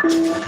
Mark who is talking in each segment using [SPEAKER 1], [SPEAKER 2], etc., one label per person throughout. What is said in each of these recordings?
[SPEAKER 1] Thank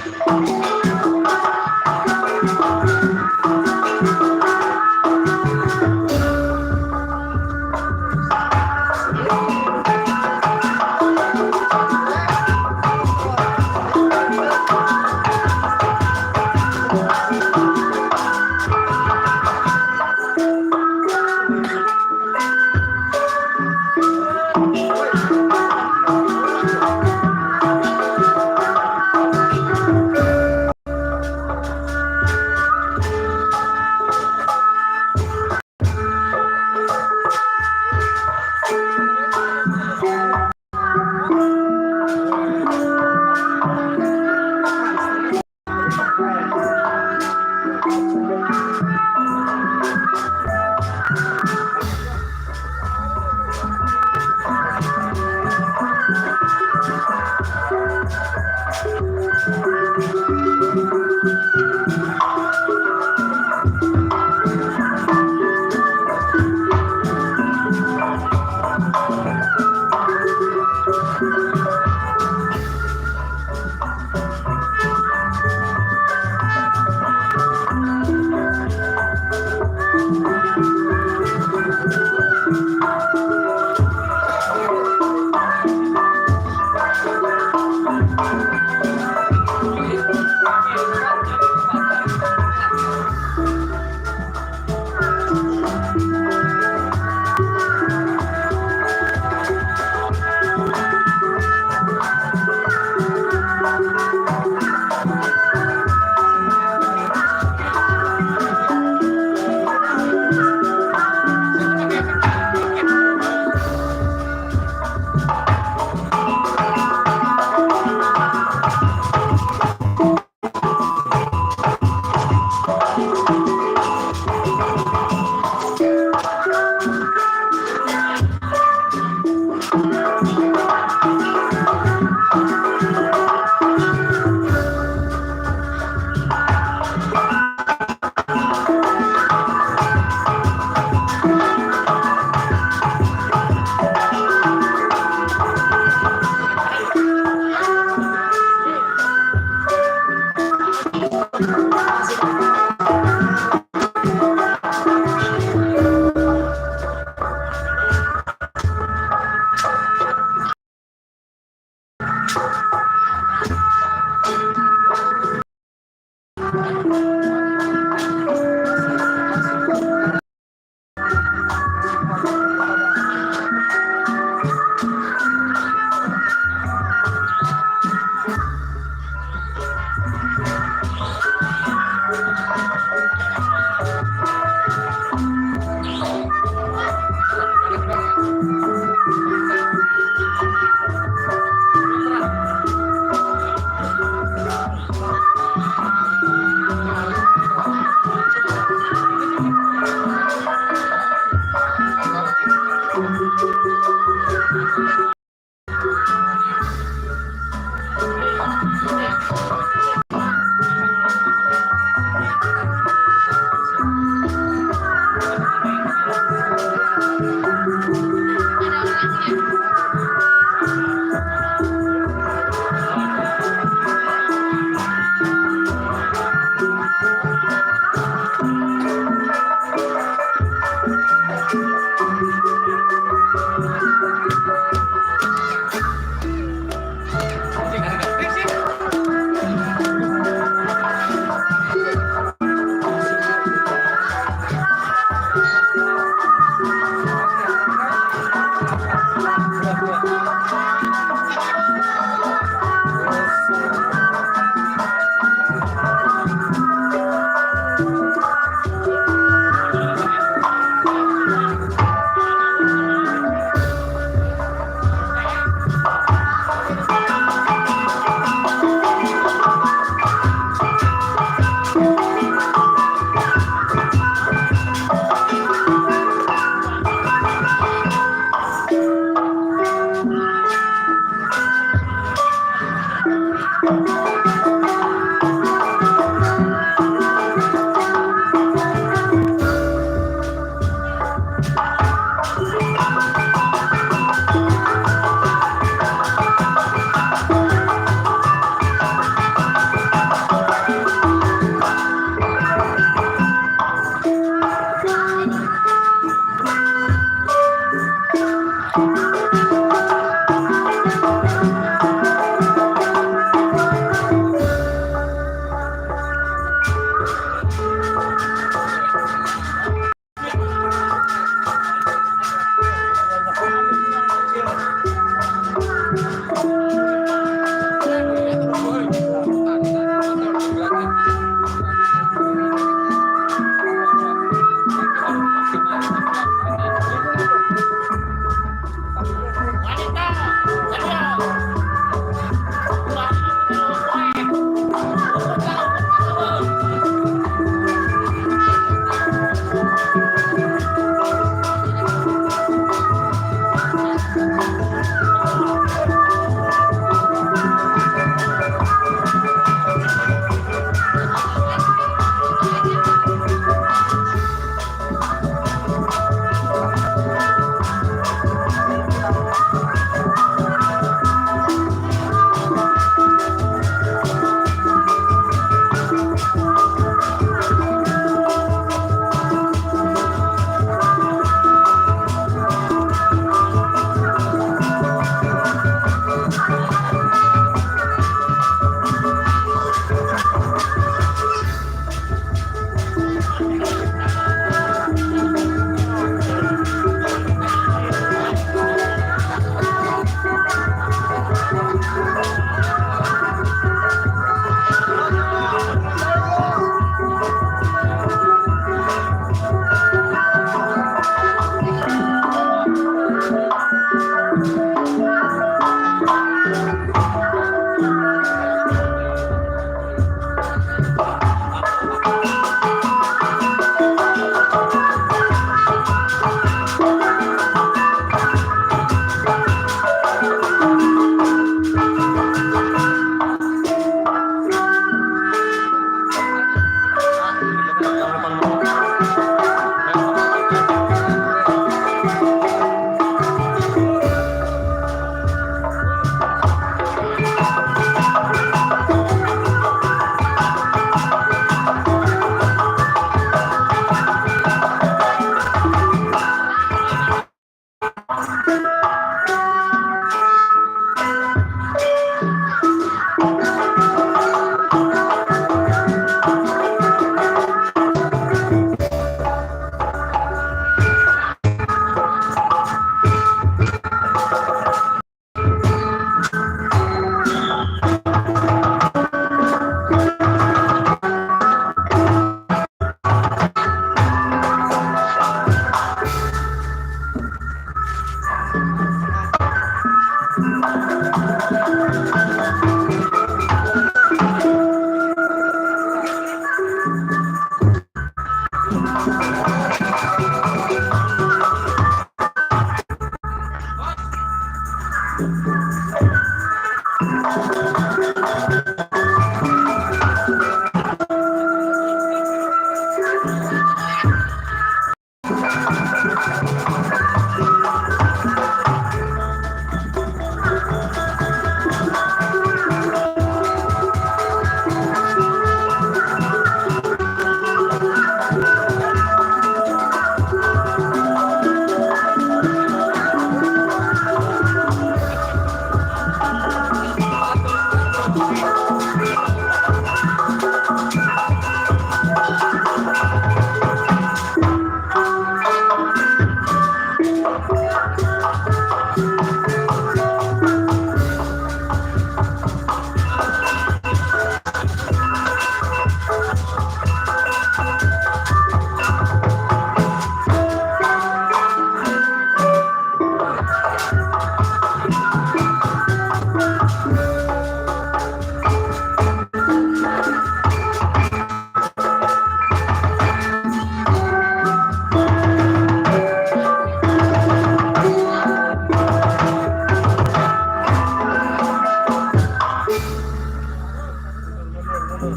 [SPEAKER 1] Buset,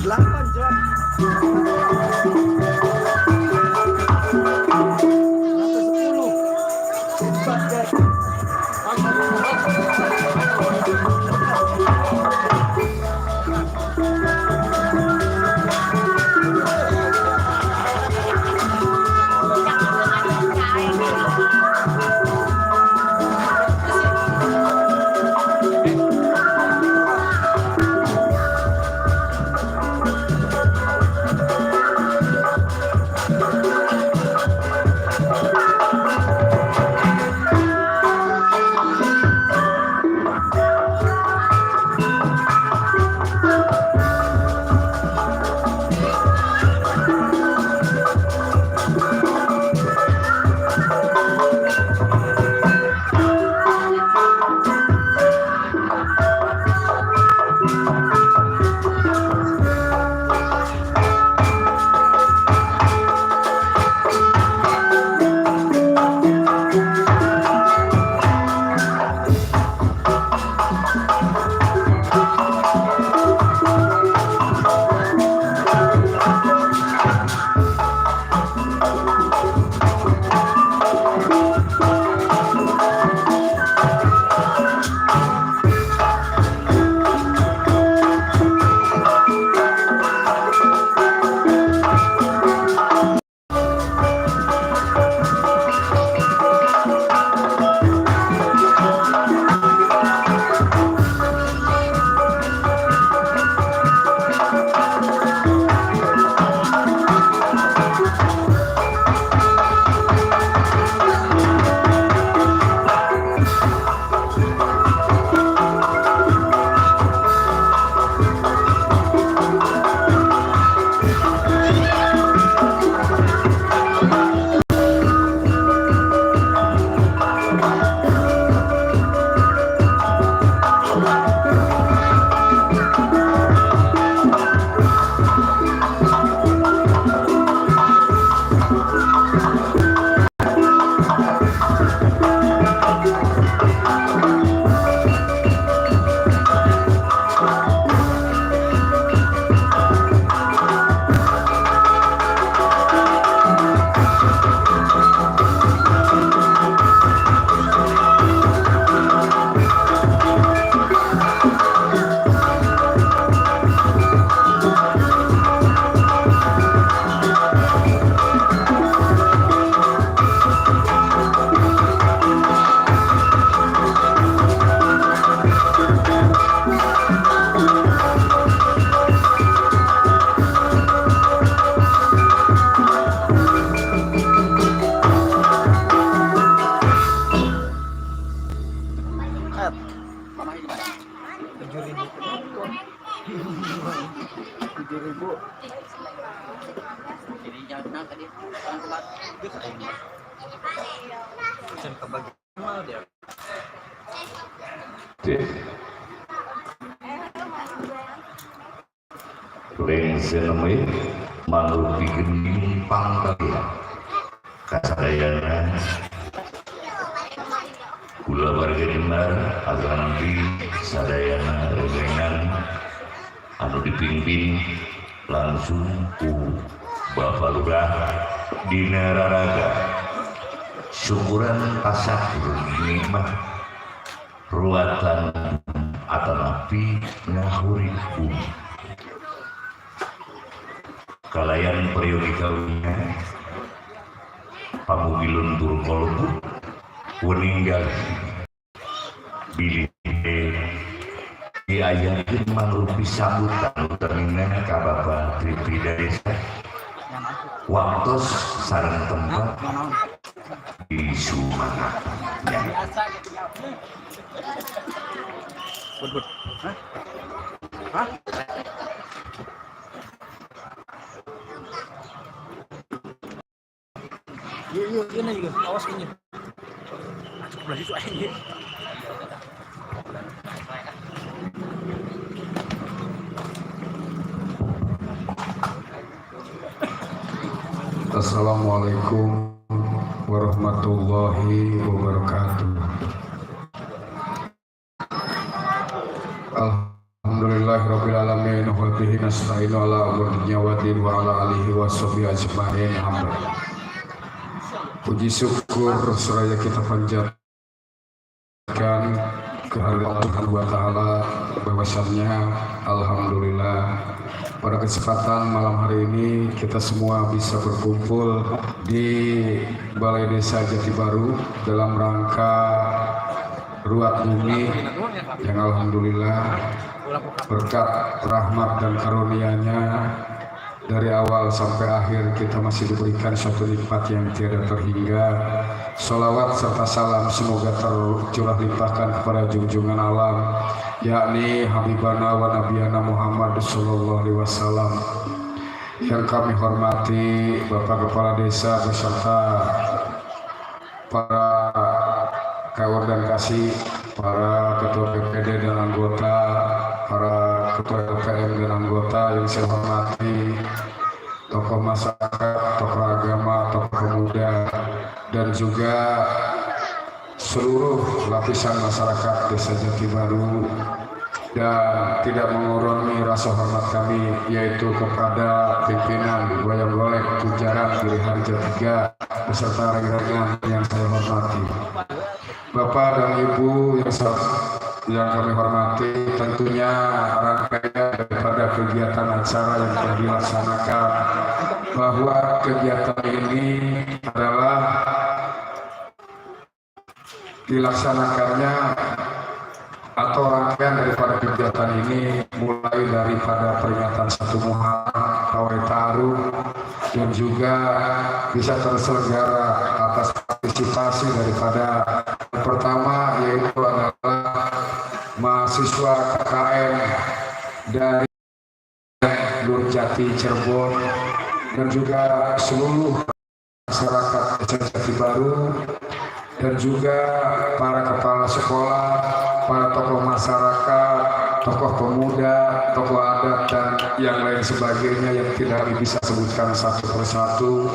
[SPEAKER 1] 8 jam. 10. Hebat, guys.
[SPEAKER 2] Cek. Rengse neme mangrupi gending pangkalian kasadayana kula warga Jembar atanapi sadayana rerengan anu dipimpin langsung ku Bapak Lurah dina raraga syukuran tasyakur nikmat ruatan atanapi ngahuri bumi kalayan peryogi kawinya pamugi luntur kolbu weninggal bilih diayakeun mangrupi sambutan utamina ka Bapak Tripida Desa, waktos sareng tempat di Sumangapan ya.
[SPEAKER 1] Bud, bud. Hah? Hah? Yuk, yuk, ini juga. Awas ini. Ah, cukup lagi tuh ini.
[SPEAKER 3] Assalamualaikum warahmatullahi wabarakatuh. Alhamdulillahirabbil alamin wa bihi nasta'inu ala umuri dunya waddin wa ala alihi washabihi ajmain. Amin. Puji syukur seraya kita panjatkan kehadirat Allah Subhanahu wa taala bahwasannya alhamdulillah pada kesempatan malam hari ini kita semua bisa berkumpul di Balai Desa Jatibaru dalam rangka ruat bumi yang alhamdulillah berkat rahmat dan karunia-Nya dari awal sampai akhir kita masih diberikan suatu nikmat yang tiada terhingga. Salawat serta salam semoga tercurah limpahkan kepada junjungan alam, yakni Habibana wa Nabiyana Muhammad sallallahu alaihi wasallam. Yang kami hormati Bapak Kepala Desa beserta para kawan dan kasih, para Ketua BPD dan anggota, para Ketua LPM dan anggota yang saya hormati, tokoh masyarakat, tokoh agama, tokoh pemuda, dan juga seluruh lapisan masyarakat Desa Jatibaru, dan tidak mengurangi rasa hormat kami yaitu kepada pimpinan Wayang Golek Tujaran Giriharja 3 beserta rekan-rekan yang saya hormati. Bapak dan Ibu yang kami hormati, tentunya rangkaian daripada kegiatan acara yang telah dilaksanakan, bahwa kegiatan ini adalah dilaksanakannya atau rangkaian daripada kegiatan ini mulai daripada peringatan 1 Muharram, Pawai Taruh, dan juga bisa terselenggara atas partisipasi daripada yang pertama yaitu adalah mahasiswa KKN dari Nurjati Cirebon dan juga seluruh masyarakat Desa Jatibaru dan juga para kepala sekolah, para tokoh masyarakat, tokoh pemuda, tokoh adat, dan yang lain sebagainya yang tidak kami bisa sebutkan satu persatu.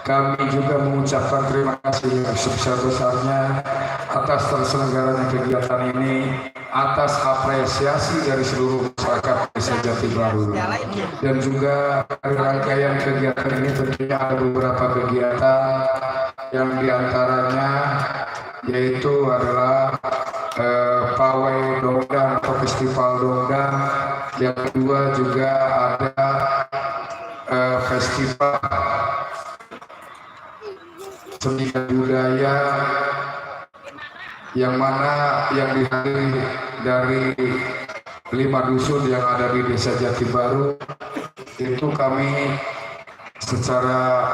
[SPEAKER 3] Kami juga mengucapkan terima kasih yang sebesar-besarnya atas terselenggaranya kegiatan ini, atas apresiasi dari seluruh masyarakat Desa Jatibaru. Dan juga dari rangkaian kegiatan ini tentunya ada beberapa kegiatan yang diantaranya yaitu adalah pawai dongdang atau festival dongdang. Yang kedua juga ada festival seni dan budaya yang mana yang dihadiri dari 5 dusun yang ada di Desa Jatibaru. Itu kami secara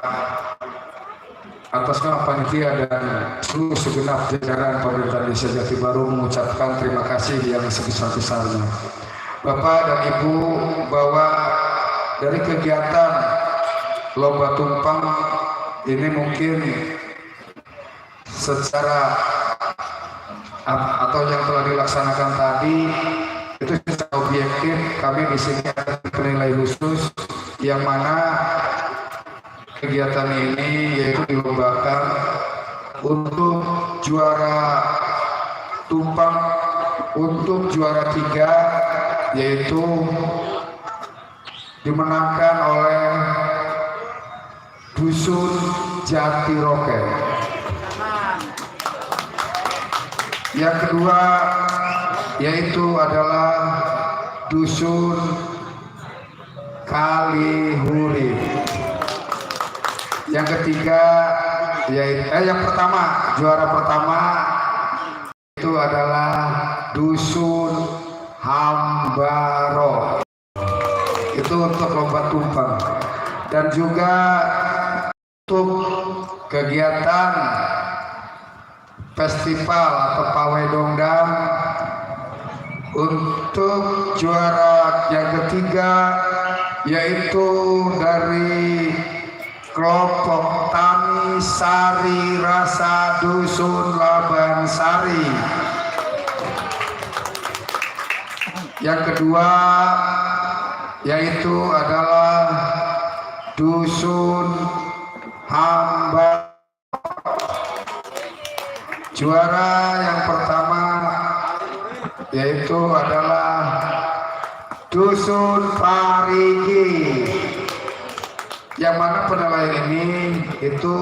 [SPEAKER 3] atas nama panitia dan seluruh segenap jajaran pemerintah Desa Jatibaru mengucapkan terima kasih yang sebesar-besarnya. Bapak dan Ibu, bahwa dari kegiatan lomba tumpeng ini mungkin secara atau yang telah dilaksanakan dilaksanakan tadi itu secara objektif. Kami di sini ada penilai khusus yang mana kegiatan ini yaitu dilombakan untuk juara tumpang, untuk juara 3 yaitu dimenangkan oleh Dusun Jatiroke. Yang kedua yaitu adalah Dusun Kalihurip. Yang ketiga yaitu yang pertama, juara pertama itu adalah Dusun Hambaro. Itu untuk lomba tumpeng. Dan juga untuk kegiatan festival atau pawai dongdang, untuk juara yang ketiga yaitu dari kelompok Tani Sari Rasa Dusun Labansari. Yang kedua yaitu adalah Dusun Hamba. Juara yang pertama yaitu adalah Dusun Parigi. Yang mana penilaian ini itu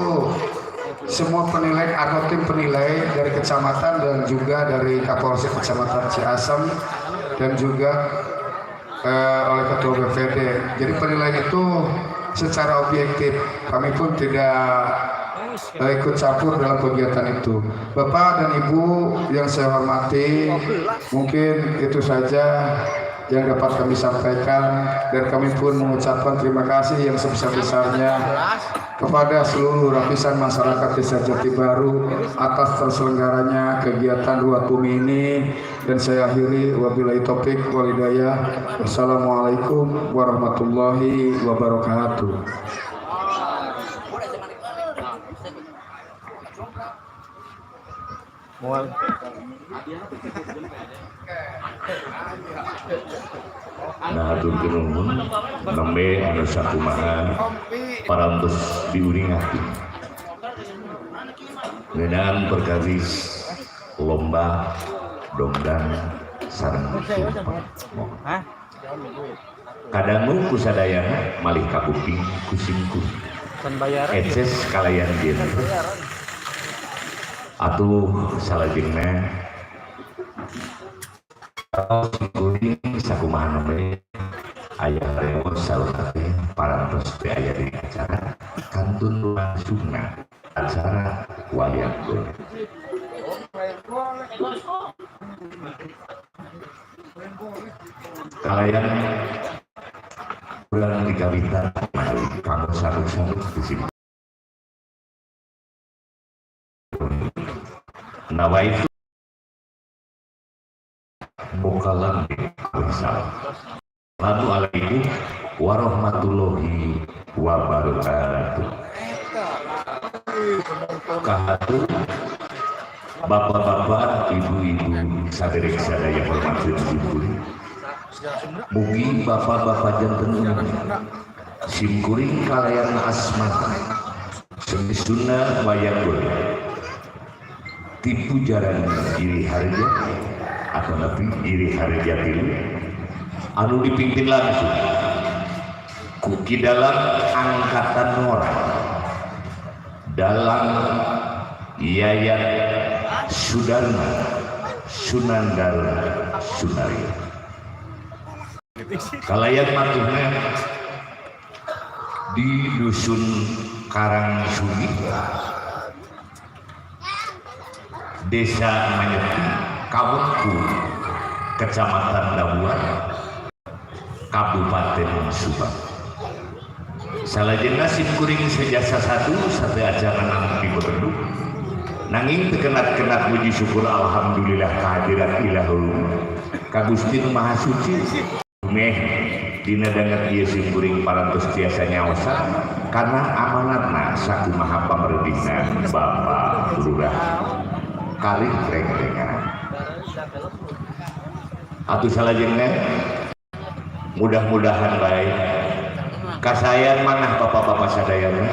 [SPEAKER 3] semua penilai atau tim penilai dari kecamatan dan juga dari Kapolsek Kecamatan Ciasem dan juga oleh Ketua BPD. Jadi penilaian itu secara objektif, kami pun tidak ikut campur dalam kegiatan itu. Bapak dan Ibu yang saya hormati, mungkin itu saja yang dapat kami sampaikan, dan kami pun mengucapkan terima kasih yang sebesar-besarnya kepada seluruh lapisan masyarakat Desa Jatibaru atas terselenggaranya kegiatan Ruat Bumi ini. Dan saya akhiri, wabillahi taufik walhidayah. Wassalamualaikum warahmatullahi wabarakatuh.
[SPEAKER 2] Nah, hatur nuhun nembe anu sakumaha parantos diuningakeun ngeunaan perkawis lomba dongdang sareng tumpeng. Kadangu ku sadayana malih kapuping ku simkuring eces kalayan genre atuh salajengna simkuring sakumaha nembe aya rewos saur teh parantos teh aya di acara kantun langsungna acara wayang golek. Kalayan bulan dikawitan menawi kanggo sanuk-sanuk di sini. Nawaitu mukalam Assalamualaikum warahmatullahi wabarakatuh. Kahatur bapak-bapak, ibu-ibu, saderek sadaya hormat simkuring. Mugi bapak-bapak janten simkuring kalayan asma seni wayang golek tipu jaran Giri Harja atau nabi Giri Harja tilu anu dipimpin langsung ku Ki dalam angkatan ngora dalam Yayat Sudarma Sunandar Sunario. Kalayan matuhna di Dusun Karangsugih, Desa Manyeti, Kawengku, Kecamatan Labuan, Kabupaten Subang. Salajengna simkuring sejasa satu satu acara nampi beduk. Nanging tekenat-kenat puji syukur alhamdulillah kehadirat ilahul ka Gusti Nu Maha Suci. Meh dina danget ieu simkuring parantos tiasa nyaosan karena amanatna sakumaha pamredihna Bapak Lurah. Kalih reng-rengan. Atuh salajengna mudah-mudahan baik kasayan manah bapak-bapak sadayana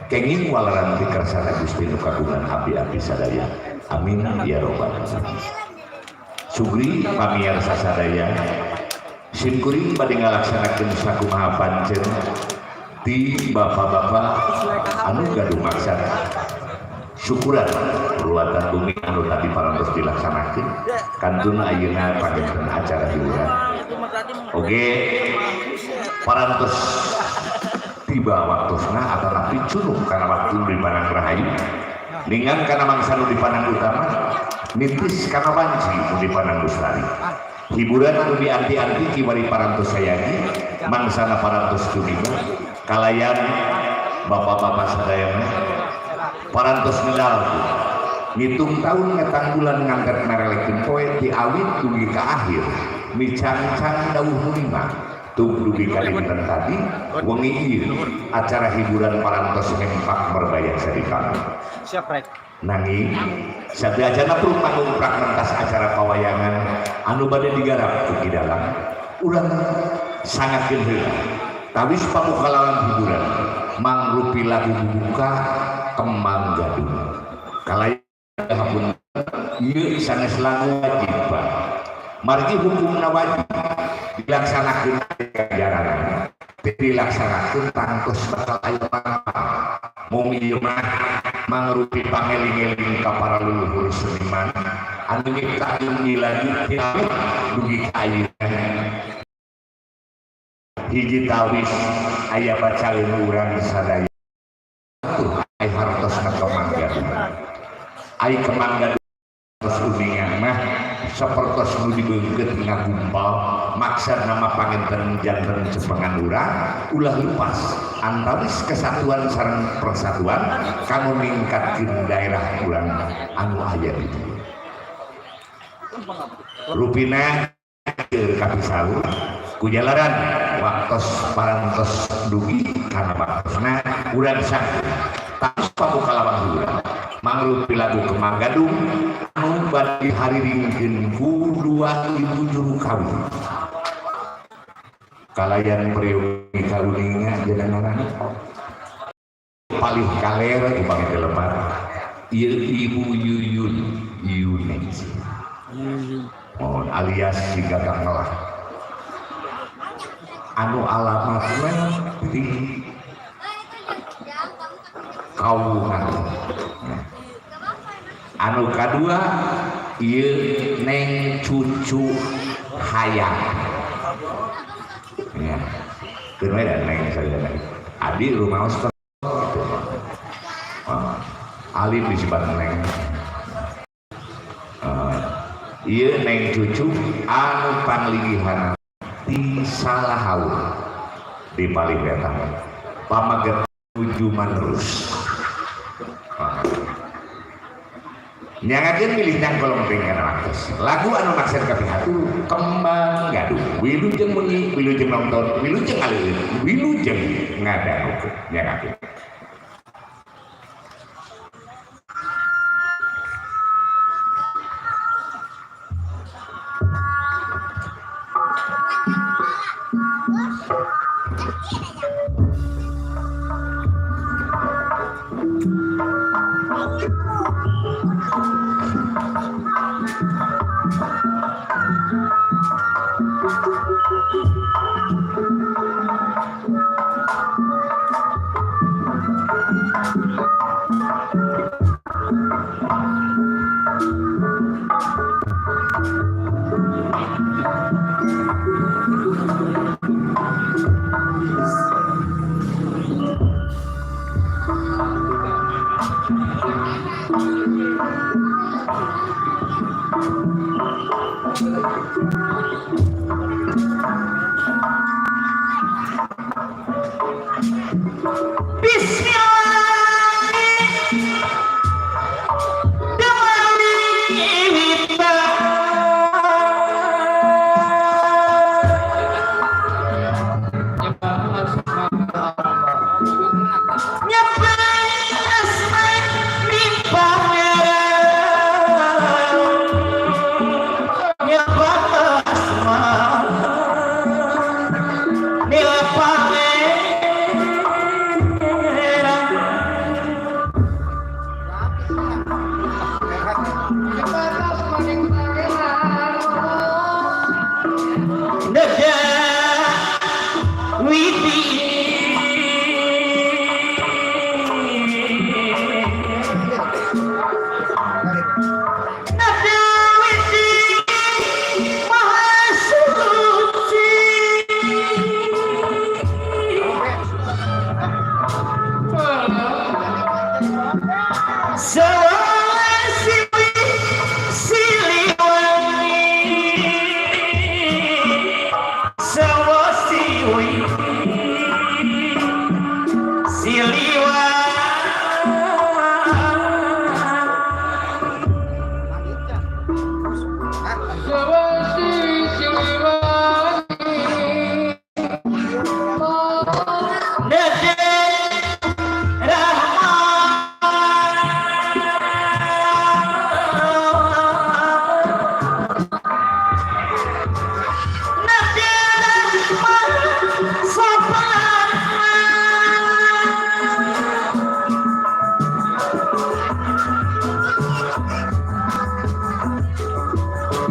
[SPEAKER 2] kenging waleran ti kersana Gusti nu kagungan abdi-abdi sadaya. Amin ya robbal alamin. Sugri pamiarsa sadaya, sim kuring bade ngalaksanakeun sakumaha pancen ti bapak-bapak anu gaduh maksad syukuran ruatan bumi anu tadi parantos dilaksanakeun kantun ayeuna panginten acara hiburan. Oge parantos tiba waktosna atanapi cunuk kana waktu nu dipanang rahayu ningan kana mangsa nu dipanang utama nitis kana wanci nu dipanang lestari. Hiburan anu dianti-anti kiwari parantos sayagi mangsana parantos tumiba kalayan bapak-bapak sadayana parantos medal ngitung tahun ngetang bulan ngantet merelekeun poe ti awit dugi ka akhir micangcang dawuh nu lima tung dugi ka dinten tadi wengi ieu acara hiburan parantos hempak merbayar sadikang.
[SPEAKER 1] Siap, Rek.
[SPEAKER 2] Nanging sateuacanna perlu panggung mentas acara pawayangan anu bade digarap ku Ki Dalang urang sangatkeun heula tawis pamukalawan hiburan mangrupi lagu buka Kembang Gadung kalayan hapunten ieu sanes lagu wajib Pak. Margi hukumna wajib dilaksanakeun ganjaran dilaksanakeun tangtos bakal aya manfaat. Mung ieu mah mangrupi pangeling-eling ka para leluhur seniman anu nyiptakeun miladi dugi ka ayeuna. Hiji tawis aya bacaleun urang sadaya tuh ai hartosna Kembang Gadung. Ai Kembang Gadung tos uningan mah sapertos nu dibeungkeut ngagumpal maksad nama panginten janten cepengan urang ulah lepas antawis kesatuan sareng persatuan kanggo ningkatkeun daerah urang anu aya di dieu. Rupina keur kapisaur kujalaran waktos parantos dugi kana waktosna urang sangkung tawis pamukalawan hiburan mangrupi lagu Kembang Gadung anu bade dihariringkeun ku dua ibu juru kawin kalayan priyogi karuninga jenengan palih kaler upami teu lepat ieu Ibu Yuyun Yuneksi mohon alias si Gagang Melah anu alamatna di Kawungan. Nah, anu kadua ieu Neng Cucu Hayang ya keun we da Neng sadayana adi rumaos gitu. Oh, alim disebut Neng. Ieu Neng Cucu anu panglinggihan ti Salahaur di palih wetan pamaget nuju manerus. Nyangakeun milih nang kolong teh kana waktos lagu anu maksad kapihatur Kembang Gadung wilujeng wengi wilujeng nonton wilujeng ngaleueut wilujeng ngadangukeun nyangakeun. Bismillah.
[SPEAKER 3] Batas maning pangeran.
[SPEAKER 4] Neda witi. Neda witi maha suci. Sewasiwi Siliwangi, Sewasiwi Siliwangi.
[SPEAKER 3] Sewasi Siliwangi.
[SPEAKER 4] Nede Rahman, Nede Rahman Sopan.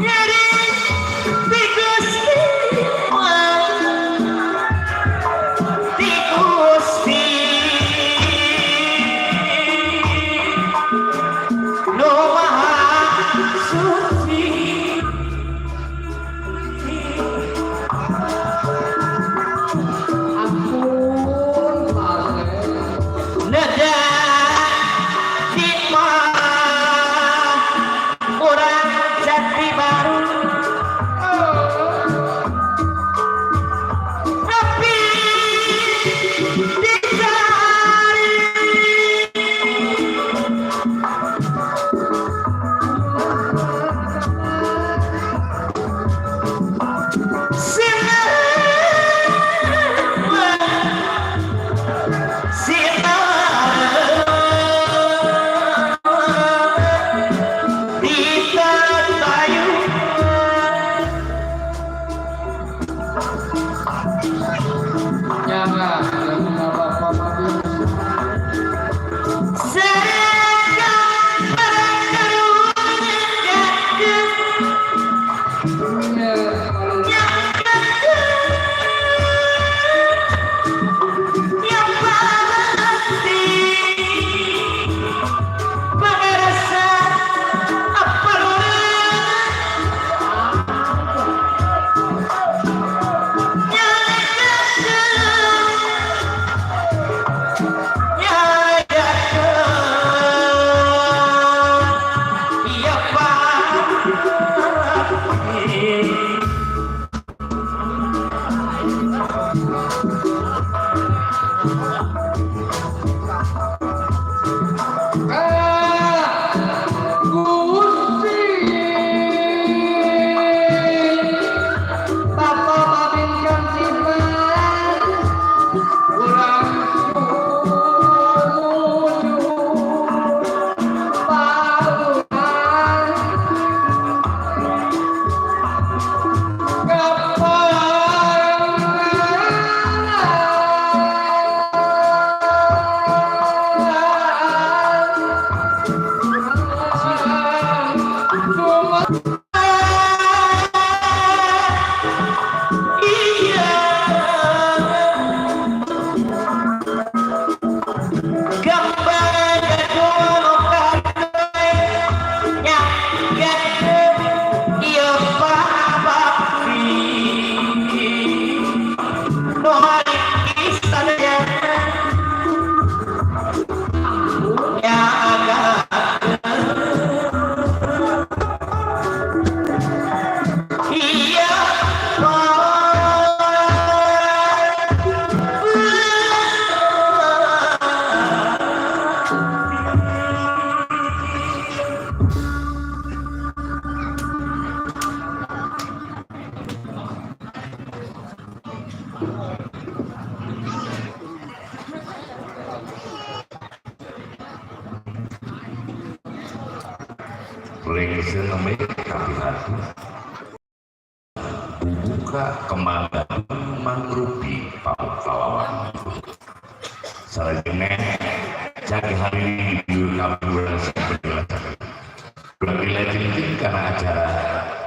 [SPEAKER 4] Nyeri ti Gusti, ti Gusti Nu Maha Suci.
[SPEAKER 3] Ampun, Pak.
[SPEAKER 4] Neda di urang Jati Baru, tapi dicari. Sinar sinar di
[SPEAKER 3] Nyana, nyana Bapak Madi.
[SPEAKER 4] Seragam karunya.
[SPEAKER 3] Ya,
[SPEAKER 4] Yang pasti pangarasa apa. Ya pasti.
[SPEAKER 3] Ah, Gusti. Bapak Babin Kamtibmas, urang sumuju paluhan kaparangan.
[SPEAKER 4] Iya. Gambar gadono kabeh nyaga iya papi. No istana nyaga. Iya.
[SPEAKER 2] Rengse namanya kapihatu buka kemangga mangrupi pahlawan. Salajengna caki hari ini di kami urang. Ulah dilajengkeun kana acara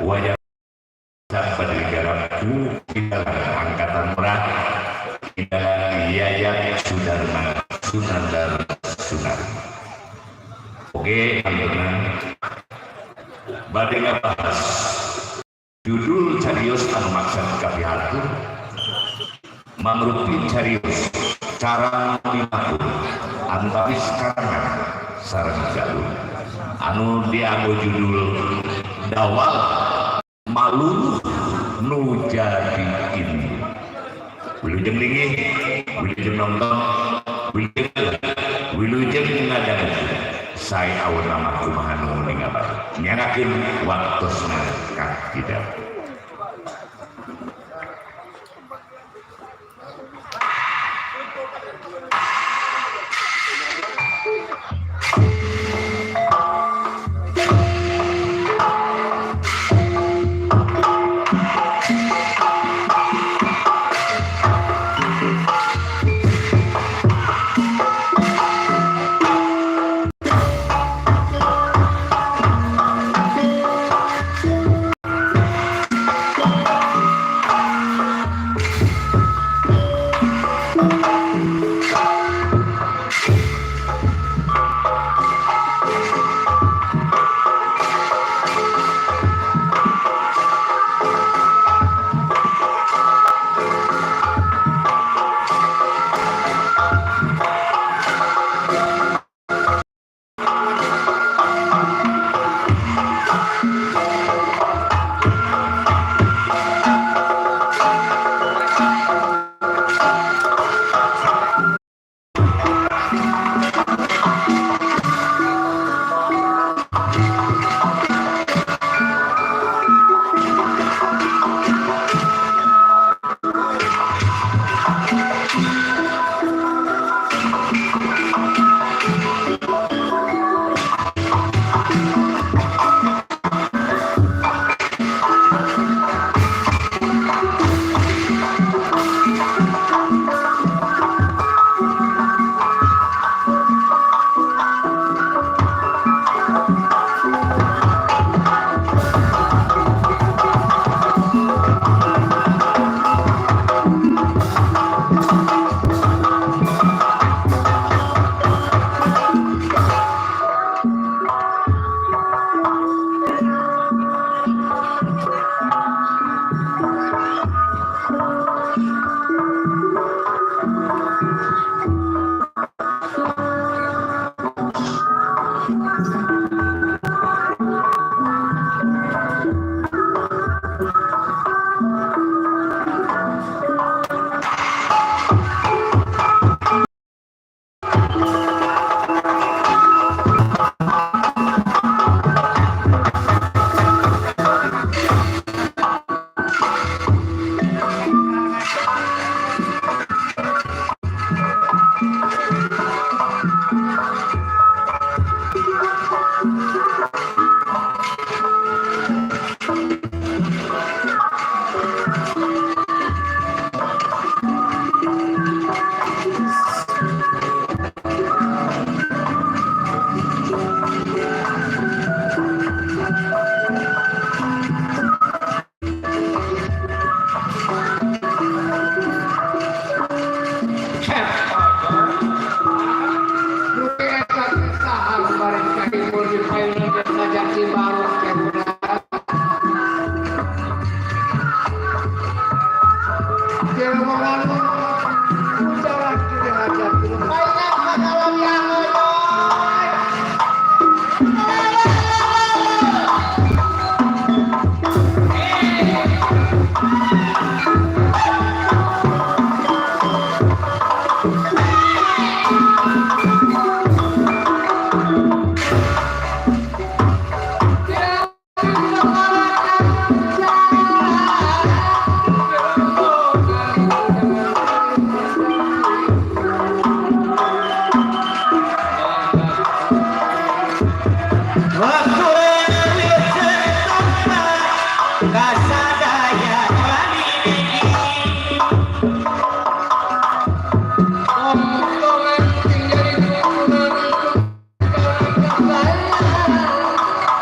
[SPEAKER 2] wayang bade digarap ku dalam angkatan merak dalam Yayat Sudarma Sunandar Sunardi. Oke, ayeuna bade ngabahas judul carios anu maksad kapihatur mangrupi carios cara dilaku antawis karangan sareng jalur anu dianggo judul dawal maluruh nu jadi ini. Wilujeng linggih, wilujeng nonton, wilujeng wilujeng ngadangu. Sae awon nama kumaha nu ningabar. Nyanakeun waktosna ka hidep.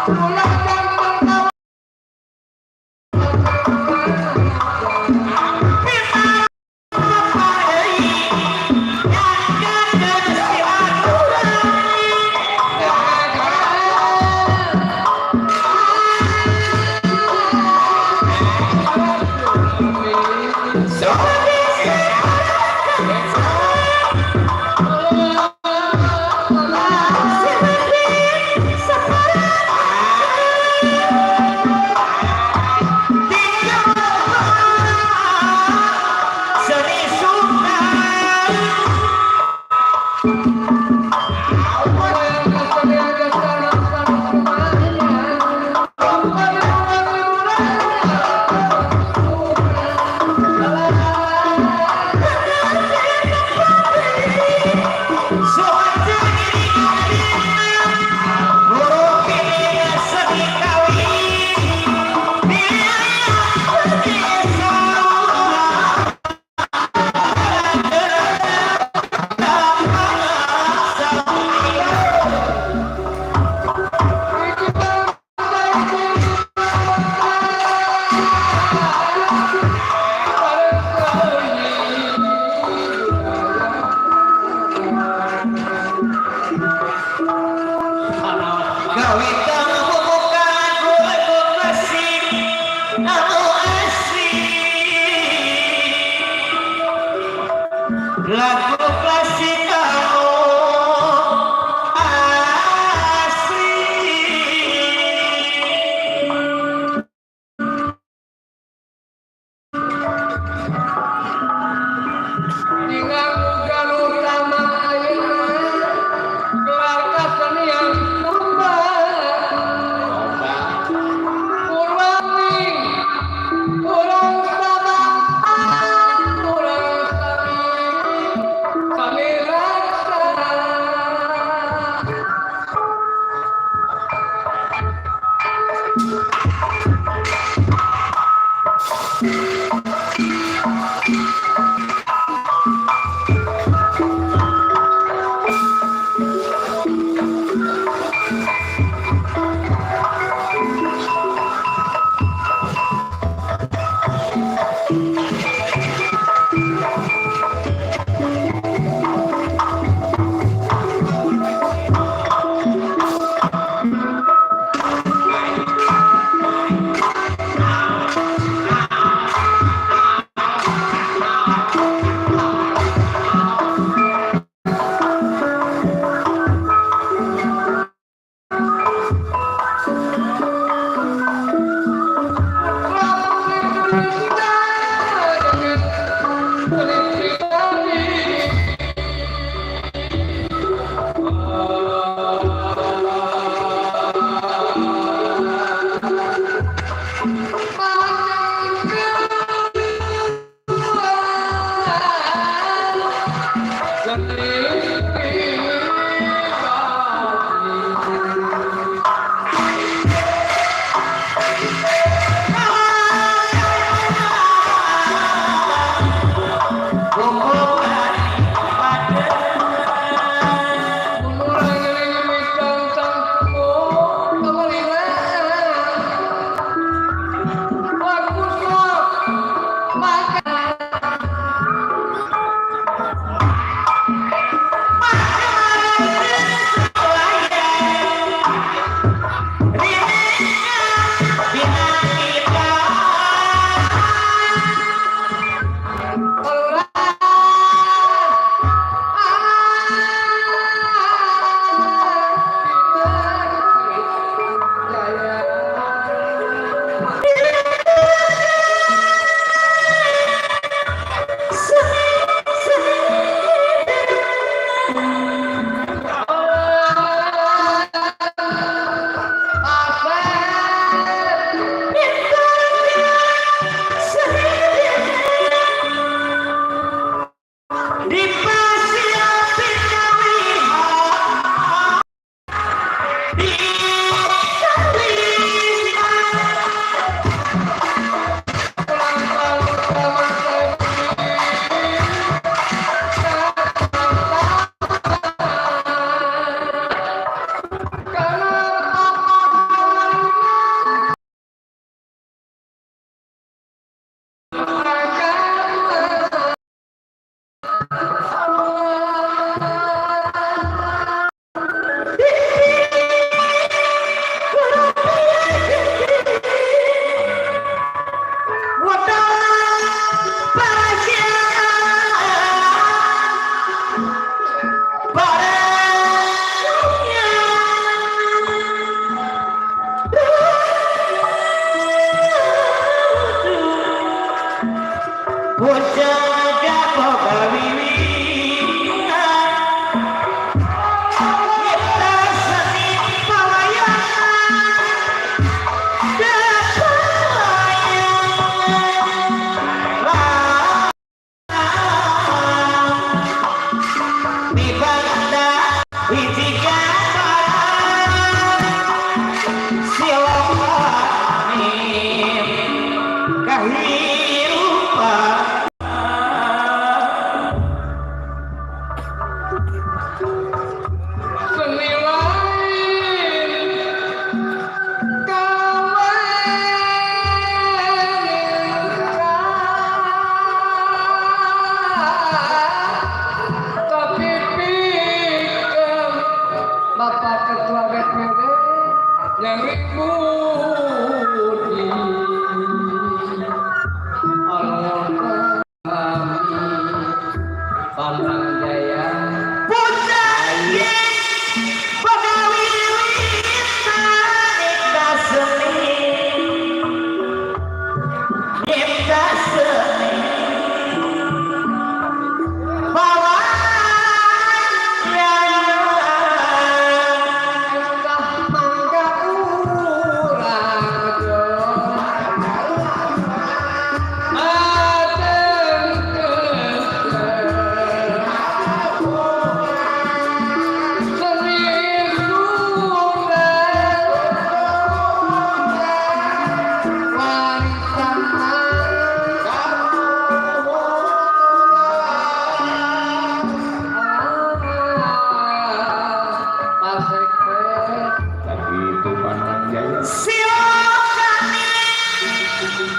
[SPEAKER 4] Thank you.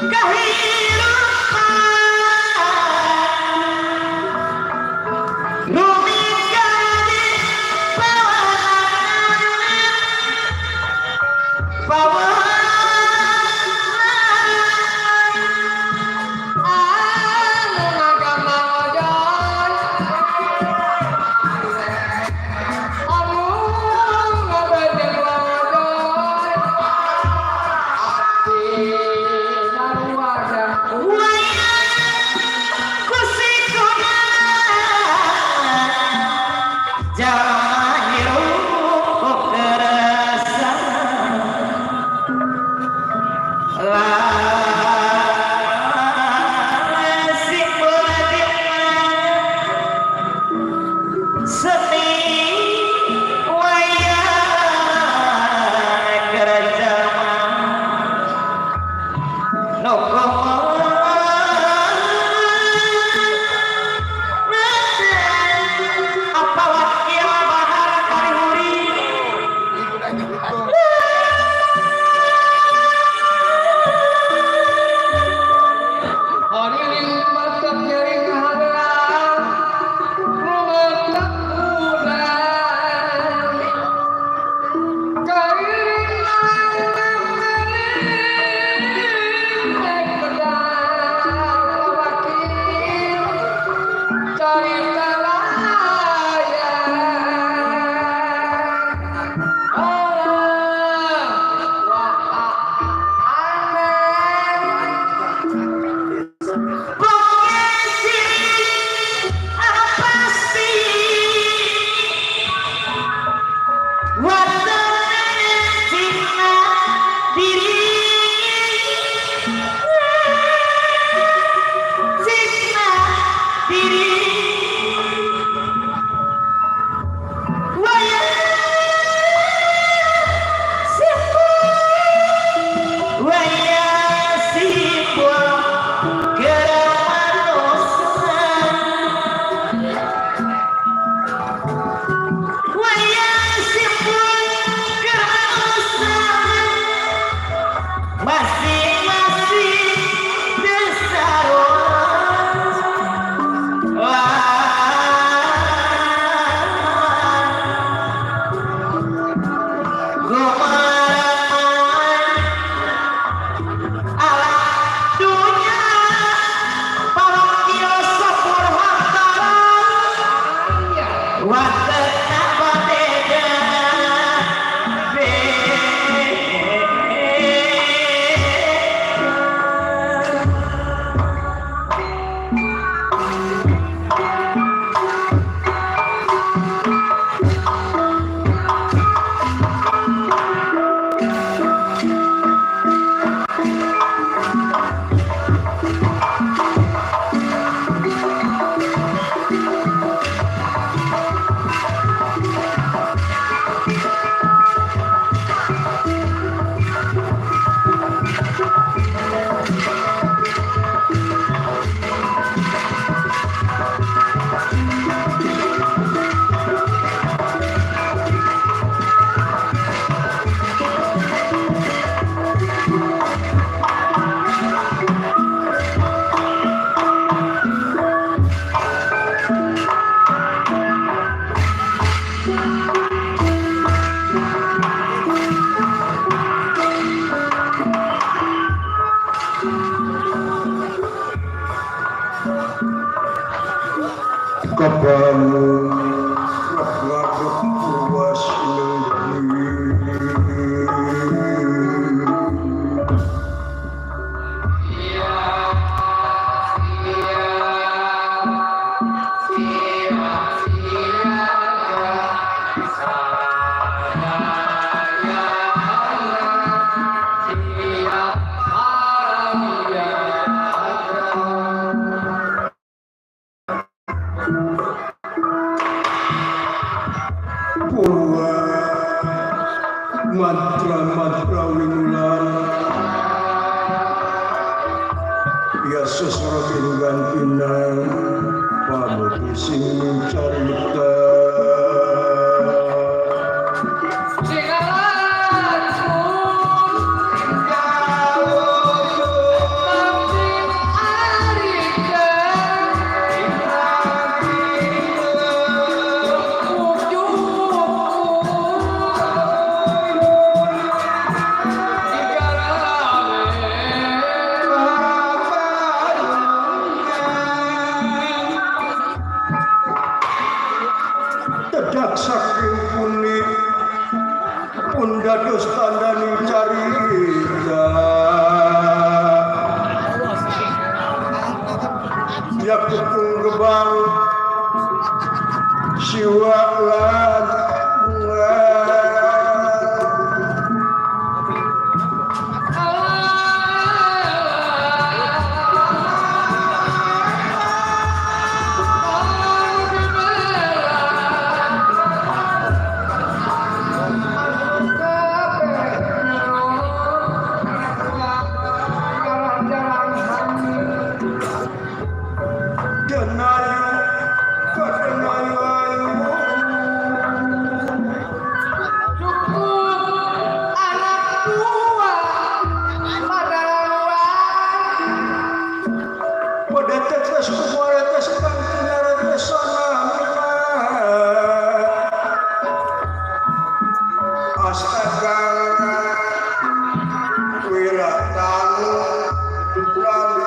[SPEAKER 4] Kehidupan rumit bawa
[SPEAKER 5] Mantra-mantra winulan ya sesara pinang pamuti sing carita. Wiratanu lan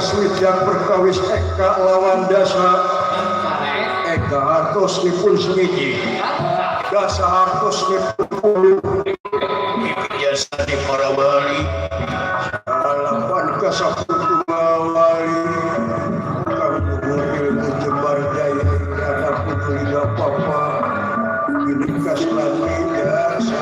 [SPEAKER 5] Swidang perkawis eka lawan dasa eka hartos nipun sengiji dasa hartos nipun
[SPEAKER 2] biasa di para wali
[SPEAKER 5] halapan kasaputu wali kamu ilmu jembar jaya ada putri papa ini kaslami dasa.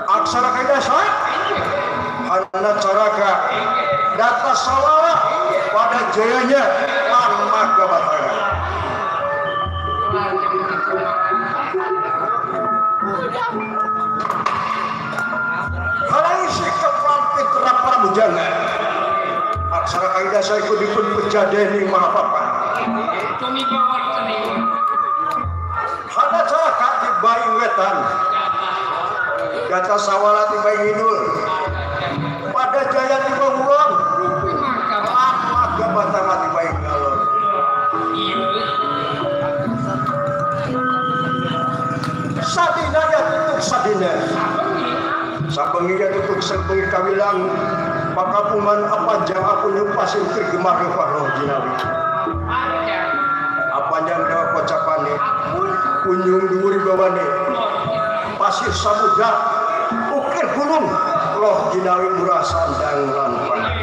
[SPEAKER 5] Aksara kaidasa hana caraka data sawala pada jayanya lan maga batara. Halangi sikap lampit para bujanga. Aksara kaidasa iku dipun pejadeni maha papan. Hana caraka tiba ing wetan. Data sawala tiba ngidul pada jaya tiba kulon lama batang tiba ngalor. Sadina ya tutuk sadina sabengi ya tutuk sabengi kawilang pakapungan apa jang aku nyupasin gemar roh jinawi apa jang dawa kocapane kunjung dhuwur bawane pasir samudra ukir gunung loh jinawi murah sandang lan pangan.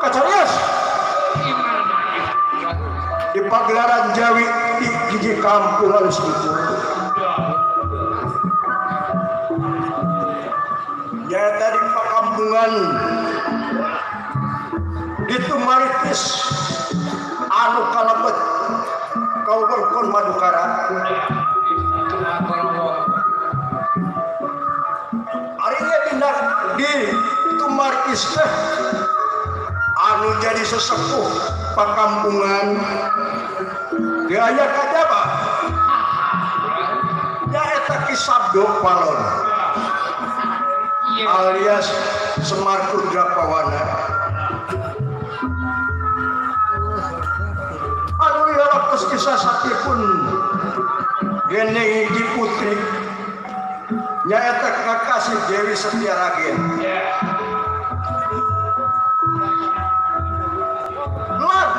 [SPEAKER 5] Kacarias di pagelaran Jawi di gigi kampung halus itu nyata di pakampungan di Tumaritis anu kalebet kawengkon Madukara arinya dina di Tumaritis teh anu jadi sesepuh pakampungan gaya kajaba nyaeta Ki Sabdo Palon alias Semar Kudra Pawana. Waktos kisah satipun geneng hiji putri nyaeta kakasih Dewi Setiaragen. Lan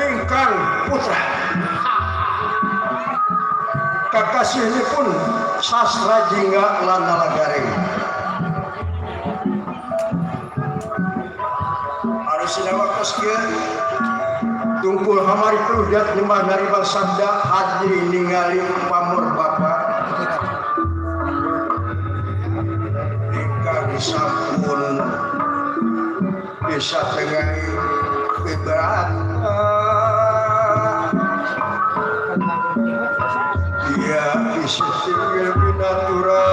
[SPEAKER 5] ingkang putra. Kakasihipun Sastra Jingga lan Nalagaring. Harusna waktos kieu tungkul hamari kludat nyembah naribang sabda haji ningali pamor bapa ingkang sampun bisa tengahi beberapa dia isi tinggal binatura.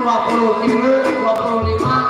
[SPEAKER 4] 23, 25.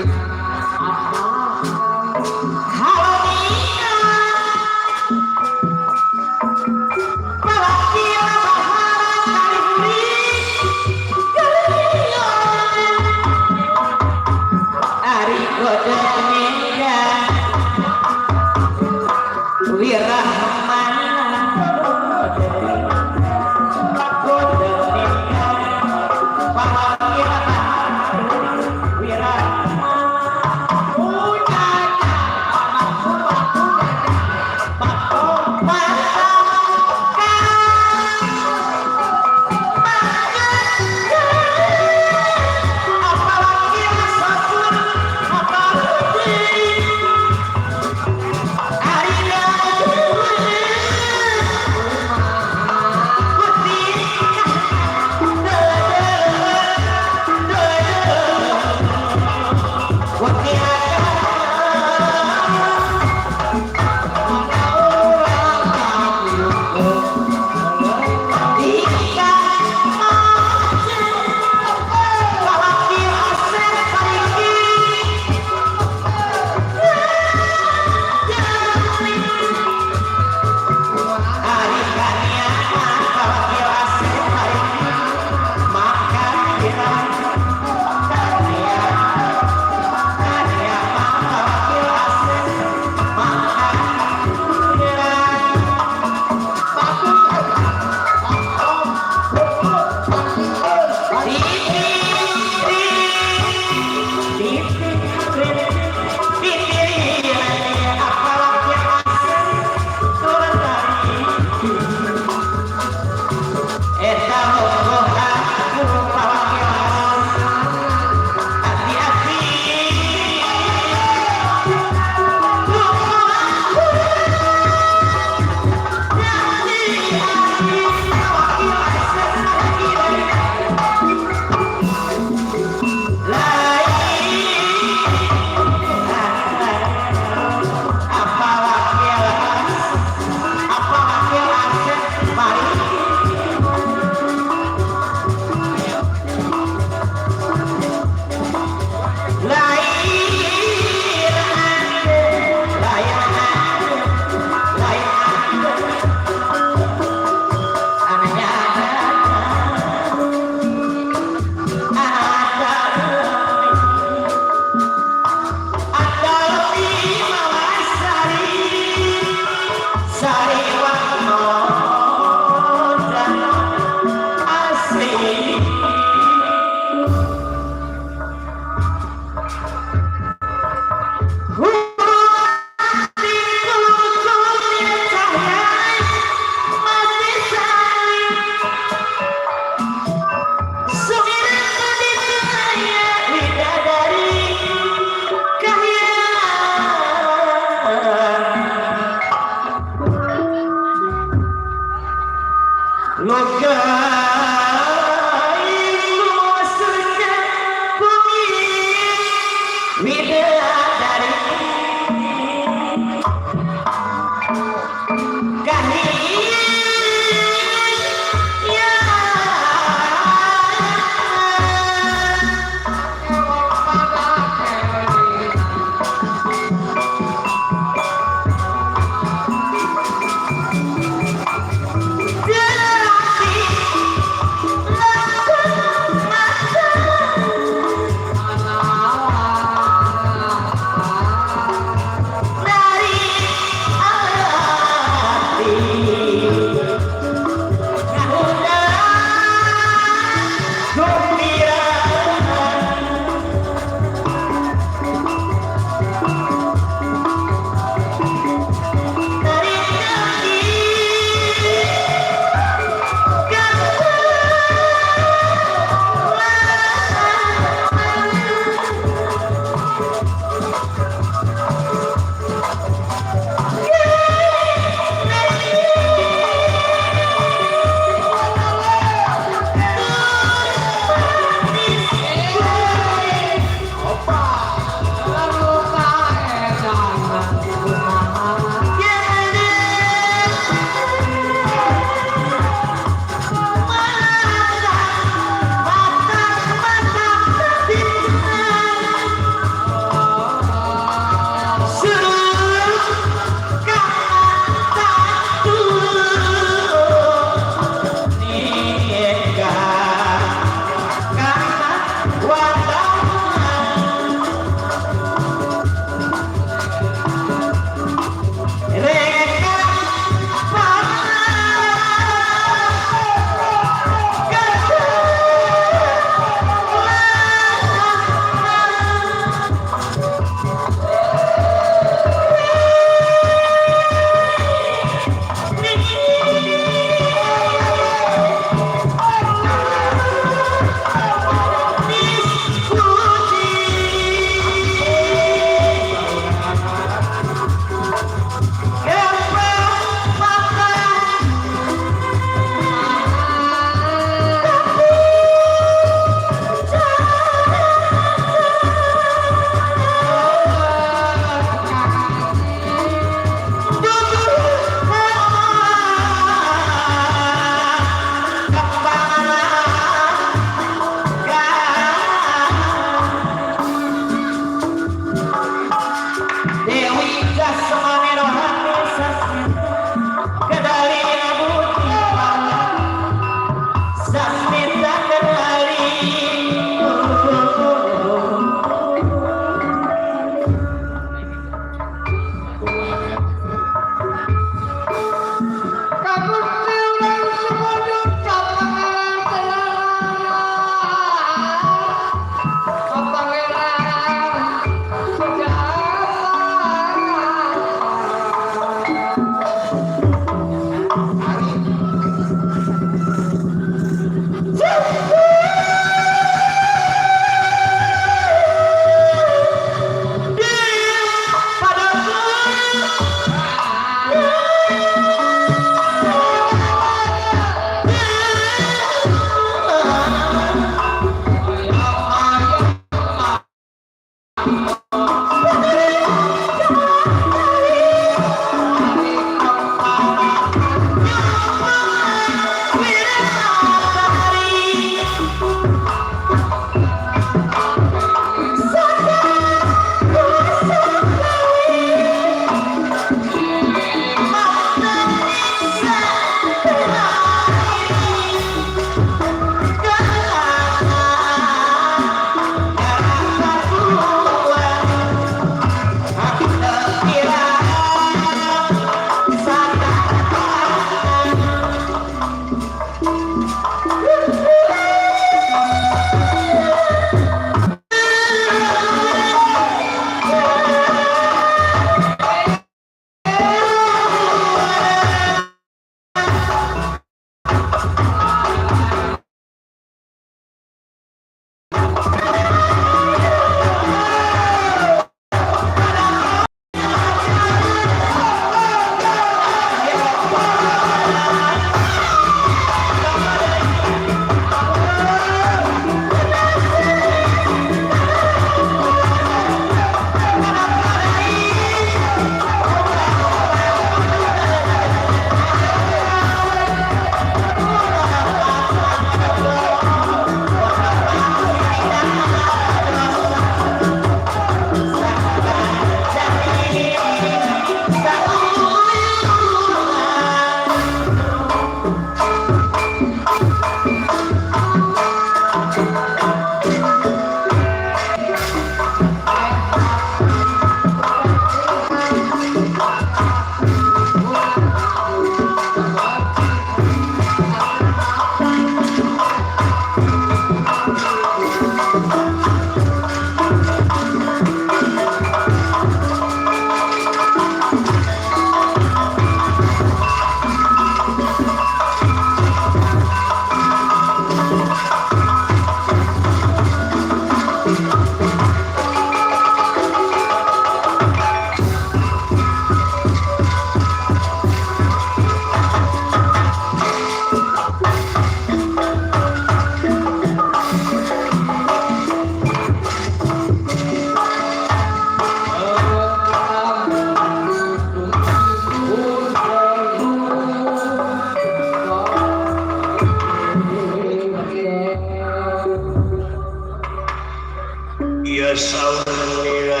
[SPEAKER 5] Ya saunira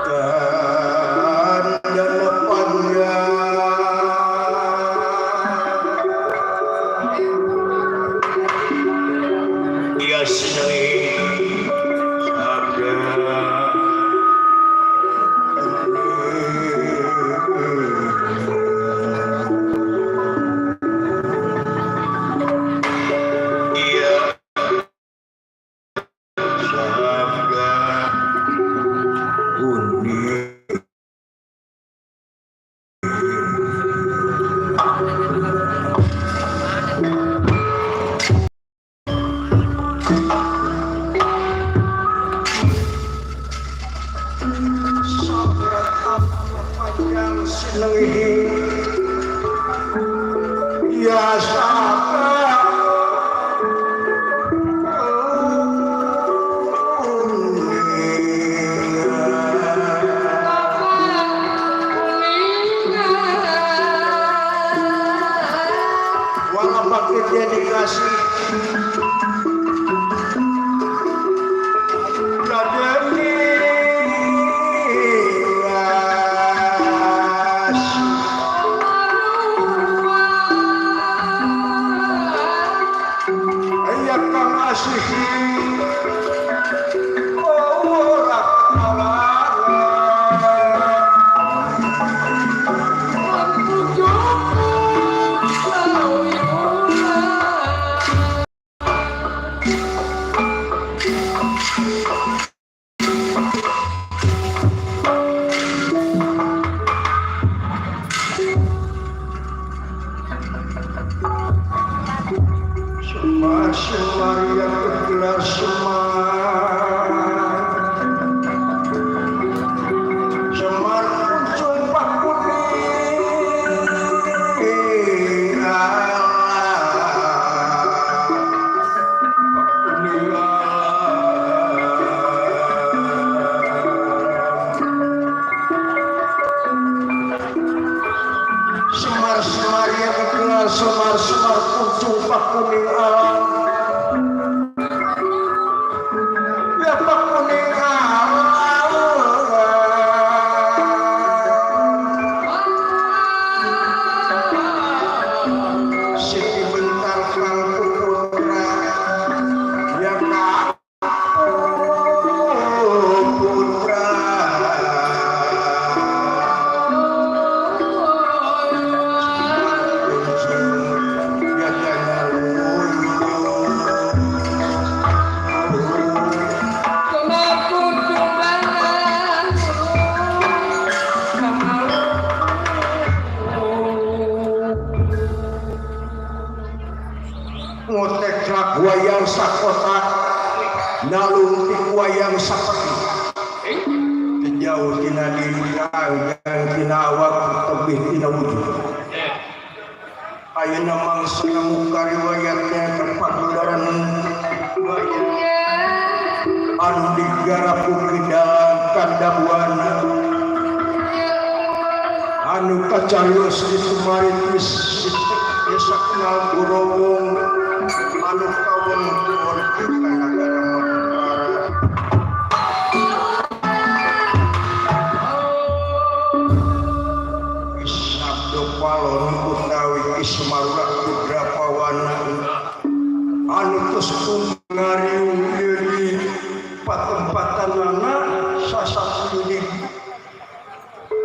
[SPEAKER 5] dan panjang ya senangi Semar-semar kuncung pak kuning alam. Ya pak kuning alam. Siti bentar kang putra. Ya kang putra. Ya. Ngoteklak wayang sakotak, nalungtik wayang sapeti. Jauh tina diri dan tina awak tebih tina wujud. Ayeuna mangsa muka riwayatnya kepagelaran wayang anu digarap ku dalang Kandabuana anu kacarios di Tumaritis desa kenal Gorowong anu kawengkon di nagara Madukara. Ki Sabdo Palon utawi Ki Semarula Putra Pawana anu tos ngariung ieu di patempatanana sasaksuning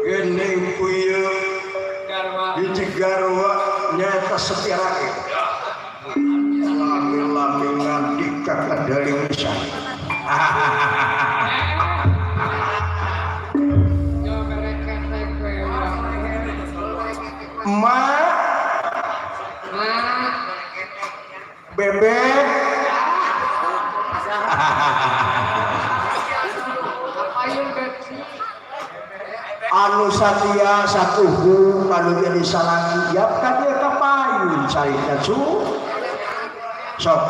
[SPEAKER 5] geuning ku ieu hiji garwa nyaeta setirake lami-lami ngandika kadaling lisan. Emak, bebek, anu satia satuhu anu jadi salaki yap ka dieu ka payun carita cu sok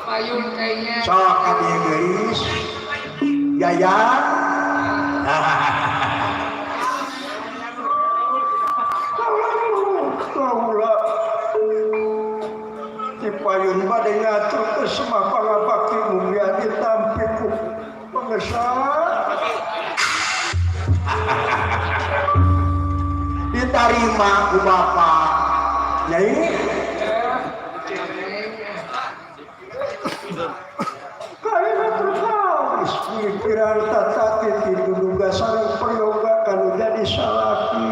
[SPEAKER 4] Payun kayaknya.
[SPEAKER 5] Sok ka dieu geulis Yayan. Kaula ti payun bade ngatur ke semah pangabakti mugia ditampi ku pangesa ditarima ku bapak nyai. Kaya terkawis pikiran tatati tiduduga sareng prayoga kanu jadi salaki.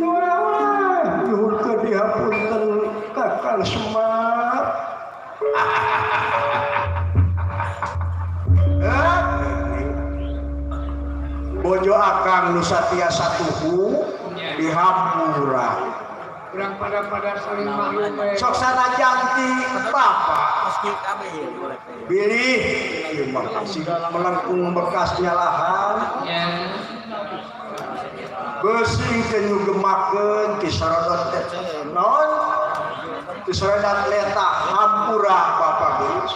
[SPEAKER 5] Wah, nyuhunkeun dihapunten Kakang Semar. Bojo akang nu satia satuhu dihampura.
[SPEAKER 4] Kurang pada-pada saling maklum we.
[SPEAKER 5] Sok sanajan ti bapak bilih ieu mah masih melengkung bekas nyalahan.
[SPEAKER 4] Ya.
[SPEAKER 5] Beusing teh nyugemakeun ti sarodot teh naon? Ti sarodot leta hampura bapak geus.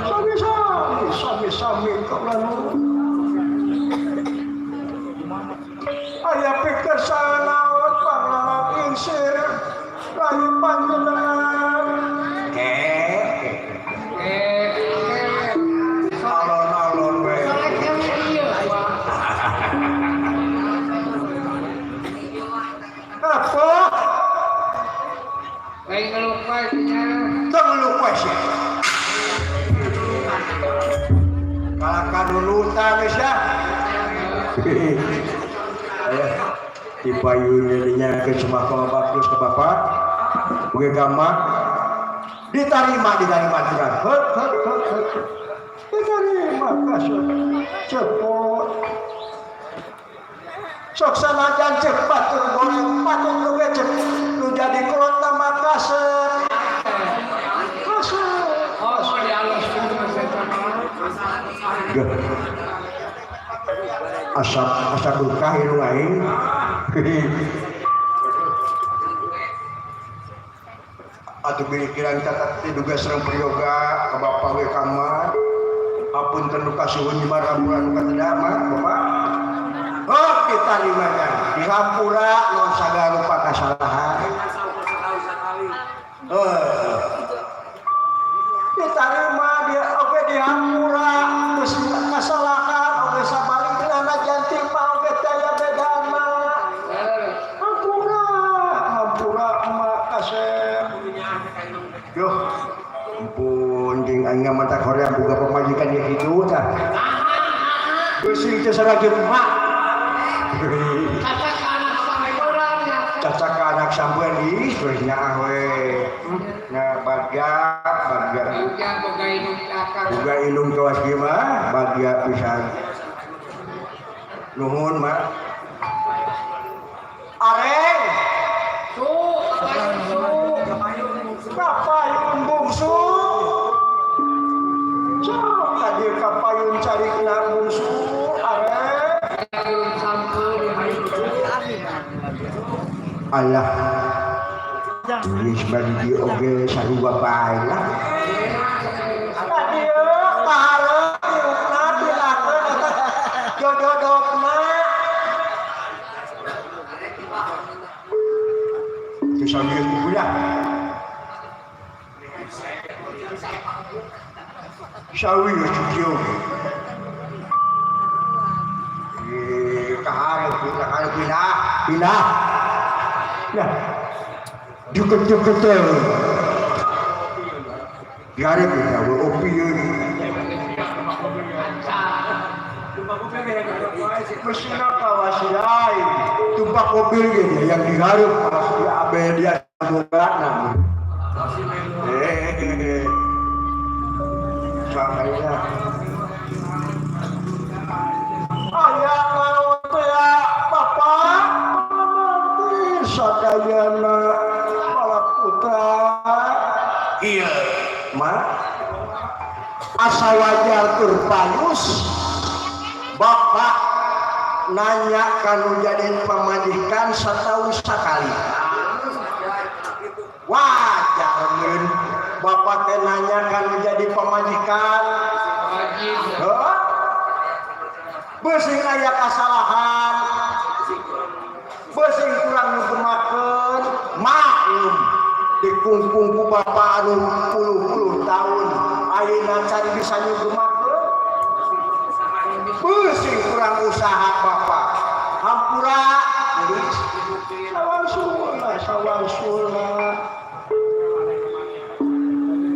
[SPEAKER 5] Sami-sami, sami-sami kaula nuhun. Aya pikir sanaon panglalang ingsir rayi panjenengan. Alon-alon we. Apa?
[SPEAKER 4] Lain ngeluh wae nya.
[SPEAKER 5] Teu ngeluh we sia. Kalah kanunutan geus ya. Aya di payun jadinya ke semah pangabakti ke bapak. Oge gampang ditarima ditarima aturan. Heup heup heup heup. Diterima kasih cepot. Sok sanajan cek batur goreng patut nu ge cek nu jadi kolot mah kasep. Kasep.
[SPEAKER 4] Oh, dialus
[SPEAKER 5] Geuh. Asap asap duka hirup aing. Atuh pikiran catat diduga sareng prayoga ka bapa we kamar. Apunten nu kasuhun nyimah rambulan nu kateda mah bapak. Oh kita limanya dihampura non sagala rupa kasalahan. Ditarima dia oge dihampura geus kasalahan oge sabalikna janti mah oge daya bedana. Hampura hampura emak kasep. Duh, ampun jeung aing mah tak hoream boga pamajikan ieu kitu tah. Geus teh sarajin mak.
[SPEAKER 4] Caca ka anak sampean ya.
[SPEAKER 5] Caca ka anak sampean ih geus nyaah we. Nya bagja bagja.
[SPEAKER 4] Bagja boga indung ka.
[SPEAKER 5] Boga indung kawas kieu mah bagja pisan. Nuhun mak. Areng.
[SPEAKER 4] Su, kapayun su.
[SPEAKER 5] Kapayun. Alah, geus bari dieu oge sarua bae lah. Ka dieu kaharep diukna dilakeun eta jododokna. Teu sawieu ku budak. Sawieu kieu. Kaharep kaharep pindah pindah. Nah, deket-deket teh. Diharep ya, opi ieu. Mesina kawasilai tumpak mobil gitu yang diharap pasti abe dia bogana. Eh, samainya. Ayah naon teh ya, Bapak? Sadayana para putra.
[SPEAKER 2] Iya.
[SPEAKER 5] Ma asa wajar tur palus Bapak nanya kanu jadi pamajikan setahun sekali. Wajar meureun Bapak teh nanya kanu jadi pamajikan.
[SPEAKER 4] Wajib.
[SPEAKER 5] Heuh? Beuseung aya kasalahan. Beuseung kurang nyugemakeun, maklum dikungkung ku bapak anu puluh-puluh tahun ayeuna can bisa nyugemakeun. Beuseung kurang usaha bapak. Hampura sawangsulna sawangsulna.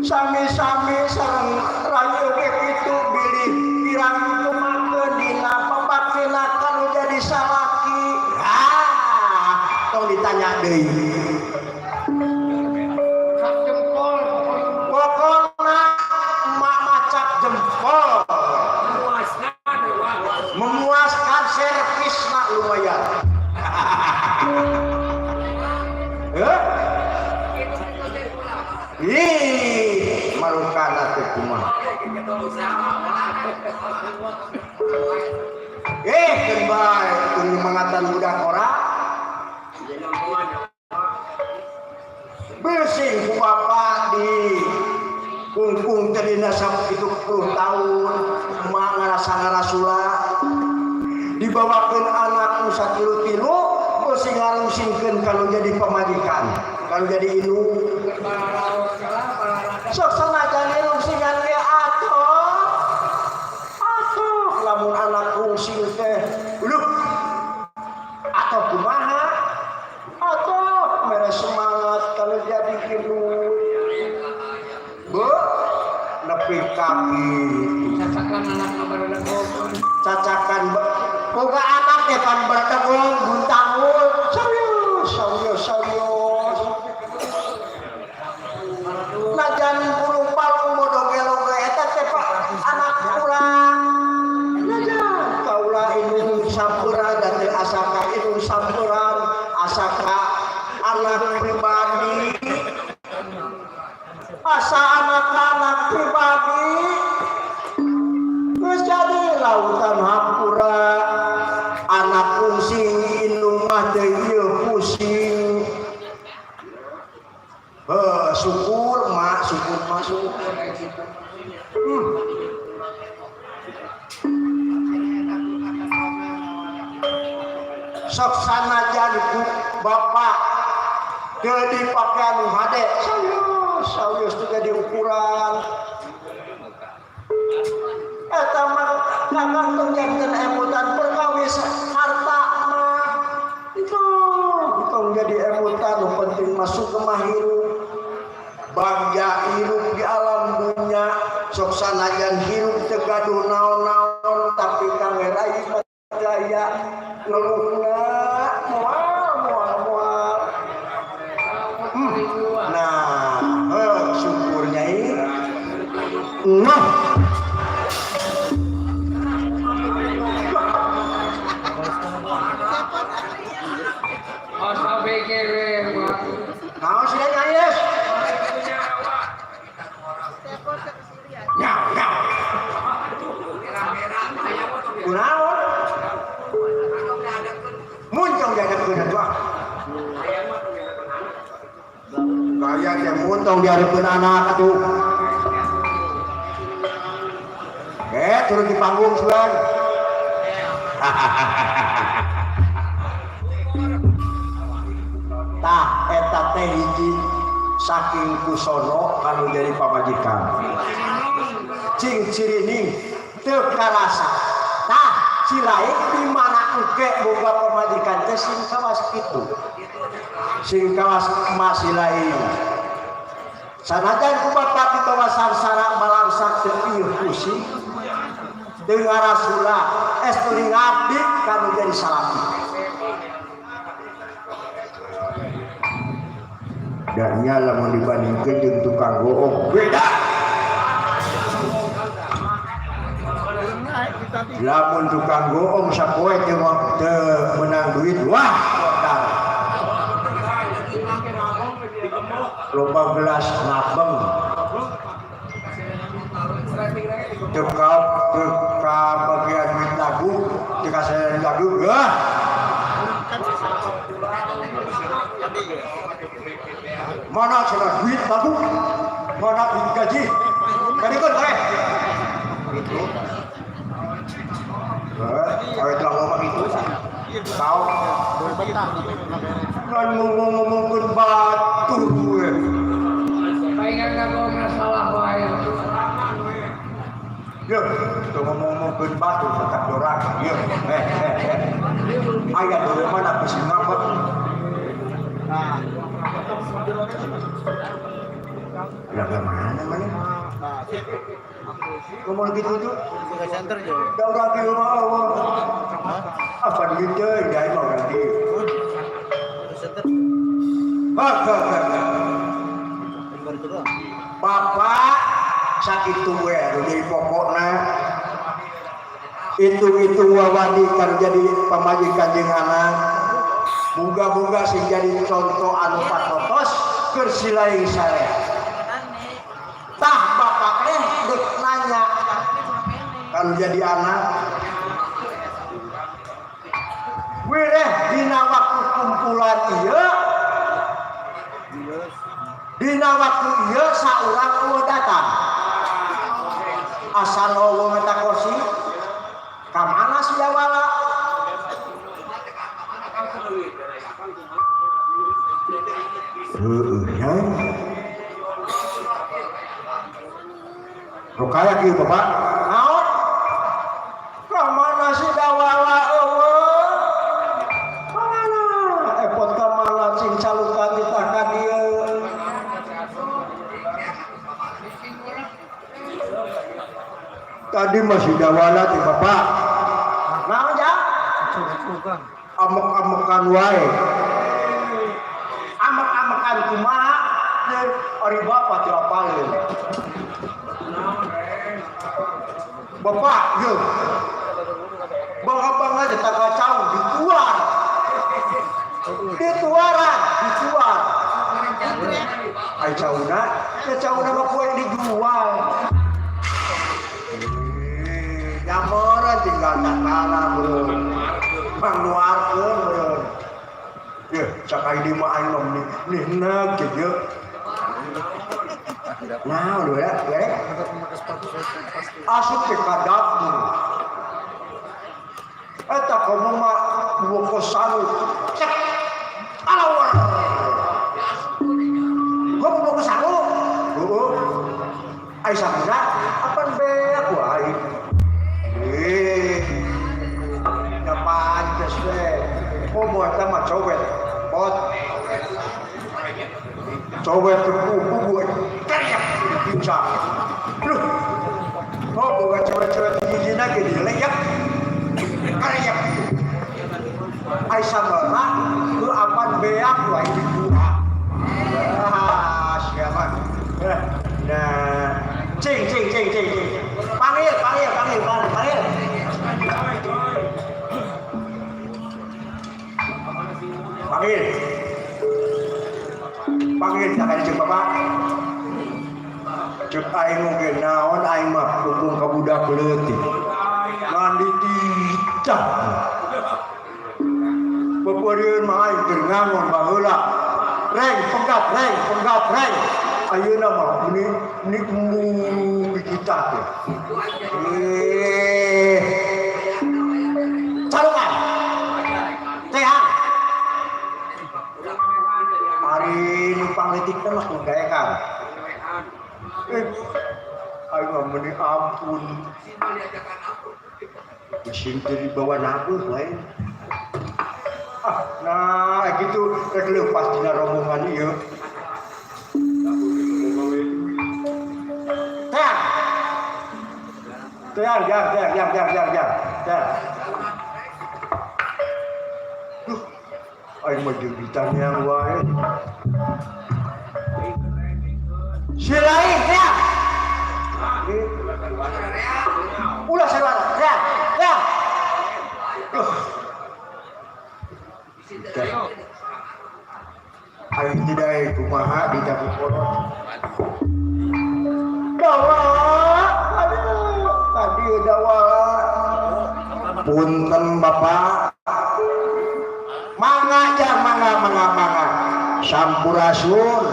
[SPEAKER 5] Sami-sami sareng rayi oge kitu bilih pirang nyugemakeun dina pabaktina kanu jadi salaki. Ah, tong ditanya deui.
[SPEAKER 4] Cap jempol pokoknya.
[SPEAKER 5] Pokona emak macap jempol. Memuaskan servisna lumayan. Heh? Ih, marukana teh kumaha. Eh, keun bae teu nyemangatan budak ora. Beuseung ku bapak di kungkung teh dina 70 tahun, emak ngarasa ngarasula. Dibawakeun anak nu satilu-tilu, beuseung ngarungsingkeun kalau jadi pamajikan, kalau jadi indung. Sok sanajan rungsingan ge atuh. Atuh lamun anak rungsing teh, leuh. Atuh kumaha? Atuh mere semangat kalau jadi indung. Bu, nepi ka kitu.
[SPEAKER 4] Cacakan anak mah baredegog.
[SPEAKER 5] Cacakan boga anak teh pan baredegog buntangul. Serius, serius, serius. Najan burung palung bodoh gelo ge eta teh Pak anak urang. Najan kaula indung sampeuran dan teu asa ka indung sampeuran, asa ka anak pribadi. Asa anak-anak pribadi. Geus jadi lautan hampura. Anak pusing indung mah teu ieu pusing. Heuh, syukur mak, syukur mak, syukur. Sok sanajan ku bapak teu dipake anu hade, serius, serius teu jadi ukuran. Eta mah kakantung janten emutan perkawis harta mah. Itu tong jadi emutan, nu penting masuk ke mah hirup. Bagja hirup di alam dunya, sok sanajan hirup teu gaduh naon-naon tapi kangge rai mah daya ngeluhna moal moal moal. Nah, heuh syukurnya ini. Nah.
[SPEAKER 4] Asa pikir we, Pak.
[SPEAKER 5] Naon sih nangis? Nyau, nyau. Kunaon? Muncul diadepkeun atuh. Gaya teh muntong dihareupeun anak atuh. Turun di panggung suan. Tah eta teh hiji saking kusono kanu jadi pamajikan. Cing cirining teu karasa. Tah silaik di mana engke boga pamajikan teh sing kawas kitu. Sing kawas masih lain. Sanajan ku bapak ditawa sangsara balangsak teu ieu pusing. Teu ngarasula estu ngabdi kanu jadi salaki. Dan nya lamun dibandingkeun jeung tukang goong beda. Lamun tukang goong sapoe teu meunang duit wah modal. Loba gelas ngabeng. Teu kabagian duit lagu, teu kasayan lagu, wah. Mana cenah duit lagu? Mana duit gaji? Kadikeun kare. Gitu. Awet lah ngomong gitu. Tahu. Kan ngomong-ngomongkeun batur we.
[SPEAKER 4] Palingan ngomong salah wae.
[SPEAKER 5] Ye, teu ngomong-ngomongkeun batur tetap doraka. Ye, Aya deui mana geus ngambek. Lah mana mana? Ngomong gitu tuh. Da urang kieu mah eueuh. Apa duit teh da mah urang kieu. Bapak sakitu we anu jadi pokokna. Itu-itu wawadi kan jadi pamajikan jeung anak. Muga-muga sing jadi contoh anu patotos keur silaing sare. Tah bapak teh deuk nanya kalau jadi anak. Wireh dina waktu kumpulan ieu, dina waktu ieu saurang eueuh datang. Asal eueuh meta kursi, ka mana si Dawala? Heueuh nya. Rukaya kieu Bapak. Naon? Ka mana si Dawala eueuh? Mana? Epot ka mana cing calukan ditah ka dieu. Tadi masih Dawala teh Bapak. Naon jang? Amek-amekan wae. Amek-amekan kumaha? Ari bapak teu apaleun. Bapak, yeuh. Bangga-bangga teh kacau dituar. Dituaran, dituar. Ai cauna, ya cauna mah poe dijual. Nyameran tinggal takala beureum. Mangnuarkeun beureum. Yeuh, cak ai di mah aing mah nih neg kieu. Nah, udah ya, ya. Asup ke kadapur. Eta komo mah buku sangu. Cek. Alawar. Gua buku sangu. Heeh. Ai sanguna apan beak wae. Ya pantes we. Komo eta mah cowet. Pot. Cowet kubu teriak pincang. Loh. Oh, boga cewek-cewek hijina ge dileyak. Karyak. Ai sabara ku apan beak wae dibuka. Ah, siapa? Nah, cing cing cing cing cing. Panggil, panggil, panggil, panggil. Panggil. Panggil tak ada jeung bapak. Cek aing oge naon aing mah punggung ka budak leutik. Ngan dititah. Pepeurieun mah aing keur ngangon baheula. Reng penggat, reng penggat. Gapreng. Ayeuna mah meni meni embung di kita teh. Eh. Calungan. Teang. Ari nu pangletik teh mah gaekan. Eh, aing mah meni ampun. Mesin teh dibawa nabuh wae. Ah, nah gitu rek leupas dina rombongan ieu. Teang. Teang, jang, jang, jang, jang, jang, jang. Teang. Duh, aing mah jeung ditanya wae. Si lain, teang. Ulah saudara, teang, teang. Duh. Aing tidak kumaha di dapur kolot. Dawa, aduh, tadi dawa. Punten bapak. Mangga jang, mangga, mangga, mangga. Sampurasun.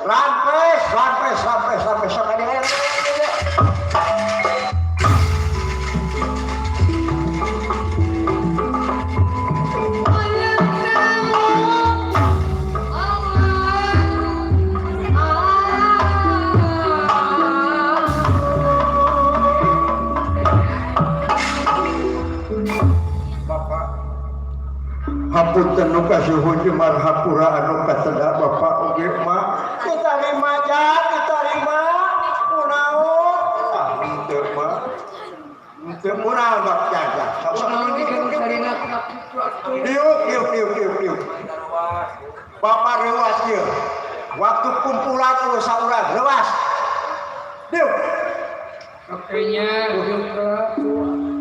[SPEAKER 5] Rampes, rampes, rampes, rampes. Sok adi. Bapak, hapunten nu kasuhun jemar hapura anu kateda bapak oge mah ditarima jang, ditarima kunaon ah henteu mah henteu kunaon bak jang jang sok sok diuk diuk diuk diuk diuk bapak reuas ieu waktu kumpulan eueuh saurang reuas diuk
[SPEAKER 4] Oke-nya diuk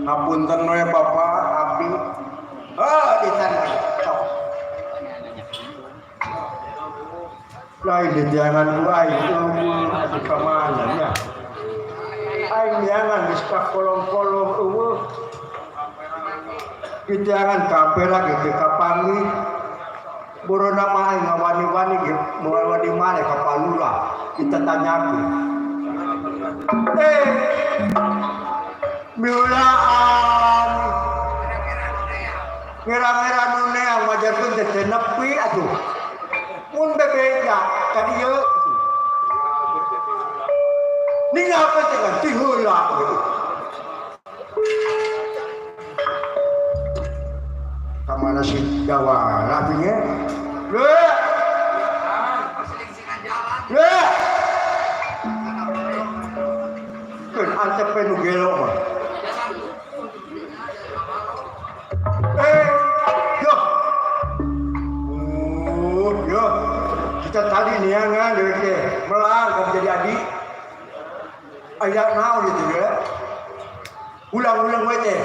[SPEAKER 5] hapunten we bapak abdi. Oh, ditarima sok. Lain di jangan ku aing eueuh di ka mana nya. Aing jangan geus ka kolong-kolong eueuh. Di jangan kabeh lagi di kapanggih. Borona mah aing ngawani-wani ge moal wani male ka palura ditatanyakeun. Eh. Miulaan. Ngira-ngira nu neang majarkeun teh teu nepi atuh. Mun bebeja ka dieu. Ninggalkeun teh kan ti heula gitu. Ka mana si Dawala nya? Leuh. Leuh. Keun antep nu gelo mah. Eh, yo. Yo. Kita tadi niangan deui teh melang kamu jadi adik. Hayang naon itu ya? Ulang-ulang we teh.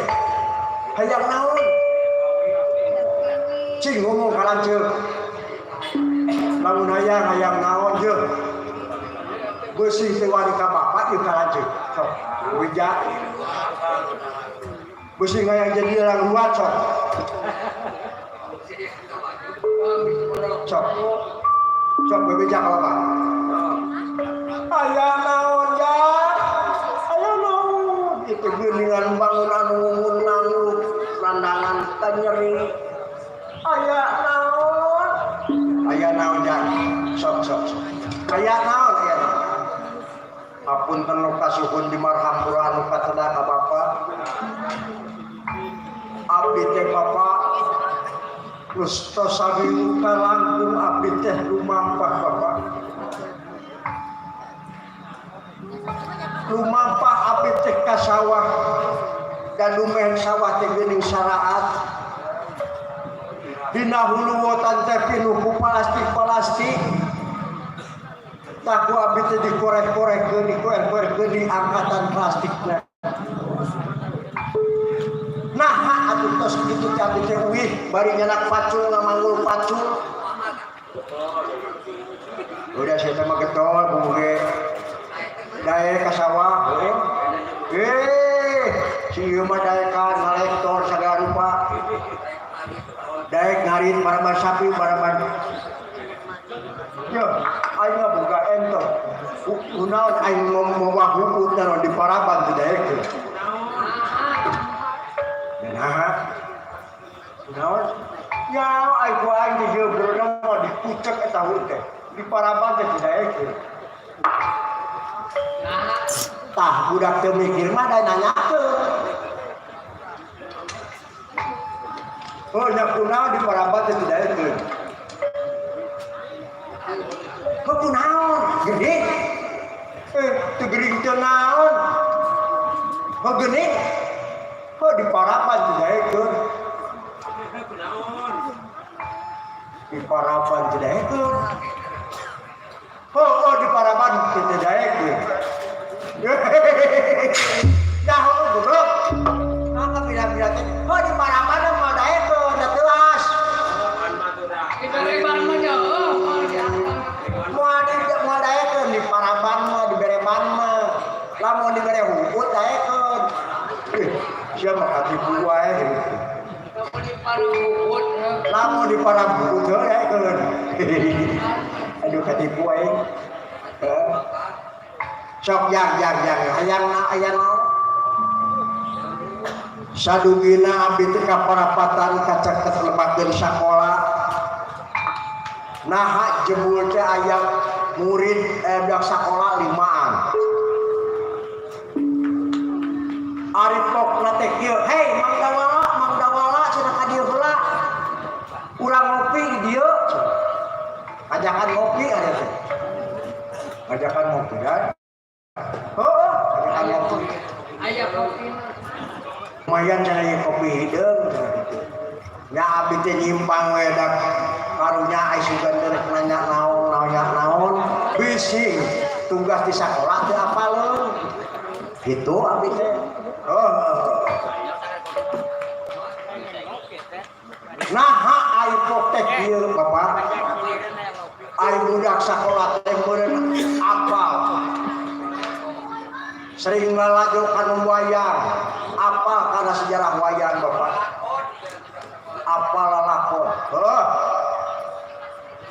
[SPEAKER 5] Hayang naon? Cing ngomong ka lanceuk. Lamun hayang hayang naon jeung. Beusi teh wani ka bapak jeung ka lanceuk. Sok, wija. Beusi hayang jadi orang luar sok. Sok. Sok bebeja ka bapak. Hayang naon jang? Hayang naon? Itu geuningan bangun anu ngungun landangan tanyeri. Aya naon? Aya naon jang? Sok sok sok. Aya naon aya naon? Hapunten nu kasuhun di marhampura anu kateda ka bapak. Abdi teh bapak geus tos sawiluka langkung abdi teh lumampah bapak. Lumampah abdi teh ka sawah dan lumeh sawah teh geuning saraat. Dina hulu wotan teh pinuh ku plastik-plastik. Taku abdi teh dikorek-korekkeun, dikorek-korekkeun di angkatan plastikna. Nah, atuh tos kitu teh abdi teh uih bari nyanak pacul ngamanggul pacul. Udah saya teh mah getol bubuge. Daek ka sawah heuh. Eh, si ieu mah daekan ngalektor sagala rupa. Daek ngarit barabar sapi barabar. Yo, aing mah Kunaon aing mawa huut naon di paraban teu daekeun. Nah, kunaon? Ya aing ku aing di dieu beurang mah dikucek eta huut teh. Di paraban teh teu daekeun. Tah budak teu mikir mah da nanyakeun. Oh nya kunaon di paraban teh teu daekeun. Heuh kunaon? Gede. Teu gering teu naon. Heuh geuning. Heuh di paraban teu daekeun. Di paraban teu daekeun. Heuh di paraban teu daekeun. Dah goblok. Maka bila-bila teh heuh di paraban mah daekeun da teuas.
[SPEAKER 4] Dibere ban mah jauh.
[SPEAKER 5] Moal di moal daekeun di paraban mah dibere ban mah. Lamun dibere huut daekeun. Sia mah katipu wae.
[SPEAKER 4] Lamun di parabut.
[SPEAKER 5] Lamun di parabut heuh daekeun. Aduh katipu aing. Heeh. Sok yang hayang na aya naon? Sadugina abdi teh ka parapatan kacaket lebakeun sakola. Naha jebul teh aya murid budak sakola 5an. Ari pokna teh kieu, "Hei Mang Dawala cenah ka dieu heula. Urang ngopi di dieu." Ajakan ngopi ari teh. Ajakan ngopi kan? Heeh, ajakan ngopi.
[SPEAKER 4] Aya kopi.
[SPEAKER 5] Lumayan cenah ieu kopi hideung cenah kitu. Nya abdi teh nyimpang we dak karunya ai sugan teh rek nanya naon nanya naon bisi tugas di sakola teu apaleun. Kitu abdi teh. Heeh. Naha ai pok teh kieu Bapak. Ai budak sakola teh meureun apal. Sering lalajo kana wayang, apal kana sejarah wayang Bapak. Apal lalakon. Heuh.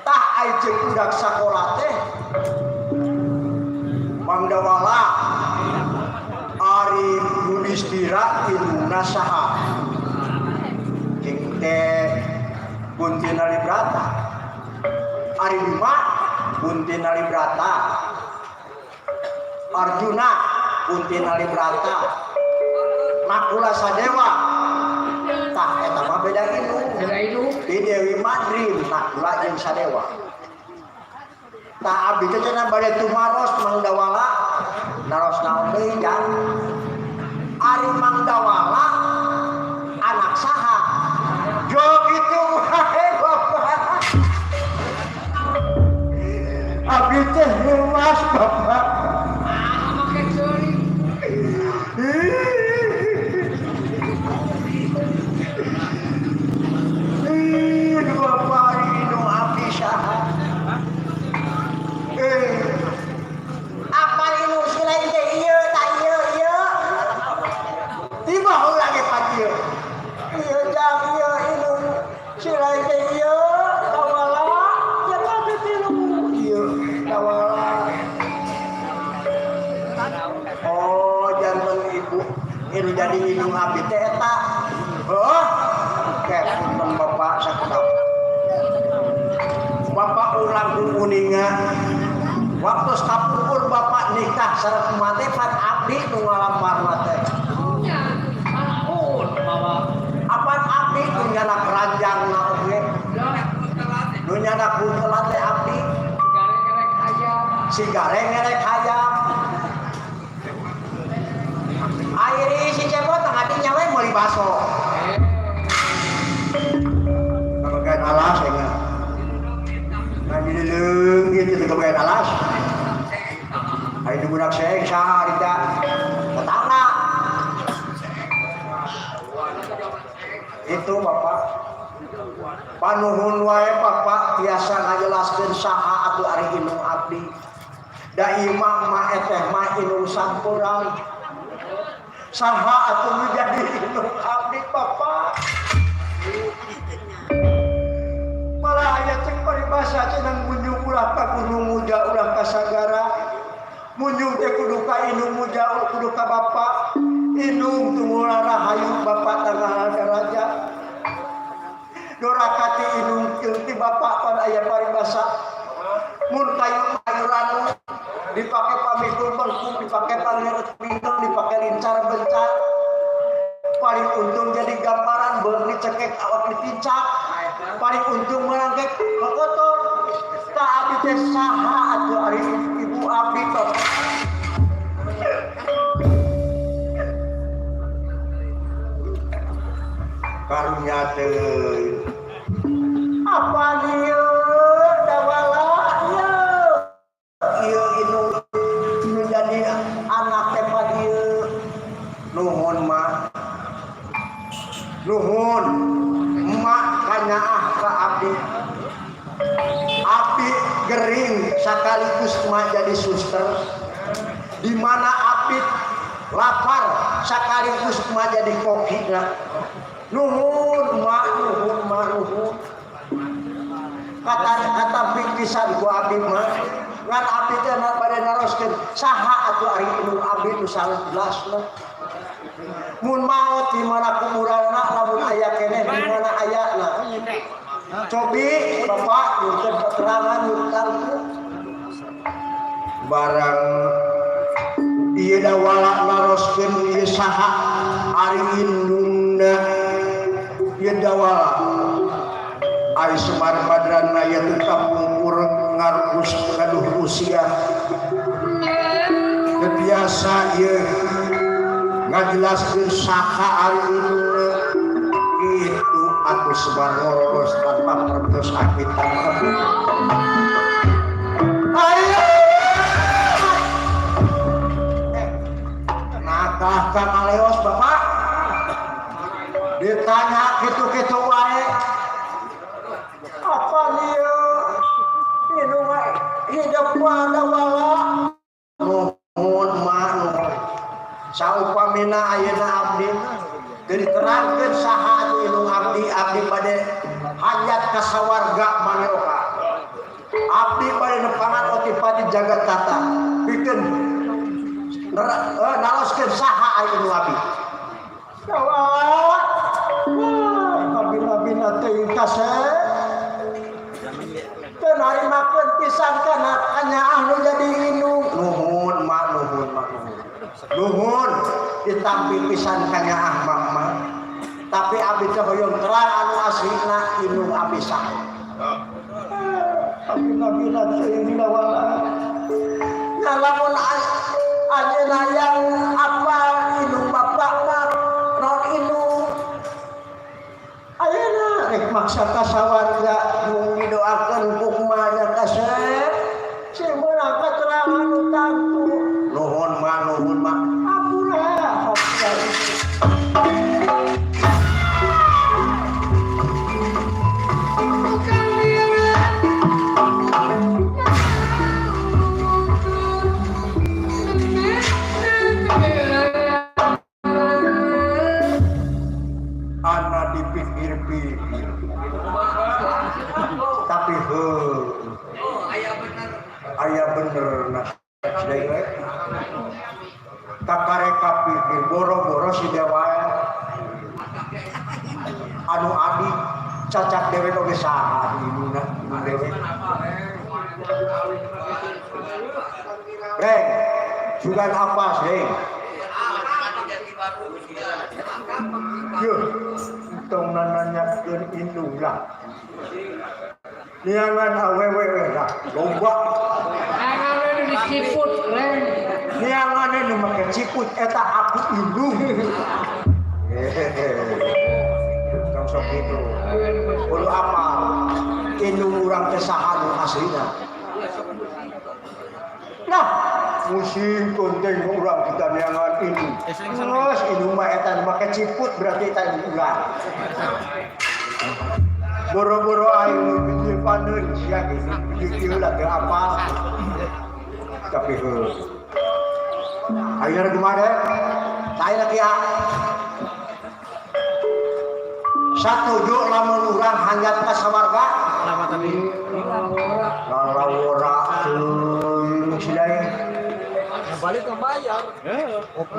[SPEAKER 5] Tah ai ceuk budak sakola teh Mang Dawala Ari Yudhistira indungna saha? Cing teh Kunti Nalibrata. Ari Bima Kunti Nalibrata. Arjuna Kunti Nalibrata. Nakula Sadewa. Tah eta mah beda indung.
[SPEAKER 4] Beda indung.
[SPEAKER 5] Di Dewi Madrim Nakula jeung Sadewa. Tah abdi teh cenah bade tumaros Mang Dawala. Naros naon deui jang? Ari Mang Dawala anak saha? Jo kitu wae Bapak. Abdi teh luas Bapak.
[SPEAKER 4] Ah, make ceuli.
[SPEAKER 5] Ih, Bapak indung abdi saha? Apa indung si lain teh ieu tak ieu ieu? Tiba heula ge pan ieu. Ieu jang ieu indung si lain teh ieu Dawala ya kabeh tilu ieu Dawala. Oh, janten ibu ieu jadi indung abdi teh eta. Heuh. Kepunten Bapak sakedap. Bapak urang kuninga. Waktu kapungkur Bapak nikah sareng mate pan abdi nu ngalamarna teh.
[SPEAKER 4] Nya, ampun bawa.
[SPEAKER 5] Apan abdi nu nyanak ranjangna oge. Nu nyanak buntelan teh abdi.
[SPEAKER 4] Gareng-gareng hayam.
[SPEAKER 5] Si gareng-gareng hayam. Airi si cebot ngadinya we meuli baso. Kabagian alas ya nggak? Ngadileung gitu teh kabagian alas. Ayo budak seng saha harita tetangga. Itu Bapak. Panuhun wae Bapak tiasa ngajelaskeun saha atuh ari indung abdi. Da imah mah eteh mah indung sampuran. Saha atuh nu jadi indung abdi Bapak. Malah aya cek paribasa cenah ngunjung ulah ka gunung muja ulah ka sagara. Munjung teh kudu ka indung mujau kudu ka bapak. Indung tunggu rahayu bapak tanggal daraja. Doraka ti indung ti bapak pan aya paribasa. Mun kayu mayuran dipake pamikul bengkung, dipake pangerut bintang, dipake lincar bencar. Paling untung jadi gambaran beurang dicekek awak dipincak. Paling untung merangkek kotor. Tak abdi teh saha atuh ari ibu abdi teh. Karunya teh. Apa ieu dawala ieu? Ieu indung nu jadi anak teh pa dieu. Nuhun mah. Nuhun emak kanyaah ka abdi. Abdi gering sekaligus emak jadi suster. Di mana abdi lapar sekaligus emak jadi koki lah. Nuhun emak, nuhun emak, nuhun. Kata pikisan ku abdi mah. Ngan abdi teh bade naroskeun saha atuh ari indung abdi nu sajelasna. Mun maot di mana kuburanna lamun aya keneh di mana ayana. Cobi bapak nyurkeun keterangan nyurkan barang ieu dawala naroskeun ieu saha ari indungna ieu dawala ari Semar Madrana ieu teh kapungkur ngarus gaduh usia teu biasa ieu ngajelaskeun saha ari indungna kitu atuh Semar ngororos tanpa pertos abdi tangkep. Ayo nakah ka ngaleos bapak ditanya kitu-kitu wae apa ieu indung hidup dawala nuhun mah nuhun saupamina ayeuna abdi teu diterangkeun saha atuh indung abdi abdi bade hayat ka sawarga manoka abdi bade nepangan otipati jagat tata pikeun naroskeun saha aya indung abdi dawala kabina-bina teuing kasep teu narimakeun pisan kana kanyaah nu jadi indung nuhun mak nuhun mak nuhun nuhun ditampi pisan kanyaah mak mah tapi abdi teh hoyong terang anu aslina indung abdi saha kabina-bina teuing dawala nya lamun anjeunna yang apa indung bapak mah naon indung ayeuna rek maksa ka sawarga mung didoakeun kumaha nya kasep sing meunang katerangan nu tangtu nuhun mah nuhun mah ampura hampura. Ana dipikir-pikir tapi heuh aya bener nah kakarek kapikir boro-boro si dewa anu adi cacak dewek oge saha indungna indung dewek reng sugan apa reng yeuh tong nananyakeun indung lah niangan awewe we lah loba
[SPEAKER 4] Niangan nu diciput reng
[SPEAKER 5] niangan nu make ciput eta aku indung hehehe tong sok kitu kudu apal indung urang teh saha nu aslina nah musim konten urang kita niangan indung geus indung mah eta nu make ciput berarti eta indung urang boro-boro aing nu paneun sia geus kieu lah teu apal tapi heuh ayeuna kumaha saya kia satuju lamun urang hanjat ka sawarga lalawora teuing sidaing
[SPEAKER 1] Balik nggak bayar.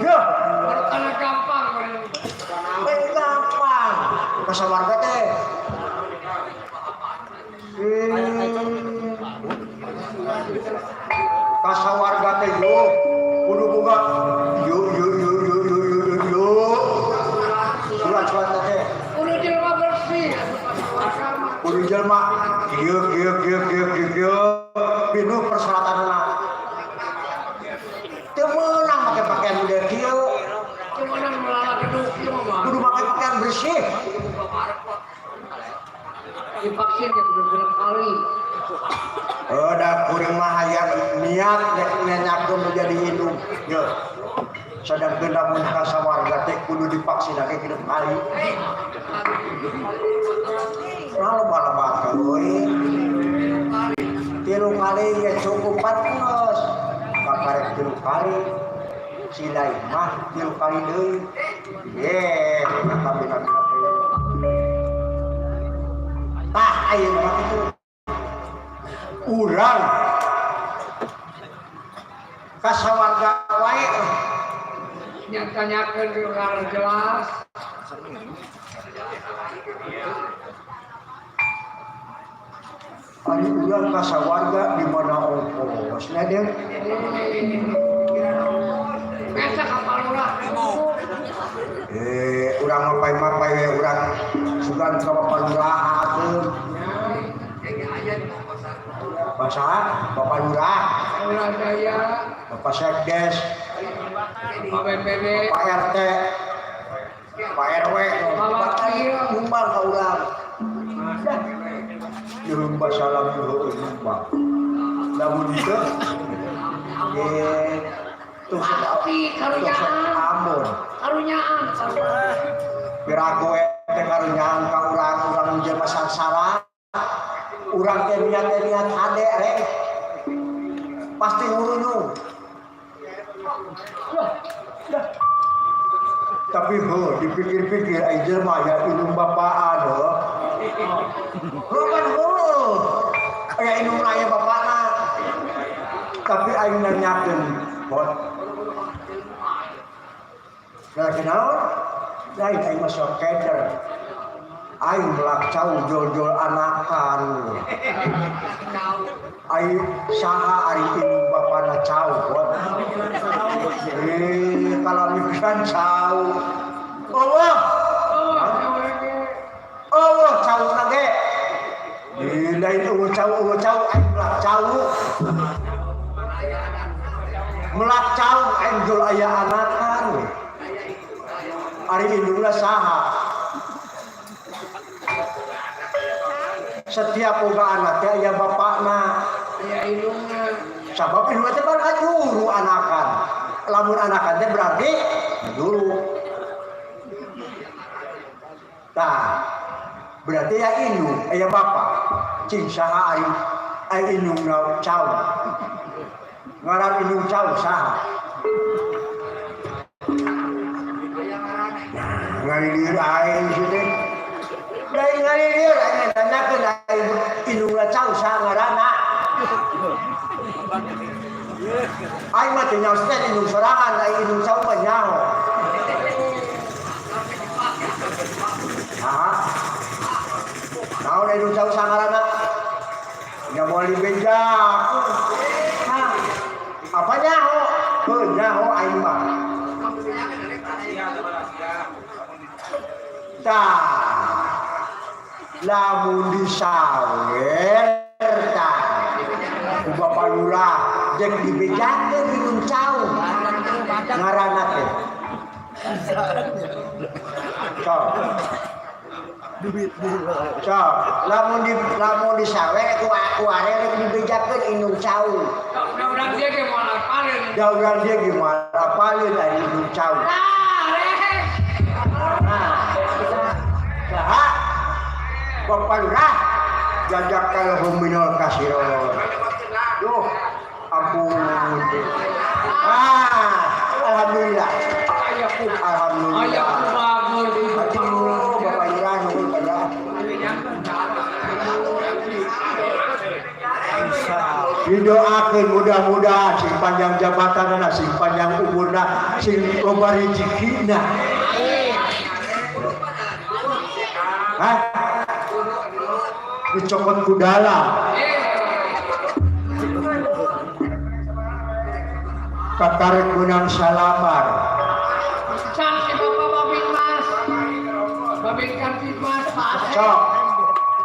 [SPEAKER 5] Ya,
[SPEAKER 4] Karena gampang.
[SPEAKER 5] eh gampang. Ka sawarga teh. Ka sawarga teh yo kudu boga yo yo yo yo yo yo yo yo. Surat-surat teh.
[SPEAKER 4] Kudu jelema bersih atuh ka sawarga mah.
[SPEAKER 5] Kudu jelema kieu kieu kieu kieu kieu kieu pinuh persyaratanna. Teu meunang make pakaian model kieu.
[SPEAKER 4] Teu meunang melala geduk ieu mah.
[SPEAKER 5] Kudu make pakaian bersih.
[SPEAKER 4] Divaksin ya kudu genep kali.
[SPEAKER 5] Oh, da kuring mah hayang niat rek nanyakeun nu jadi indung. Ye. Sadangkeun lamun ka sawarga teh kudu divaksin ge genep kali. Nah, loba-loba euy. 3 kali ya cukup geus. Kakarek 3 kali. Si lain mah 3 kali deui. Ye, maka bina-bina teh. Tah ayeuna mah kitu. Urang ka sawarga wae
[SPEAKER 4] Nyantanyakeun ke urang jelas.
[SPEAKER 5] Ari urang ka sawarga di mana ongkosna deui?
[SPEAKER 4] Biasa ka Palurah.
[SPEAKER 5] Urang mah pae-pae we urang sugan ka Bapak Lurah atuh. Basa Bapak Lurah,
[SPEAKER 4] Lurah Jaya,
[SPEAKER 5] Bapak Sekdes,
[SPEAKER 4] Pak BPD,
[SPEAKER 5] Pak RT, Pak RW,
[SPEAKER 4] Pak Wakil.
[SPEAKER 5] nyumbang ka urang. Nyumbang salam nyumbang. Lamun teu tung
[SPEAKER 4] Pasti karunyaan.
[SPEAKER 5] Ambon.
[SPEAKER 4] Karunyaan.
[SPEAKER 5] Piraku teh karunyaan ka urang, urang jelema sangsara. Urang teh niat teh niat hade rek. Pasti ngurunyung. Tapi heuh dipikir-pikir ai jelema ya indung bapaan heuh. Heuh kan heuh. Aya indung aya bapana. Tapi aing nanyakeun bot. Nah, kenaon? Lain aing mah sok keder. Aing melak cau jol-jol anakan. Aing saha ari indung bapana cau bot. Kalau mikiran cau. Allah. Allah cau nage. Lain eueuh cau, eueuh cau aing melak cau. Melak cau aing jol aya anakan. Ari indungna saha? Setiap boga anak teh aya bapakna.
[SPEAKER 4] Aya indungna.
[SPEAKER 5] Sabab indungna teh kan ngajuru anakan. Lamun anakan teh berarti ngajuru. Tah, berarti aya indung, aya bapak. Cing saha ari ai indungna cau. Ngaran indung cau saha? Ngalilir aing si teh. Lain ngalilir aing nanyakeun aing indungna cau saha ngaranna. Aing mah teu nyaho teh indung sorangan, aing indung cau mah nyaho. Saha? Naon indung cau saha ngaranna? Nya moal dibeja. Hah? Apa nyaho? Heuh nyaho aing mah. Tah, lamun disawer tah ku Bapak Lurah jeung dibejakeun indung cau ngaranna teh. Sok. Sok, lamun disawer ku aku are rek dibejakeun indung cau.
[SPEAKER 4] Da urang dia ge moal apaleun.
[SPEAKER 5] Da urang dia ge moal apaleun ari indung cau.
[SPEAKER 4] Nah, rek.
[SPEAKER 5] Nah, saha? Bapak Lurah jajak kalau minal kasiron. Duh, ampun. Ah, alhamdulillah. Alhamdulillah.
[SPEAKER 4] Aya ku bagus di Bapak Lurah.
[SPEAKER 5] Aduh, Bapak Lurah nuhun pada.
[SPEAKER 1] Bisa.
[SPEAKER 5] Didoakeun mudah-mudahan sing panjang jabatanna, sing panjang umurna, sing loba rezekina. Hah? Dicokot ku dalam. Kakarek menang salamar.
[SPEAKER 4] Sang si Bapak Babin Mas. Babin Kantin Mas, Pak Asep.
[SPEAKER 5] Sok.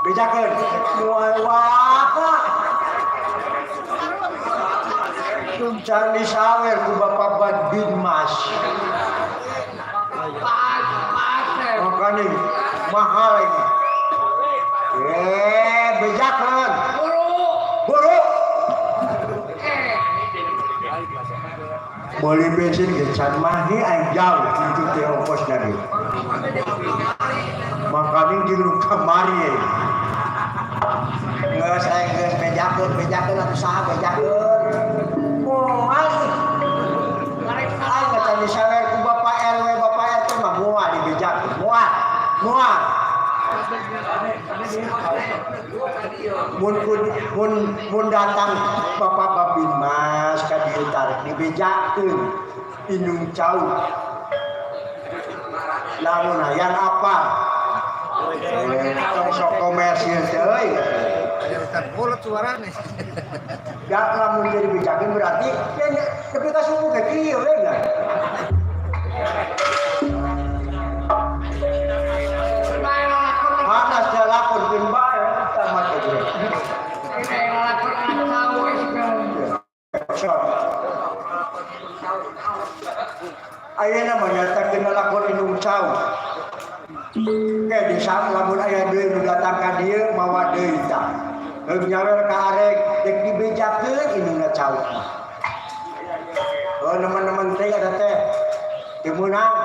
[SPEAKER 5] Bejakeun. Moal waka. Can disawer ku Bapak Babin Mas.
[SPEAKER 4] Pak Asep.
[SPEAKER 5] Makanya mahal ini. Bejakeun.
[SPEAKER 4] Buru.
[SPEAKER 5] Buru. Beli bensin ke can mahi aing jauh itu teh ongkos lagi. Makanya jeung nu kamari. Geus aing geus bejakeun, bejakeun atuh saha bejakeun. Moal ih. Aing mah can disawer ku Bapak RW, Bapak RT mah moal dibejakeun. Moal. Moal. Mun datang Bapak Babin Mas ka dieu tarik dibejakeun indung cau. Lamun hayang apa? Tong sok komersil teh euy.
[SPEAKER 1] Mulut suarane.
[SPEAKER 5] Gak lamun jadi bejakeun berarti ya nepi ka subuh ge kieu we nya. Panas dia lakon pin bae tamat ge. Ayeuna mah nyata kena lakon indung cau. Ke desa lamun aya deui nu datang ka dieu mawa deui tah. Heug nyawer ka arek dek dibejakeun indungna cau mah. Oh nemen-nemen teh eta teh. Teu meunang.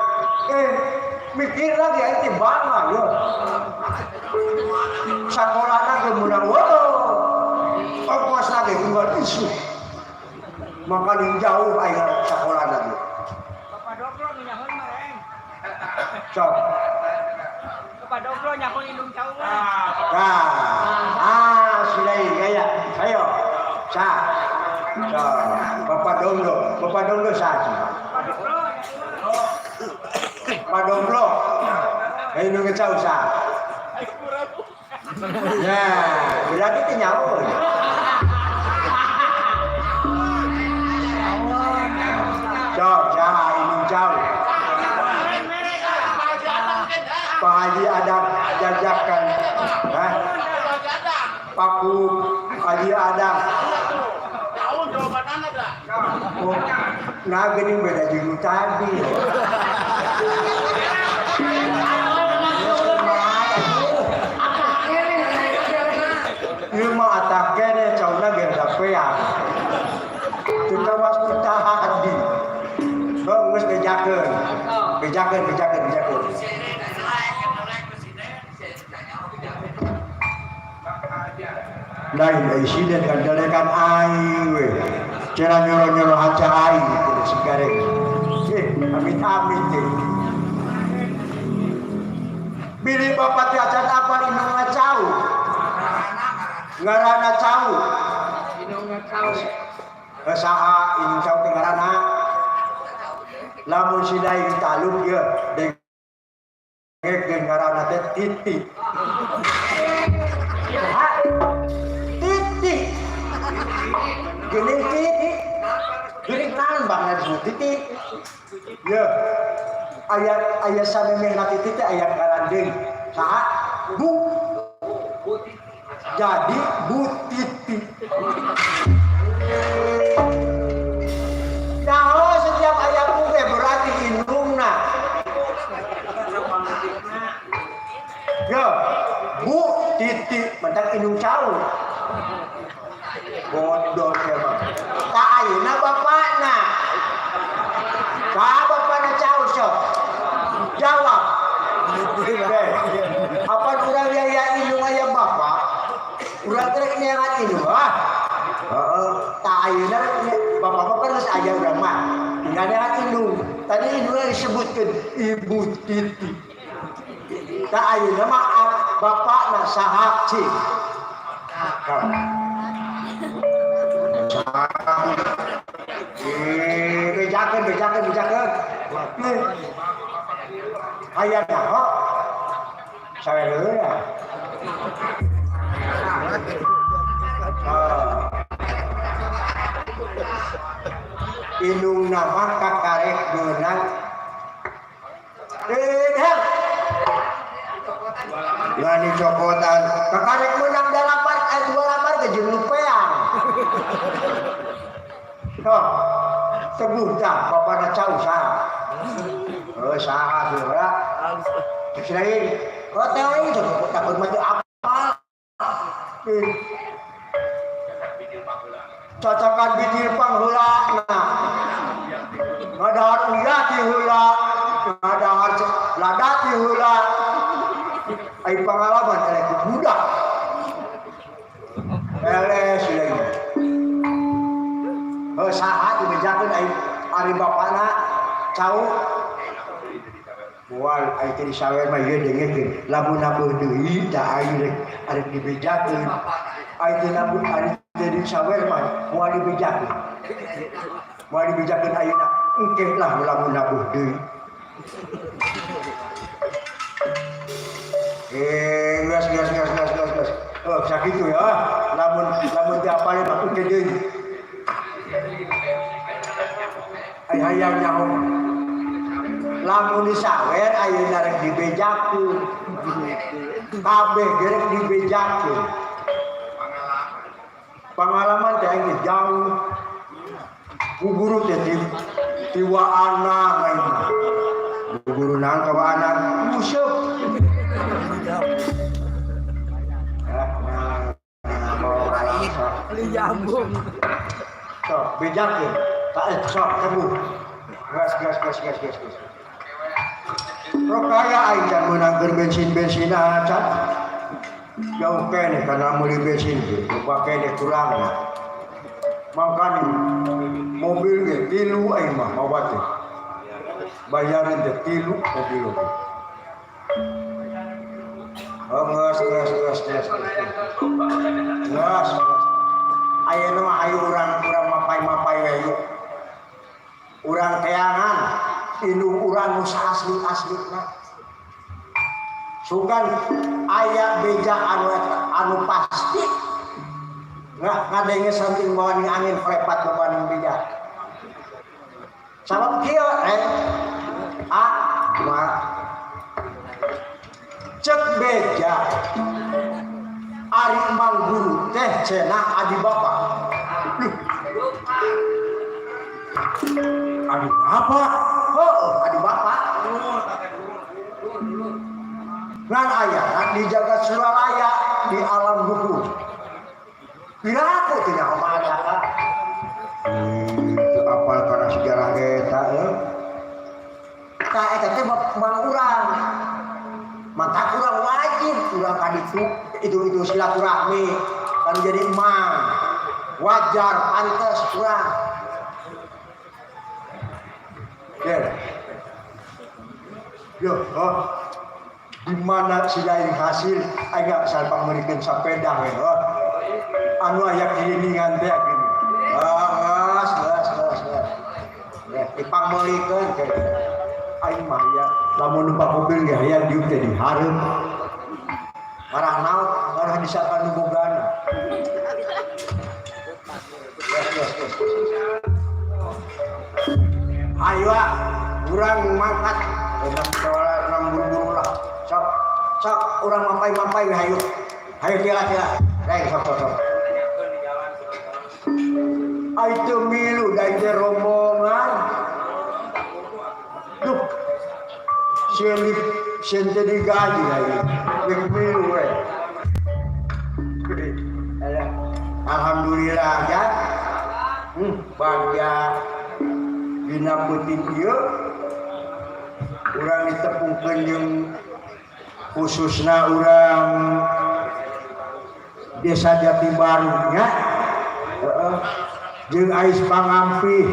[SPEAKER 5] Mikir lagi aing teh bangga yo. Sakolana ge meunang woto. Ongkos lagi unggal isu. Maka jauh aing sakolana ge.
[SPEAKER 1] Bapak Doglo nyahon mah aing.
[SPEAKER 5] Sok.
[SPEAKER 1] Bapak Doglo nyahon indung cau mah.
[SPEAKER 5] Nah, sudah ini ya. Ayo. Sa. Sok. Bapak Doglo, Bapak Doglo sa.
[SPEAKER 1] Bapak Doglo
[SPEAKER 5] Pak Doglo. Indung cau sa. Ya, berarti teh nyaho. Sok, saha indung cau. Pak Haji Adam jajakan. Hah? Pak Haji Adam. Oh, nah gini beda jeung tadi. Ieu mah atak kene cauna ge dapean. Teu kawas teu tahadi. Heuh geus bejakeun. Bejakeun, bejakeun, bejakeun. Lain euy siden kan delekan aing we. Cara nyoro-nyoro haca aing kudu sigareng. Amit-amit teh. Bilih bapak teh acan apal indungna cau. Ngaranna cau.
[SPEAKER 4] Indungna cau.
[SPEAKER 5] Saha indung cau teh ngaranna? Lamun si daing taluk ieu dengek ngaranna teh Titi. Titi. Geuning Titi. Geuning naon bangna disebut Titi? Ye. Aya aya samemehna Titi teh aya ngaran deui. Saha? Bu. Jadi Bu Titi. Nah, setiap aya bu ge berarti indungna. Yo, Bu Titi mentak indung cau. Bodoh emang. Tak ayeuna bapakna. Saha bapakna cau sok? Jawab. Oke. Apa urang aya indung aya bapak? Urang teh neangan indung ah. Heeh, tak ayeuna bapak kan geus aya urang mah. Tinggal neangan indung. Tadi indungna disebutkeun Ibu Titi. Tak ayeuna mah bapakna saha cing? Eh, bejakeun, bejakeun, bejakeun. Hayang nyaho. Sawer heula. Indung nama kakarek beunang. Eh, ngani cokotan kakarek menang dalapan dua lamar ke jeung nu peang. Toh, teguh tah bapana cau saha? Oh, saha heula. Cek lain. Oh, teh aing takut mah teu apal. Cocokan bijil pangheula na. Ngadahar uyah ti heula, ngadahar lada ti heula. Ai pangalaman eleh ku budak. Eleh silain. Heuh saha dibejakeun ai ari bapana cau. Moal ai teh disawer mah ieu dengekeun. Lamun nabuh deui tah ai rek arek dibejakeun. Ai teh lamun ari teh disawer mah moal dibejakeun. Moal dibejakeun ayeuna engke lah lamun nabuh deui. Eh, gas gas gas gas gas gas. Oh, sakitu ya. Lamun lamun teu apal mah engke deui. Ai hayang nyaho. Lamun disawer ayeuna rek dibejakeun. Kabeh ge rek dibejakeun. Pangalaman teh aing jauh. Ku guru teh ti waana aing. Ku guru naon ka waana? Museup.
[SPEAKER 1] Beli jambung.
[SPEAKER 5] Sok, bejakeun. Tak sok teguh. Gas gas gas gas gas gas. Rokaya aing can meunang keur bensin-bensin acan. Jauh keneh kana meuli bensin ge, loba keneh kurangna. Mangkani mobil ge tilu aing mah mawa teh. Bayaran teh tilu mobil oge. Oh, gas gas gas gas gas. Gas. Ayeuna mah ayo urang-urang mapai-mapai we yuk. Urang teangan indung urang nu asli-aslina. Sugan aya beja anu eta anu pasti ngadenge saking bawaning angin prepat bawaning beja. Sabab kieu a ma cek beja ari Mang Guru teh cenah adi bapa. Adi bapa? Heuh, adi bapa. Ngan ayana dijaga Suralaya di alam dukur. Piraku teh nyaho mah ada. Teu apal kana sejarah eta euy. Tah eta teh mang urang. Maka urang wajib urang ka ditu itu silaturahmi kan jadi emang wajar pantes urang. Ger. Yo, oh. Di mana si lain hasil agak salpang merikeun sapeda we, oh. Anu aya kiliningan teh gini. Ah, gas gas gas gas. Ya, dipangmeulikeun ke. Aing mah ya lamun numpak mobil ge hayang diuk teh di hareup. Marah naon, marah disapa nu bogana. Gas gas gas. Ayo urang mangkat urang urang buru-buru lah. Sok sok urang mampai-mampai we hayu. Hayu kira-kira. Reng sok sok sok. Ai teu milu da teh rombongan. Duh. Sieun sieun teh digaji hayu. Rek milu we. Alhamdulillah ya. Bangga dina peuting ieu urang ditepungkeun jeung khususna urang Desa Jati Baru nya. Heeh. Jeung ais pangampih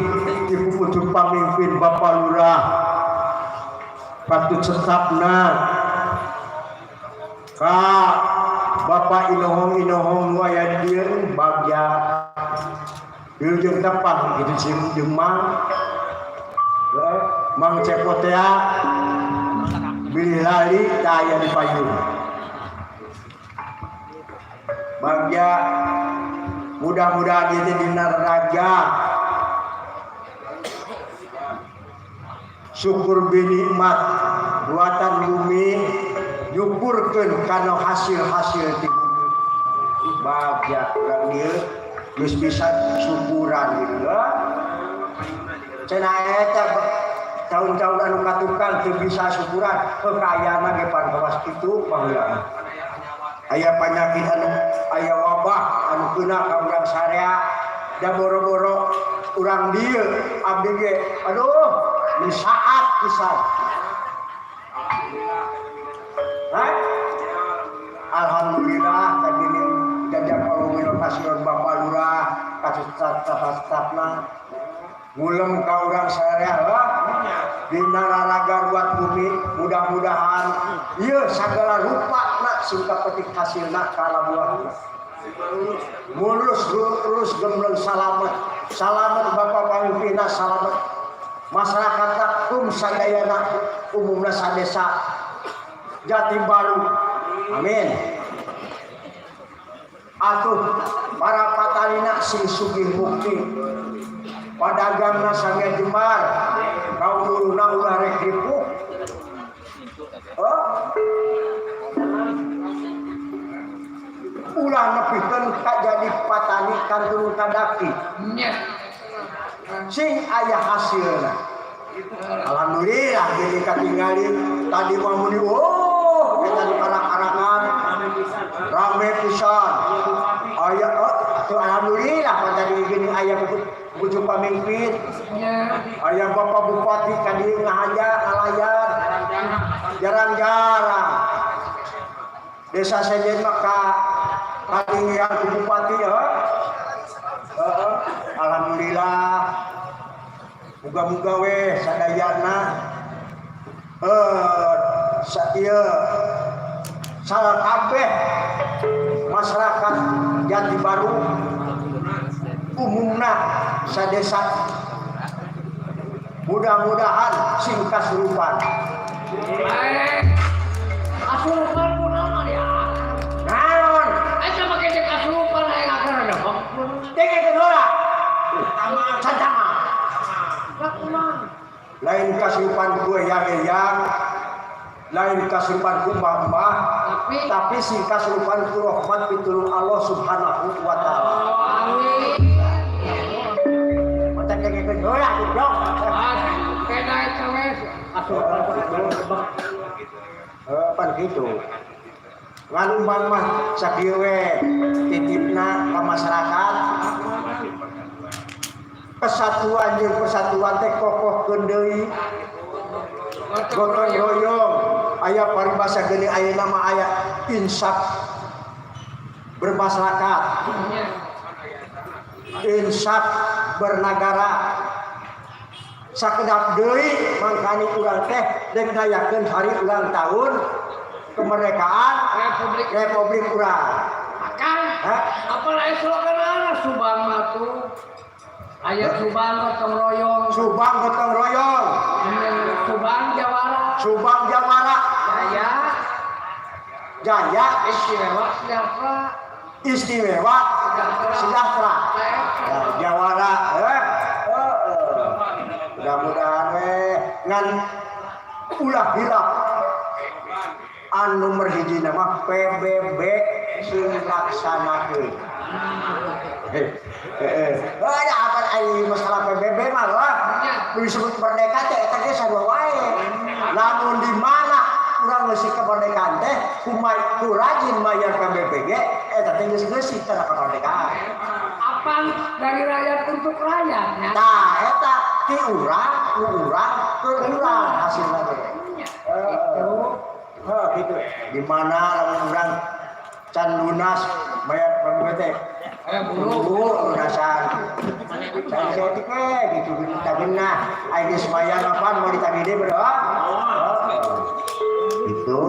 [SPEAKER 5] ti pupucuk pamimpin Bapak Lurah patut setapna ka Bapak inohong-inohong nu aya di dieu bagja. Wilujeng tepang gitu sih jeung Mang. Heeh, Mang Cepot teh bilih lali teu aya di payun. Bagja mudah-mudahan ieu teh dina raga syukur binikmat buatan bumi nyukurkeun kana hasil-hasil ti bumi. Bagja urang dieu geus bisa syukuran gitu. Cenah eta tahun-tahun anu katukang teu bisa syukuran, kekayaanna ge pan kawas kitu baheula. Aya panyakit anu aya wabah anu kena ka urang sarea da boro-boro urang dieu abdi ge aduh di saat pisan. Hah? Alhamdulillah tadi ini jajak kalau kasihan Bapak Lurah kasus staf-stafna ngulem ka urang sarea lah dina raraga buat bumi mudah-mudahan ieu sagala rupa na sing kapetik hasilna kalabuah mulus lurus gembleng salamet salamet Bapak pamimpinna salamet masyarakat kum sadayana umumna sadesa Jati Baru amin. Atuh para patalina sing sugih mukti padagangna sangea jembar kaum buruhna ulah rek ripuh. Oh. Ulah nepikeun ka jadi patani kantun kadaki. Sing aya hasilna. Alhamdulillah gini katingali tadi mah muni oh eta di arak-arakan rame pisan. Aya oh tuh alhamdulillah pan tadi gini aya bujuk pamimpin. Aya Bapak Bupati ka dieu ngahaja ngalayan. Jarang-jarang. Desa sejen mah ka katinggian ku bupati ya. Heeh, alhamdulillah. Muga-muga we sadayana ieu salah kabeh masyarakat Jati Baru umumna sadesa mudah-mudahan sing kasurupan.
[SPEAKER 4] Kasurupan kunaon ya?
[SPEAKER 5] Naon?
[SPEAKER 4] Eta make cek kasurupan aya ngaranna dong.
[SPEAKER 5] Dengekeun heula. Cantama.
[SPEAKER 4] Lah kumaha?
[SPEAKER 5] Lain kasurupan ku eyang-eyang, lain kasurupan ku mbah-mbah, tapi sing kasurupan ku rahmat pitulung Allah Subhanahu wa taala.
[SPEAKER 4] Amin.
[SPEAKER 5] Mata dengekeun heula goblok.
[SPEAKER 4] Kena eta we kasurupan ku
[SPEAKER 5] Pan kitu. Ngalumbang mah sakieu we titipna ka masyarakat. Kesatuan jeung persatuan teh kokohkeun deui. Gotong royong aya paribasa geuning ayeuna mah aya insaf bermasyarakat. Insaf bernagara. Sakedap deui mangkani urang teh dek ngayakeun hari ulang tahun kemerdekaan Republik urang.
[SPEAKER 4] Akang, apalagi slogan Subang mah tuh. Aya Subang gotong royong.
[SPEAKER 5] Subang gotong royong.
[SPEAKER 4] Subang Jawara.
[SPEAKER 5] Subang Jawara.
[SPEAKER 4] Jaya.
[SPEAKER 5] Jaya.
[SPEAKER 4] Istimewa sejahtera.
[SPEAKER 5] Istimewa sejahtera. Ya, Jawara. Mudah-mudahan we ngan ulah hilap. Anu nomor hiji nama PBB sing laksanakeun. Ada apa ai masalah PBB mah lah. Disebut merdeka teh eta ge sarua wae. Lamun di mana urang ngeusi kemerdekaan teh ku rajin mayar PBB ge eta teh geus ngeusi kana kemerdekaan.
[SPEAKER 4] Apang dari rakyat untuk rakyat nya.
[SPEAKER 5] Tah eta ti urang ku urang keur urang hasilna teh. Heeh, gitu. Di mana lamun urang can lunas bayar PBB teh buru lunasan. Can saeutik we gitu kita genah. Ai geus bayar apaan mau ditagih deui berdoa. Gitu.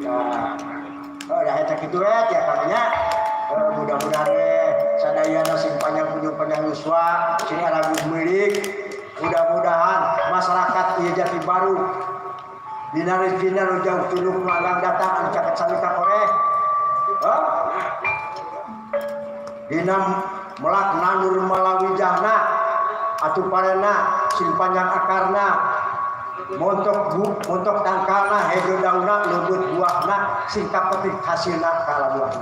[SPEAKER 5] Ya. Oh, dah eta kitu we ya kangnya. Mudah-mudahan we sadaya Sadayana sing panjang kunjung panjang yuswa, sing aragung milik. Mudah-mudahan masyarakat ieu Jati Baru dina rezekina nu jauh tunduk nu alang datang anu caket sami ka koreh. Hah? Dina melak nandur malawijahna atuh parena sing panjang akarna, montok bu, montok tangkalna, hejo daunna, leubeut buahna, sing kapetik hasilna kala buahna.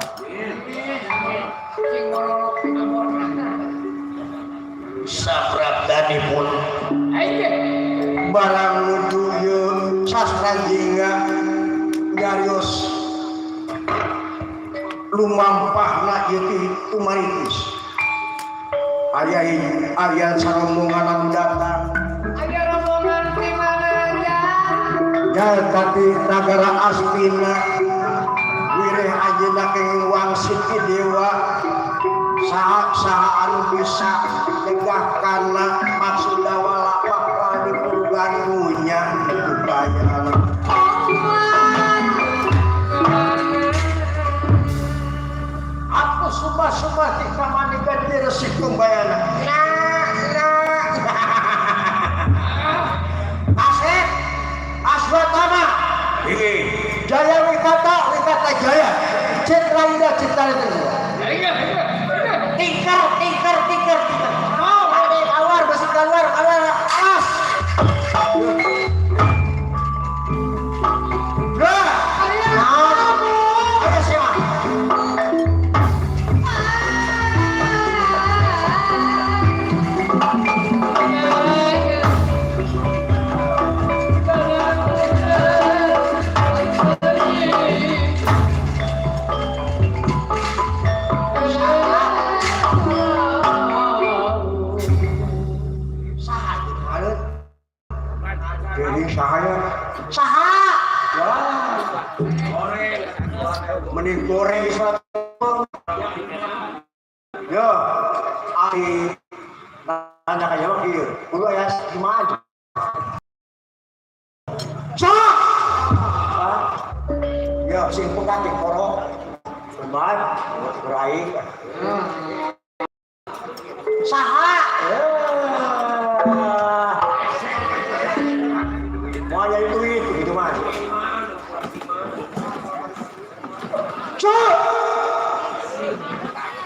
[SPEAKER 4] Sing ngololok pinamorna.
[SPEAKER 2] Saprabdanipun
[SPEAKER 4] Ayo.
[SPEAKER 5] Barang nuju ieu sastra jingga nyarios lumampahna ieu ti tumaritis. Aya aya sarombongan anu datang.
[SPEAKER 4] Aya rombongan ti mana aja?
[SPEAKER 5] Nyata ti nagara Astina wireh anjeunna kenging wangsit ki dewa saha saha anu bisa nyegah kana maksud dawala bakal dipurugan dunya upaya. Aku sumpah-sumpah ti kamanikan di resik kumbayana. Nah, nah. Asep, Aswatama, Jaya Wikata, Wikata Jaya, Citra Ida, Citra Ida.
[SPEAKER 4] Ayo, ayo.
[SPEAKER 5] Tingkar, tingkar, tingkar, tingkar. Oh, ada keluar, masuk keluar, keluar, awas. Nah, nah, ayo siapa? Saha itu halut? Jadi sahaya. Saha. Wah. Mending goreng suatu. Yo, ari nanya ka jawab ieu. Kudu aya gimana? Saha. Yo, sing pekat di koro. Kumaha? Aing. Saha? Eh. Mau nyari duit gitu mah. Cuk!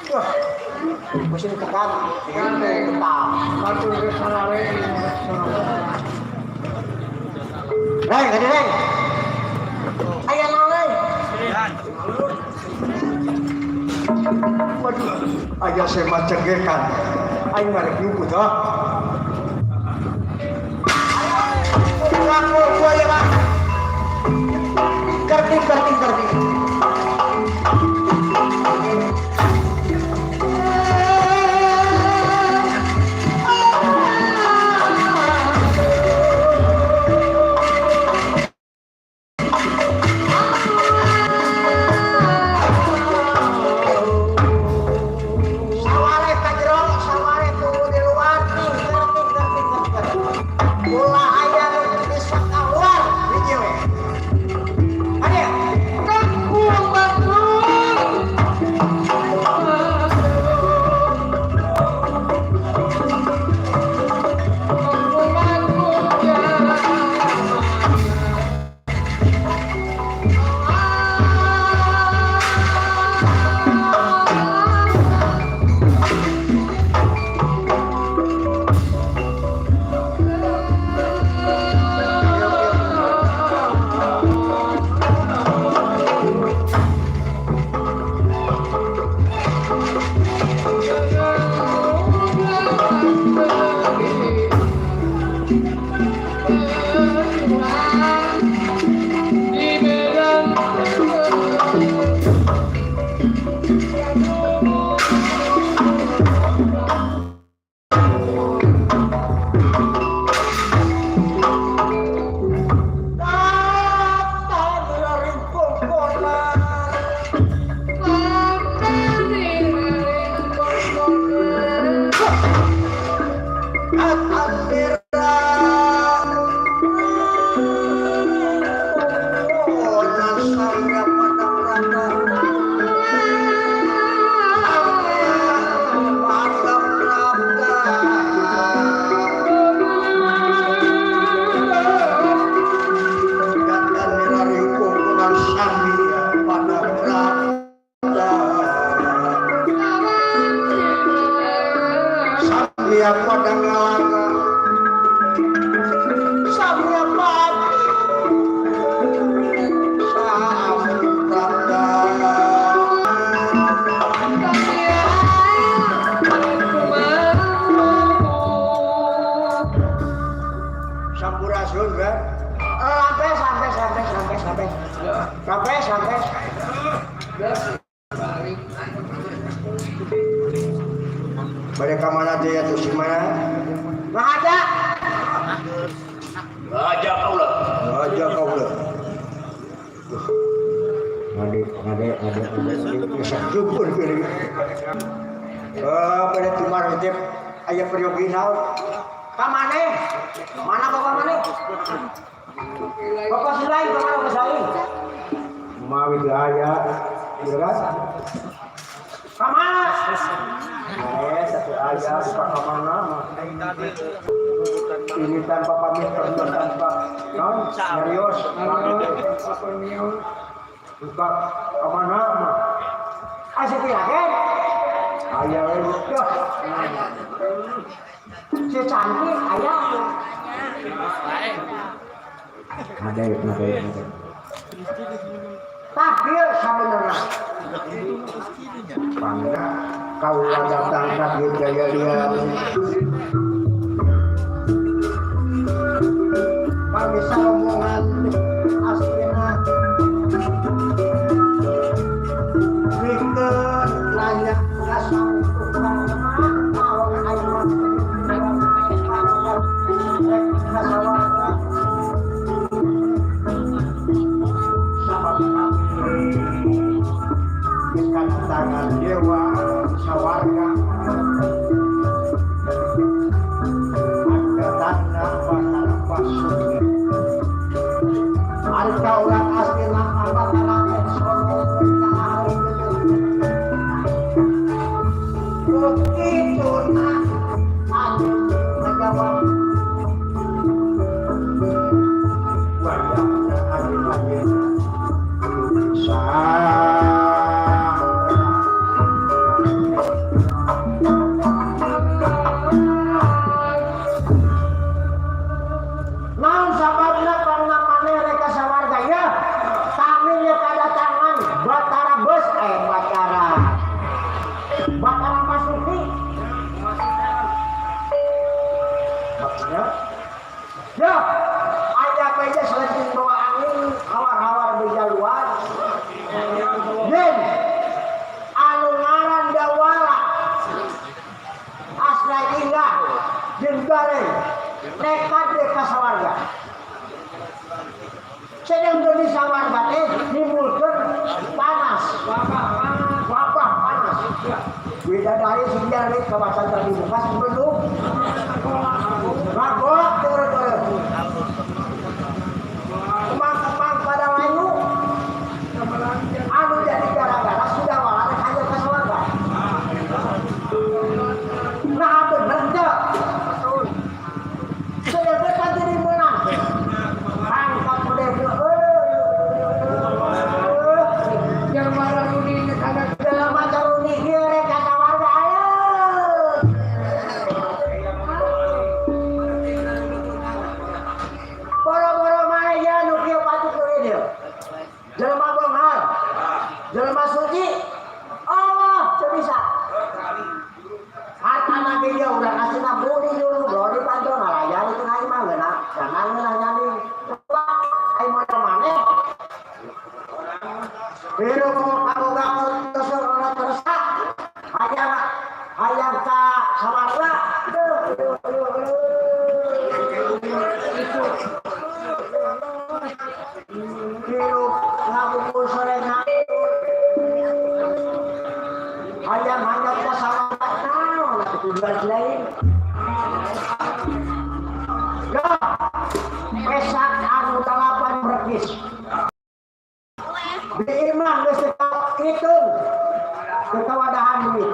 [SPEAKER 5] Wah, mesin tekan, tekan.
[SPEAKER 4] Batur ke sarare.
[SPEAKER 5] Reng, tadi reng. Ayo naon, Reng? Waduh, aja saya mah cegekan. Aing mah rek nyumput, hah? Aku gua ya, Pak. Kerting, kerting, kerting. Saware ka jero, saware tunggu di luar. Samya pati Saam prapta. Sampurasun kan? Sampai sampai sampai sampai sampai sampai sampai. Mereka mana dia tuh si mana? Nggak ada.
[SPEAKER 2] Raja kaula.
[SPEAKER 5] Raja kau lah. Ngade ngade ngade ngade bisa syukur pilih. Eh, pada tumar itu aya peryogi naon? Ka maneh? Mana bapak maneh? Bapak Sulai, bapak Bapak Sulai. Mawi teu aya, ya kan? Ka mana? Eh, satu aya buka ka mana mah. Ini tanpa pamit pergi tanpa non serius. Buka ka mana mah? Asik ya kan? Aya we dah. Si cantik aya. Ada ada ada. Takdir sabenerna. Pangna kaula datang ka dieu jaya lian. Pamisa omongan aslina. Mikeun nanya ka sampurna naon aing mah. Ka sawarga. Sabab kami tangan dewa sawarga ada tanah batara basuki ari kaula aslina batara begitu nak anu menjawab wayahna ari ayeuna bisa. Naon sababna pangna maneh rek ka sawarga ya? Kami nya kadatangan Batara Bus eh Batara. Batara Basuki. Maksudnya? Ya, aya beja selenting bawa angin, hawar-hawar beja luar. Yen anu ngaran Dawala Asra Indah jeung Gareng nekat deh ka sawarga. Sedang di sawarga teh nimbulkeun panas, wabah panas. Bidadari sing di kawasan terbuka sebelum ngagok turun-turun. Kemang-kemang pada layu anu jadi gara-gara sudah walar hanya ka sawarga. Nah bener teu? Sedangkan kan jadi menang. Angkat model
[SPEAKER 4] Yang marah ini anak
[SPEAKER 5] Jelema caruni ieu rek ka sawarga ayo. Boro-boro mana ya nu kieu patut deui dieu. Jelema beunghar. Jelema suci. Allah teu bisa. Hartana ge ieu urang asina budi dulu bro di pantau ngalayan itu aing mah ngeunah jangan ngeunah nyani. Aing modal maneh. Hirup kaboga terus ora terus hayang hayang ka sawarga. Aduh, aduh, aduh, aduh. Hirup ngabumbul sore ngabur. Hayang hayang ka sawarga naon atuh tujuan lain. Ya, pesak anu 8 brekis. Di imah geus teu hitung teu kawadahan duit.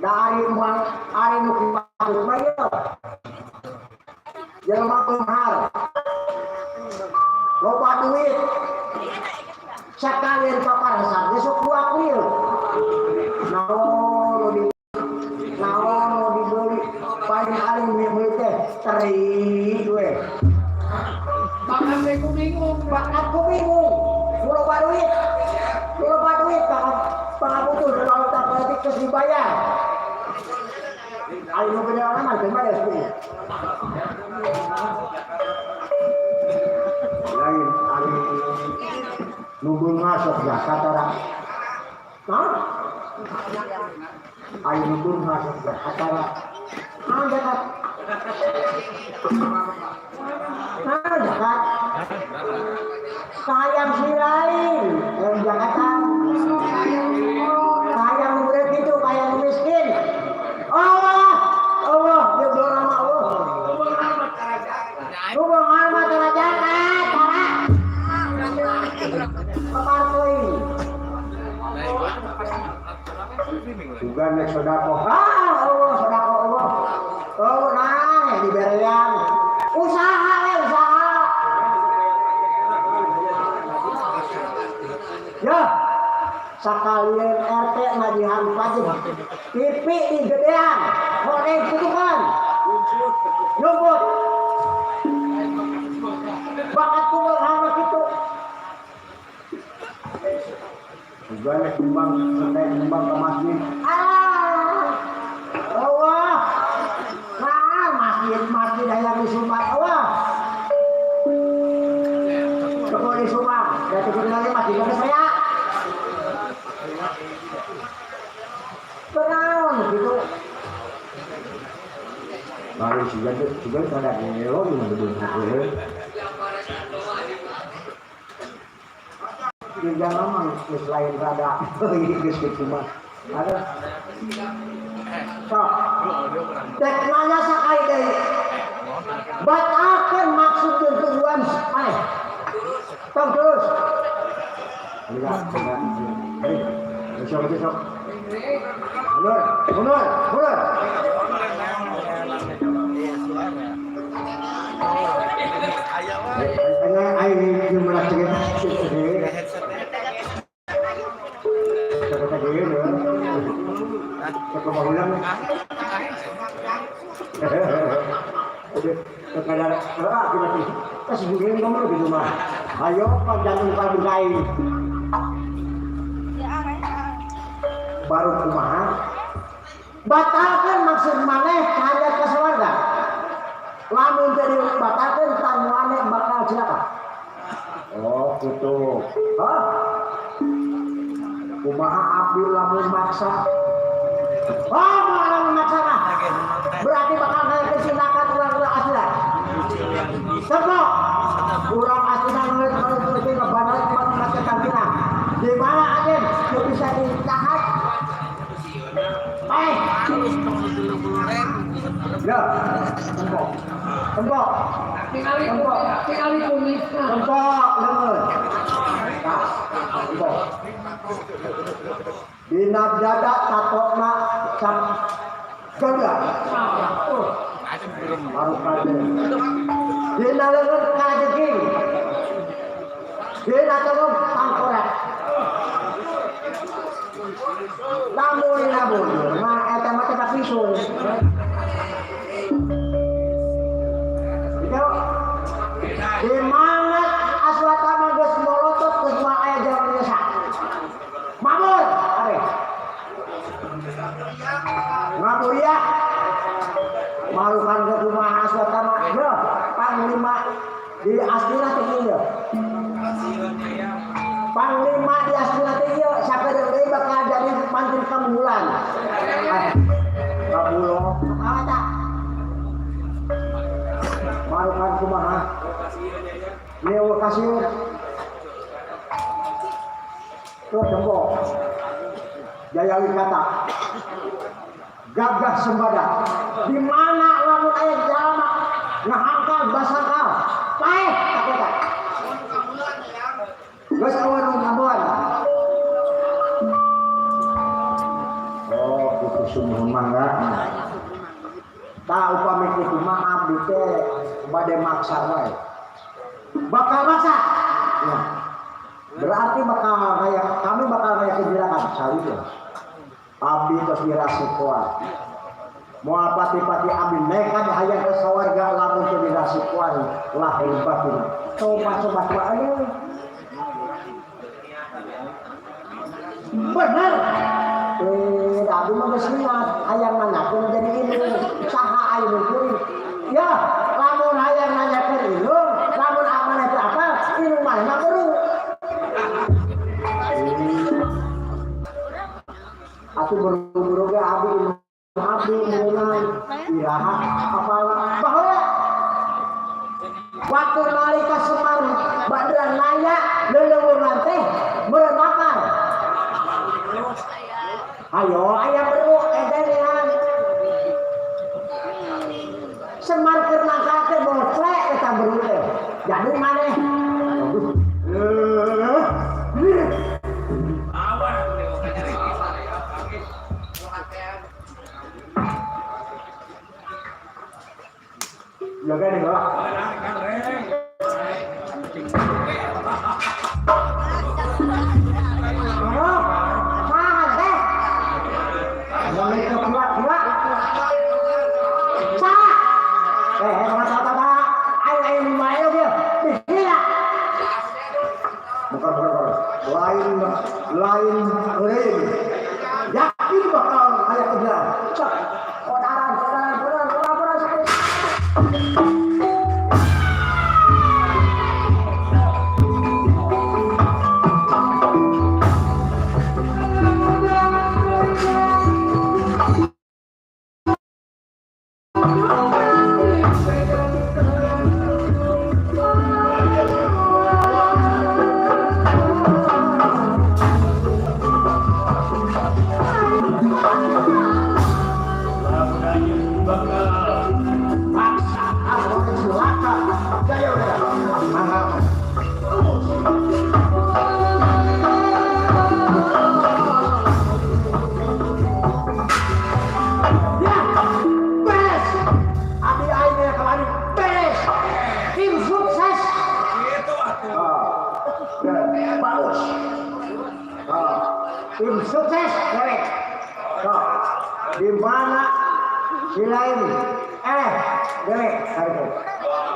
[SPEAKER 5] Da ari moal ari nu patut mah ieu. Jelema beunghar. Loba duit. Sakalian paparasan ge sok kuat ieu. Naon Dibayar. Ari nu gede mah teu bayar SPI. Lain ari nu beunghar sok zakat ora. Hah? Ari nu beunghar sok zakat ora. Ah, zakat. Nah, zakat. Sayang si lain, yang zakatan. Sayang murid itu, kayak miskin. Allah, Allah, dia belum nama Allah. Lu beunghar mah tara zakat, tara. Papartoi. Juga nek sodakoh. Ah, Allah, sodakoh Allah. Oh, nah, diberean. Usaha, we, usaha. Ya, sakalian RT nagihan pajak. TV digedean, horeng tutupan. Nyumput. Bakat kumpul hama kitu. Juga nek nyumbang, nek nyumbang ke masjid. Ah, Allah. Nah, masjid, masjid hayang disumbang Allah. Cukup disumbang, ya cukup lagi masjid lagi saya. Benaun gitu. Baru juga juga pada ngelo gimana belum. Di jalan mah geus lain rada geus kitu mah. Ada. Sok. Dek nanya sakali deui. Batalkeun maksud jeung tujuan maneh. Tong terus. Enggak, enggak. Besok, besok. Mundur, mundur, mundur. Ayo baru kumaha batalkan maksud maneh hayat ka sawarga. Lamun teu dibatalkeun tamuane bakal cilaka. Oh, kitu. Hah? Kumaha abdi lamun maksa? Oh, lamun maksa mah. Berarti bakal ngayakeun silakan urang-urang asli. Tepok. Urang asli ngeut ngeut ke bandar mati kantina. Di mana aja nu bisa ditahan? Eh. Ya, tempok. Tempok. Tempok.
[SPEAKER 4] Tingali kumisna.
[SPEAKER 5] Tempok leungeun. Tah, tempok. Dina dada tatokna cap gaga. Oh. Baru kade. Dina leungeun kajeging. Dina tengok tangkorak. Lamun lamun mah eta mah teh pisul. Itu di mana Aswatama geus molotot geus moal aya jalan desa. Mabur are. Mabur ya. Marukan ke kumaha Aswatama yo panglima di Astina teh ieu. Panglima di Astina teh ieu sakedeung deui bakal jadi mantri kamulan. Kabulo apa marukan kumaha? Neo kasir. Tuh tembok. Jaya Wikata. Gagah sembada. Di mana lamun aya jalma ngahangkal basangkal. Paeh tak eta. Geus eueuh nu ngabon. Oh, kitu sumuhun mangga. Tah upami kitu mah abdi teh bade maksa wae. Bakal maksa. Ya. Berarti bakal kaya kami bakal kaya kejirakan sawieu. Abdi tos dirasikoan. Moal pati-pati abdi nekat hayang ka sawarga lamun teu dirasikoan lahir batin. Coba-coba aduh. Bener. Tidak. Da abdi mah geus niat hayang nanyakeun jadi indung. Saha aya nu kuring? Ya, lamun hayang nanyakeun indung, lamun maneh teu apal, indung maneh mah beru. Atuh beru-beru ge abdi indung abdi meureunang iraha apal baheula. Waktu nalika Semar Badran nanya leleuweungan teh meureun makar. Ayo aya beru edenean. Semar keur nangka teh boclek eta beru teh. Jadi maneh. Jaga nih, Pak. Lain lain yakin bakal kayak kejar. Cek kodaran kodaran kodaran kodaran sakit. Tim sukses dewek. Di mana si lain dewek hari ini.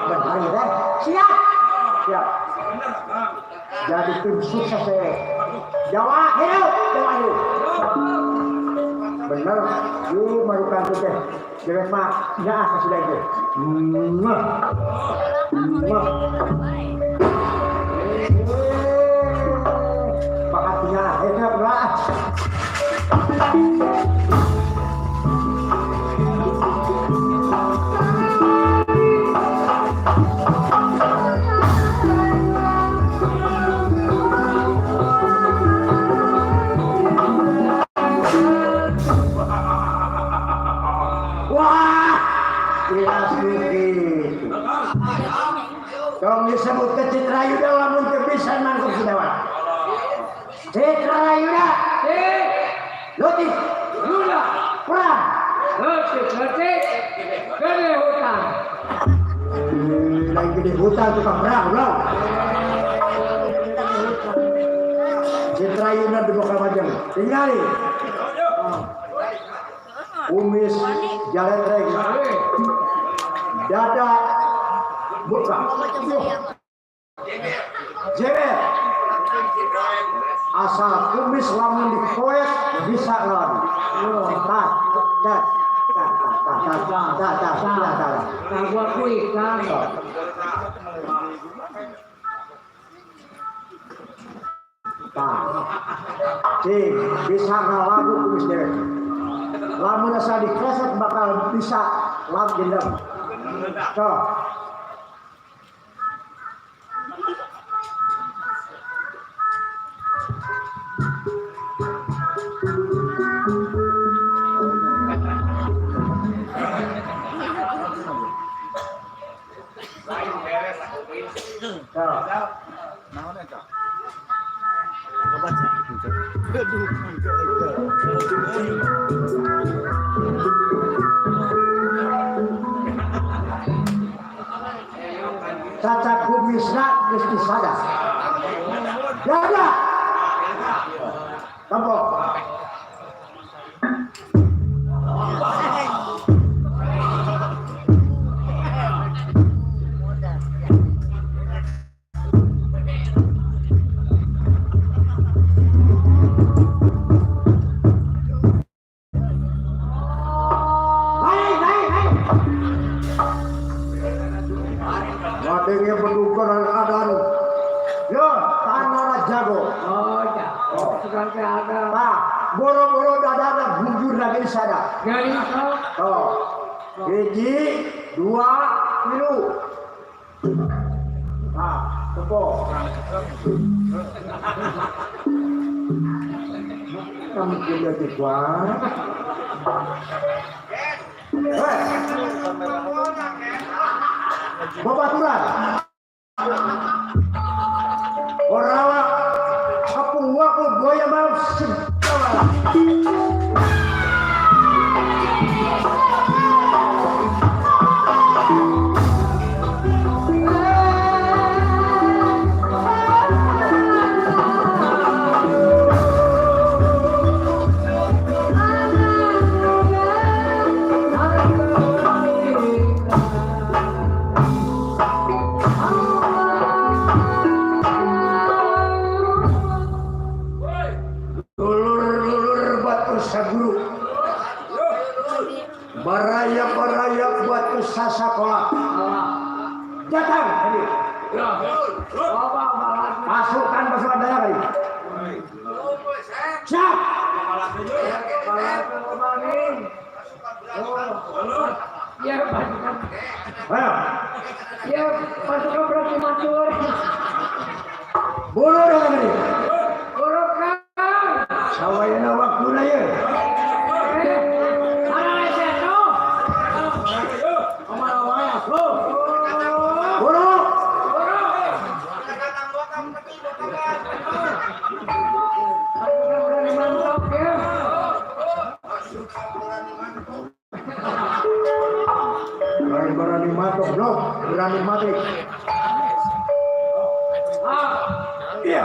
[SPEAKER 5] Hari ini siap. Siap. Jadi tim sukses dewek. Jawa hidup, Jawa hidup. Bener, ieu marukan teh. Dewek mah nyaah ka si lain teh. Mwah. Mwah. Bakatnya hebat lah. Wah, jelas begitu. Tong disebut ke Citra Yuda lamun teu bisa nangkep si Dewa. Citra Yuda, Leutik,
[SPEAKER 4] Yuda,
[SPEAKER 5] perang,
[SPEAKER 4] leutik, leutik, gede hutan.
[SPEAKER 5] Lain gede hutan tukang perang, bro. Citra Yuda di Bokal Majeng, tinggali. Kumis jaletreng, dada buka, jeber. Asal kumis lamun dikoet bisa ngelawan. Tah, tah, tah, tah, tah, tah, tah, tah, tah.
[SPEAKER 4] Nah, gua kuih kan.
[SPEAKER 5] Tah. Cing, bisa ngelagu kumis dewek. Lamun asa dikreset bakal bisa lam dendam. Tuh. Cacat kumisna geus disada. Jaga. Tampo. sada.
[SPEAKER 4] Geuning sok.
[SPEAKER 5] Oh. Hiji, dua, tilu. Nah, tepok. Kamu punya tiga. Hei. Babaturan. Korawa kapuwa ko goya mam segala. Lulur-lulur buat usaha guru. Baraya-baraya buat usaha sekolah. Datang ini. Pasukan pasukan daya kali. Siap.
[SPEAKER 4] Ya pasukan.
[SPEAKER 5] Ayo.
[SPEAKER 4] Ya pasukan berarti matur.
[SPEAKER 5] Buru dong ini.
[SPEAKER 4] Buruk Kang.
[SPEAKER 5] Sawayana waktuna ye.
[SPEAKER 4] Ana seto.
[SPEAKER 1] Kumaha wae bro.
[SPEAKER 5] Buru.
[SPEAKER 4] Pasukan berani mantap ya.
[SPEAKER 5] Berani-berani matok, bro. Berani mati. Iya.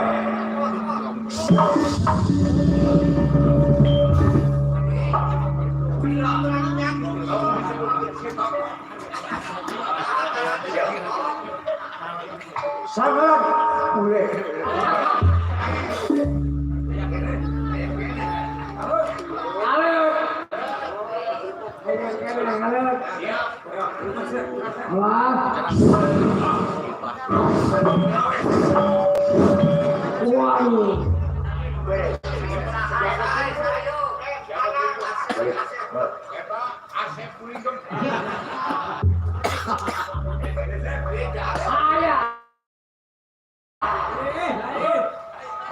[SPEAKER 5] Sangat boleh.
[SPEAKER 4] Wah. Waduh. Ayah.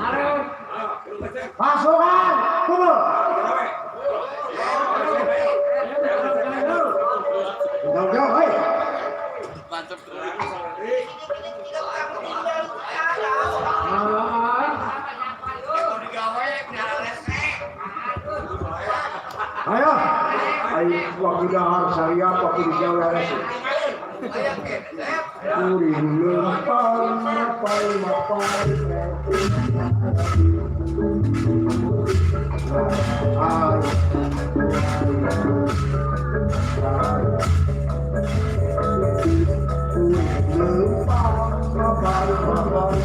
[SPEAKER 4] Arep.
[SPEAKER 5] Pasukan, kumpul. Jauh-jauh, hei. Ayo. Ayo, waktu dahar syariah, waktu digawe resi. Kuring lempang, mapai, mapai. Kuring lempang, mapai, mapai.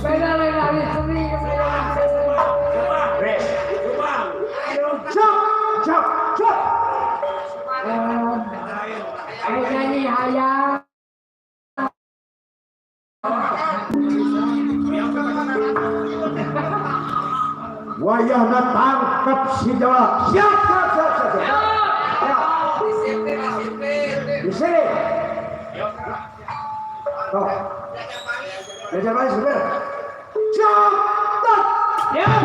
[SPEAKER 4] Beda lain hari seni.
[SPEAKER 5] Siap, siap, siap.
[SPEAKER 4] Ayo nyanyi hayang.
[SPEAKER 5] Wayahna tangkap si Jawa. Siap, siap, siap, siap. Siap. Di sini. Tuh. Jajar balik sebentar. Siap, tak.
[SPEAKER 4] Siap.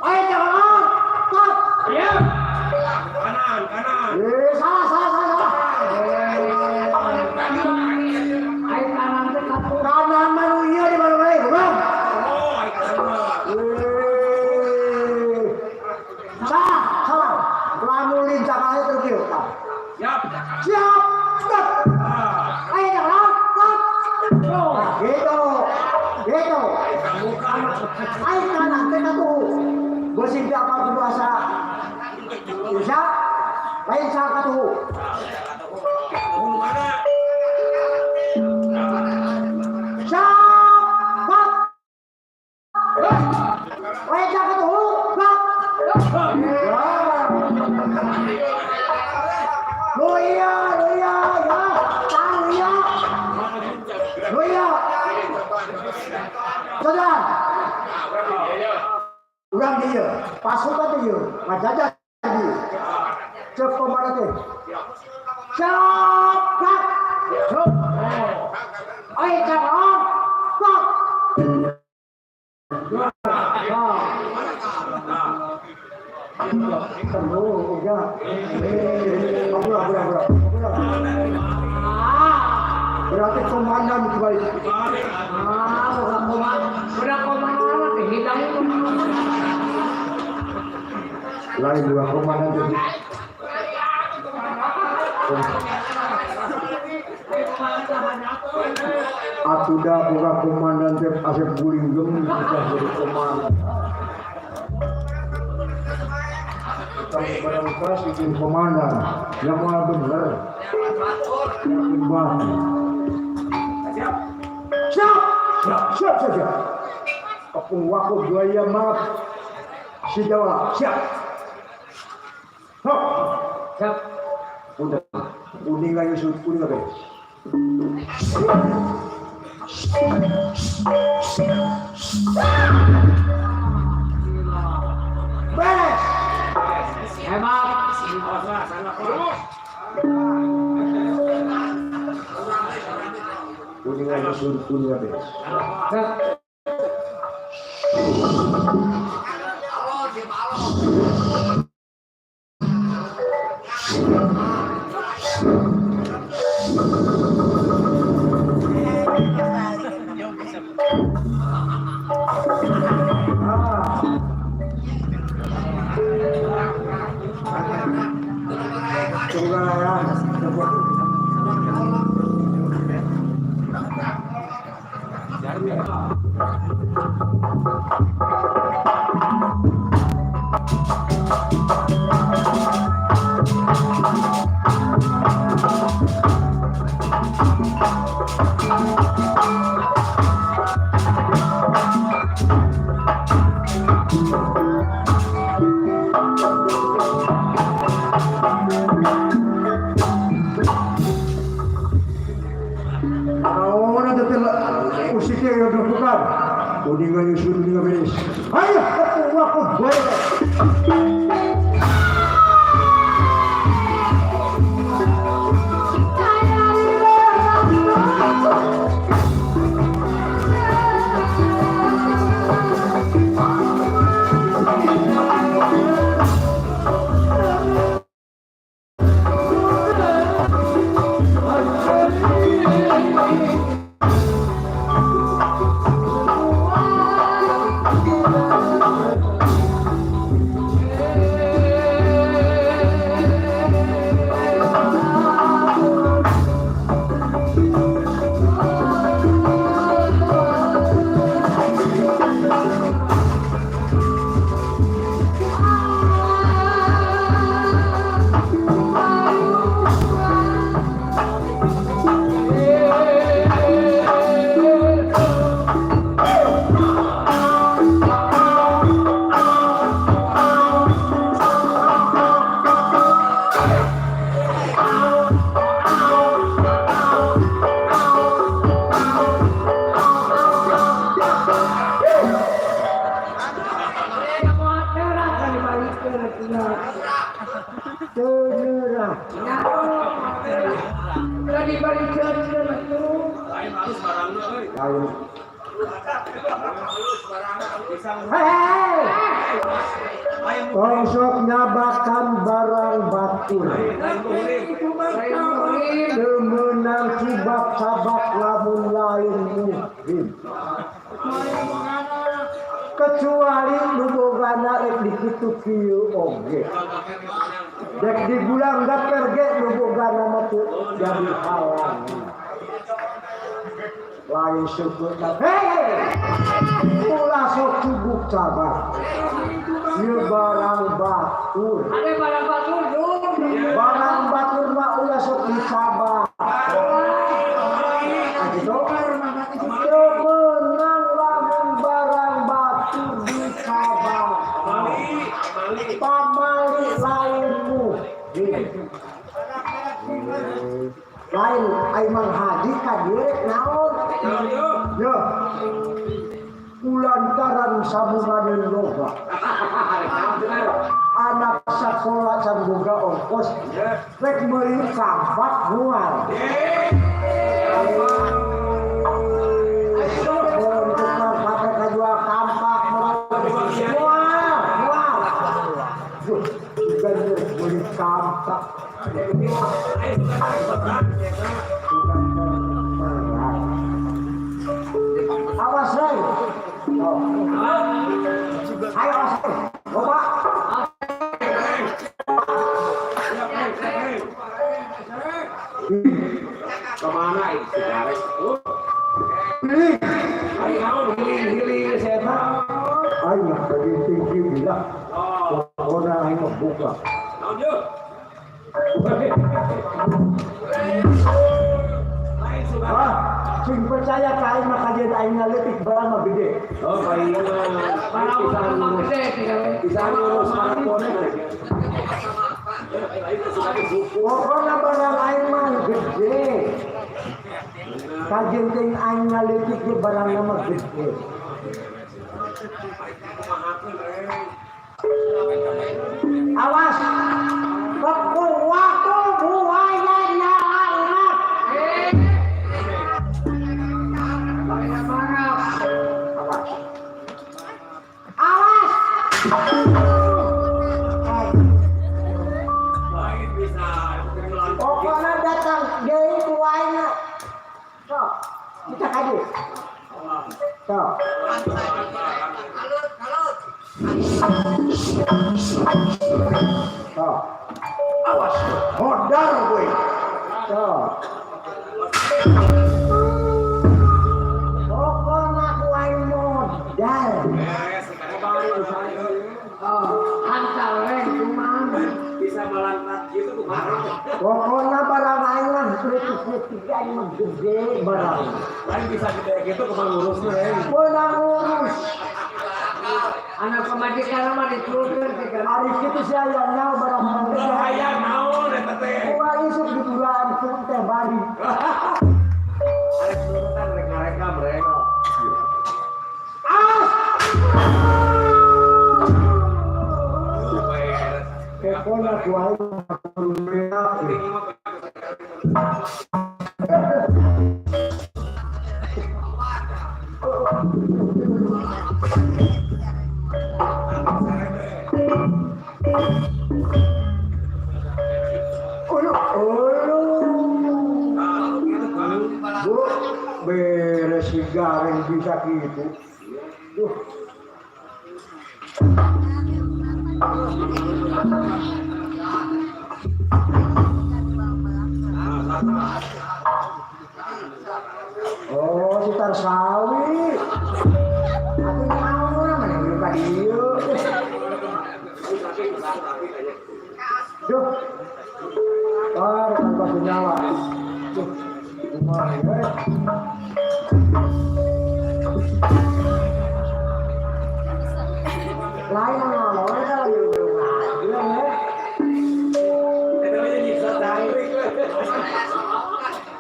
[SPEAKER 5] Ayo jangan, tak.
[SPEAKER 4] Siap.
[SPEAKER 1] Kanan, kanan.
[SPEAKER 5] Eh, salah, salah, salah, salah.
[SPEAKER 4] Ayo kanan teh satu.
[SPEAKER 5] Kanan manusia di mana mana, bang.
[SPEAKER 1] Oh, ai kanan.
[SPEAKER 5] Eh, salah, salah. Lamun lincah aja terus.
[SPEAKER 1] Siap.
[SPEAKER 5] Siap, tak. Ayo jangan, tak. Gitu, gitu. Ayo Jajan. Urang di ieu, pasukan di ieu, ngajajah di. Cek komandan teh. Siap, gerak.
[SPEAKER 4] Siap. Oi, calon.
[SPEAKER 5] Stop. Temu, udah. Ampura. Berarti komandan kembali.
[SPEAKER 4] Ah, bukan komandan. Udah komandan, hidang.
[SPEAKER 5] Lain dua komandan jadi. Atuda buka komandan teh asep gulinggem sudah jadi komandan. Kita keras bikin komandan yang malah bener. Siap, siap, siap, siap, siap. Kepung waku buaya maaf. Si Jawa, siap. Hop,
[SPEAKER 4] Siap.
[SPEAKER 5] udah. Kuning lagi, kuning lagi. Beres.
[SPEAKER 4] Hebat.
[SPEAKER 5] Kuning lagi, kuning lagi.
[SPEAKER 4] Siap.
[SPEAKER 5] Ayo, aku boleh. Tong sok nyabakan barang batur. Teu meunang cibak-cabak lamun lain muhrim. Kecuali nu bogana rek dikitu kieu oge. Dek digulang gaper ge nu bogana mah teu jadi halangan. Lain syukur hei, ulah sok cubuk cabak. Ieu barang batur.
[SPEAKER 4] Ada barang batur, Jun.
[SPEAKER 5] Barang batur mah ulah sok dicabak. Gitu. Teu meunang lamun barang batur dicabak. Pamali lain muhrim. Lain ai Mang Haji ka dieu rek naon? Yo. Kulantaran sabungane loba. Anak sekolah can boga ongkos, rek meuli kampak moal. Untuk kampak rek ngajual kampak moal. Moal, moal. Duh, juga meuli kampak. Awas, Rey. Oh. Ayo, awas, Rey. Bapak.
[SPEAKER 1] Kemana itu si Garek? Ayo kamu healing-healing saya.
[SPEAKER 5] Ayo, tadi tinggi bilang. Pokoknya ayo buka.
[SPEAKER 1] Lanjut.
[SPEAKER 5] Ah, sing percaya ka aing mah kajian aing ngaletik barang mah gede.
[SPEAKER 1] Oh, baik. Bisa ngurus maraton.
[SPEAKER 5] Pokoknya barang aing mah gede. Kajian ting aing ngaletik ge barangna mah gede. Awas. Waktu buaya nyalangap. Awas. Awas. Pokoknya datang deui buayana. Sok, kita kadu. Sok. Sok.
[SPEAKER 2] Awas, modal gue.
[SPEAKER 5] Sok. Pokoknya ku aing modal.
[SPEAKER 4] Oh, hantar reng cuman.
[SPEAKER 1] Bisa melangkah gitu kemarin.
[SPEAKER 5] Pokoknya barang aing mah leutik-leutik aing mah gede barang.
[SPEAKER 1] Lain bisa gede gitu kemana ngurusnya, Reng.
[SPEAKER 5] Meunang ngurus.
[SPEAKER 4] Anak pemajikan mah diturunkan ke
[SPEAKER 5] Ari kitu sia aya nyaho barang gede.
[SPEAKER 1] Bahaya naon eta teh.
[SPEAKER 5] Kumaha isuk di bulan teh bari.
[SPEAKER 1] Arek turutan rek ngarekam, Reng.
[SPEAKER 5] Awas. Pokoknya ku aing Ulu, ulu. Bu, beres si gareng bisa gitu. Duh. Oh, si Tarsawi. Aku nyawa mana belum ka dieu. Duh. Tar tanpa senyawa. Duh. Kumaha ye? Lain ngomong eta lagi ngaji ya.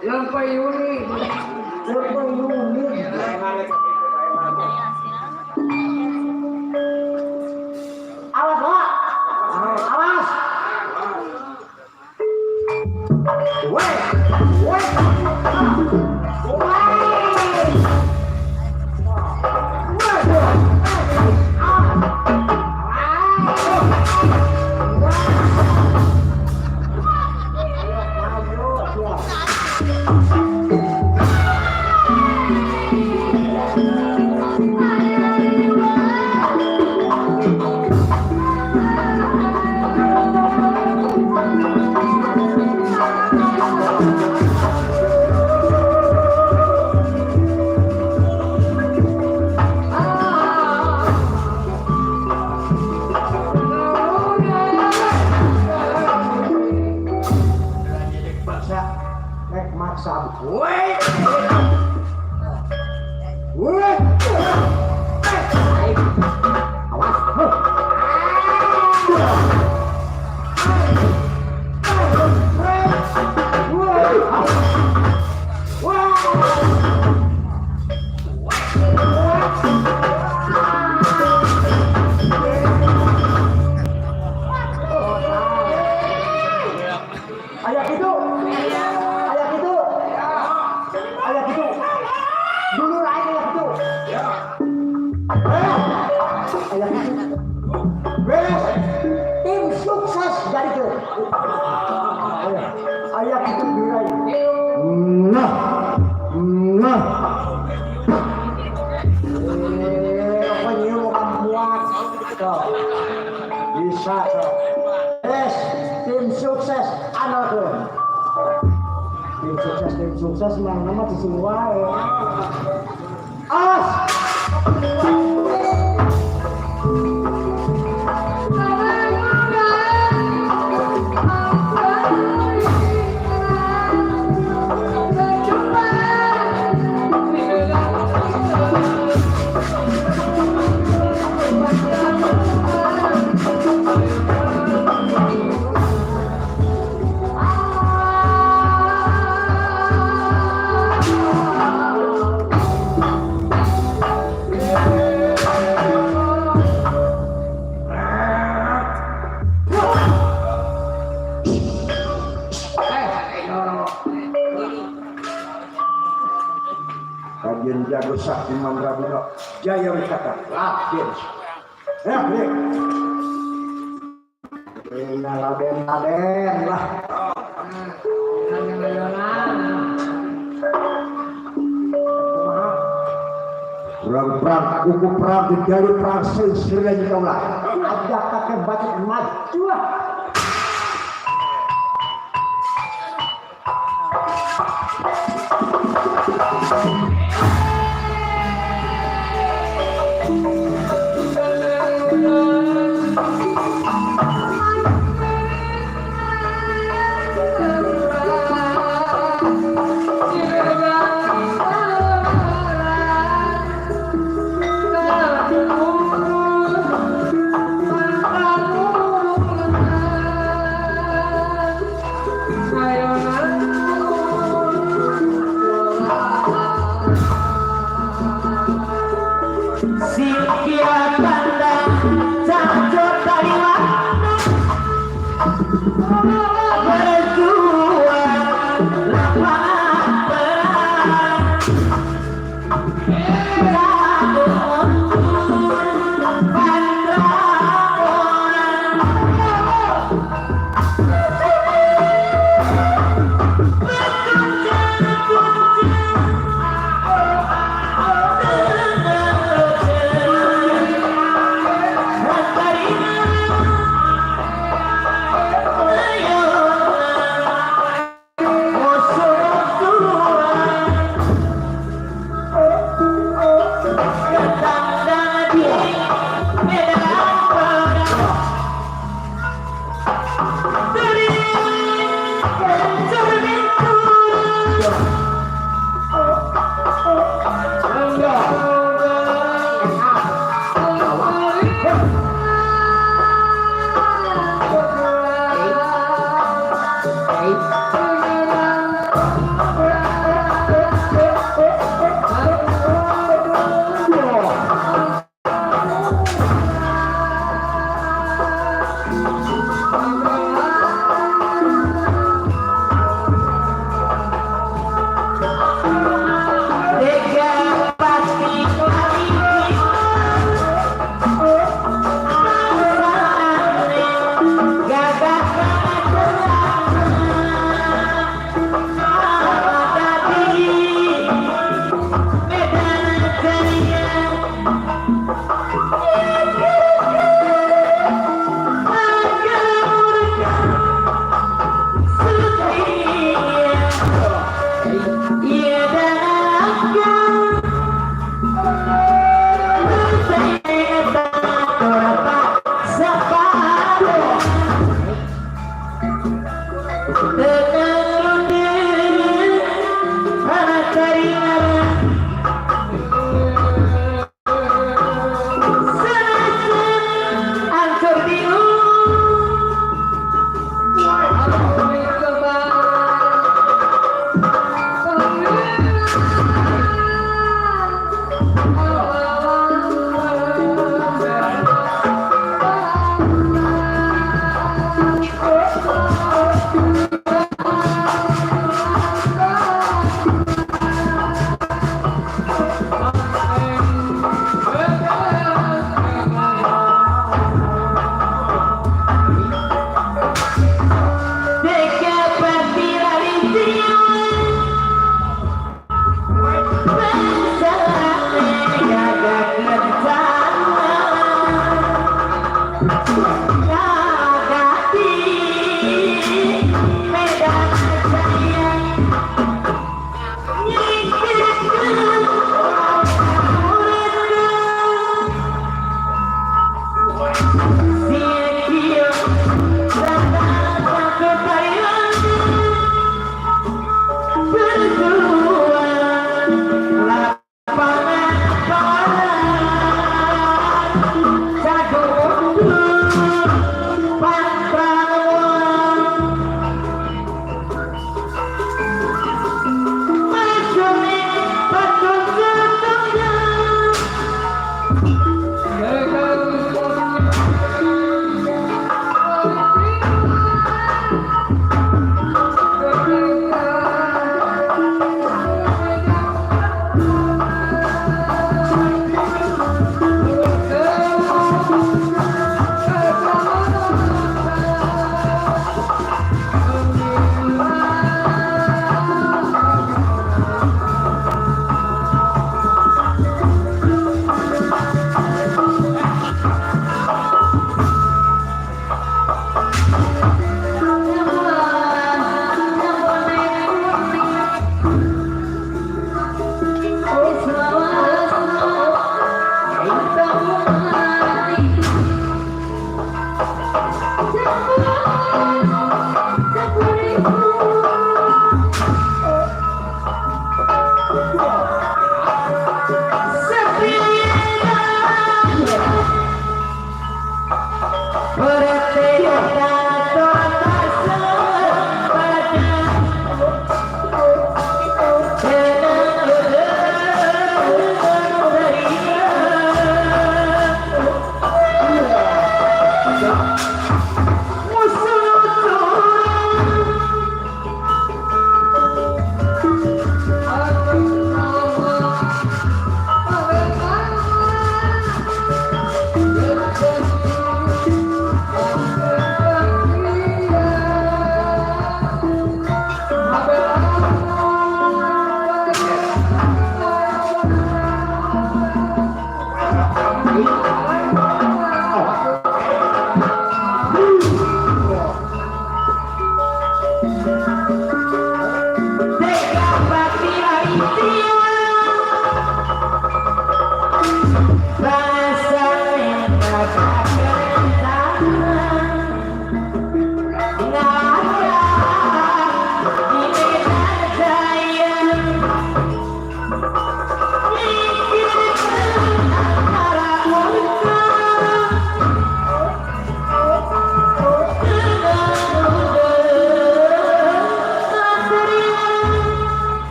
[SPEAKER 4] Lampai Yuni.
[SPEAKER 5] Lampai Yuni. Awas, Pak. Awas. Weh, weh. Weh. Maksa. Weh. Weh. Awas. Weh. Weh. Bisa sok. Yes, tim sukses andalkeun. Tim sukses, tim sukses mah nama di sini wae. Awas.
[SPEAKER 4] Eh,
[SPEAKER 5] Raden Jago Sakti Mandraguna Jaya Wikata Raden. Ya, nih. Ini Raden Raden lah. Kumaha? Urang perang kuku perang di jalur perang seuseurna jeung kaula. Ada kakek batik maju ah.
[SPEAKER 4] Thank you.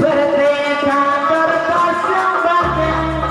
[SPEAKER 6] Bertekad berpersembahan.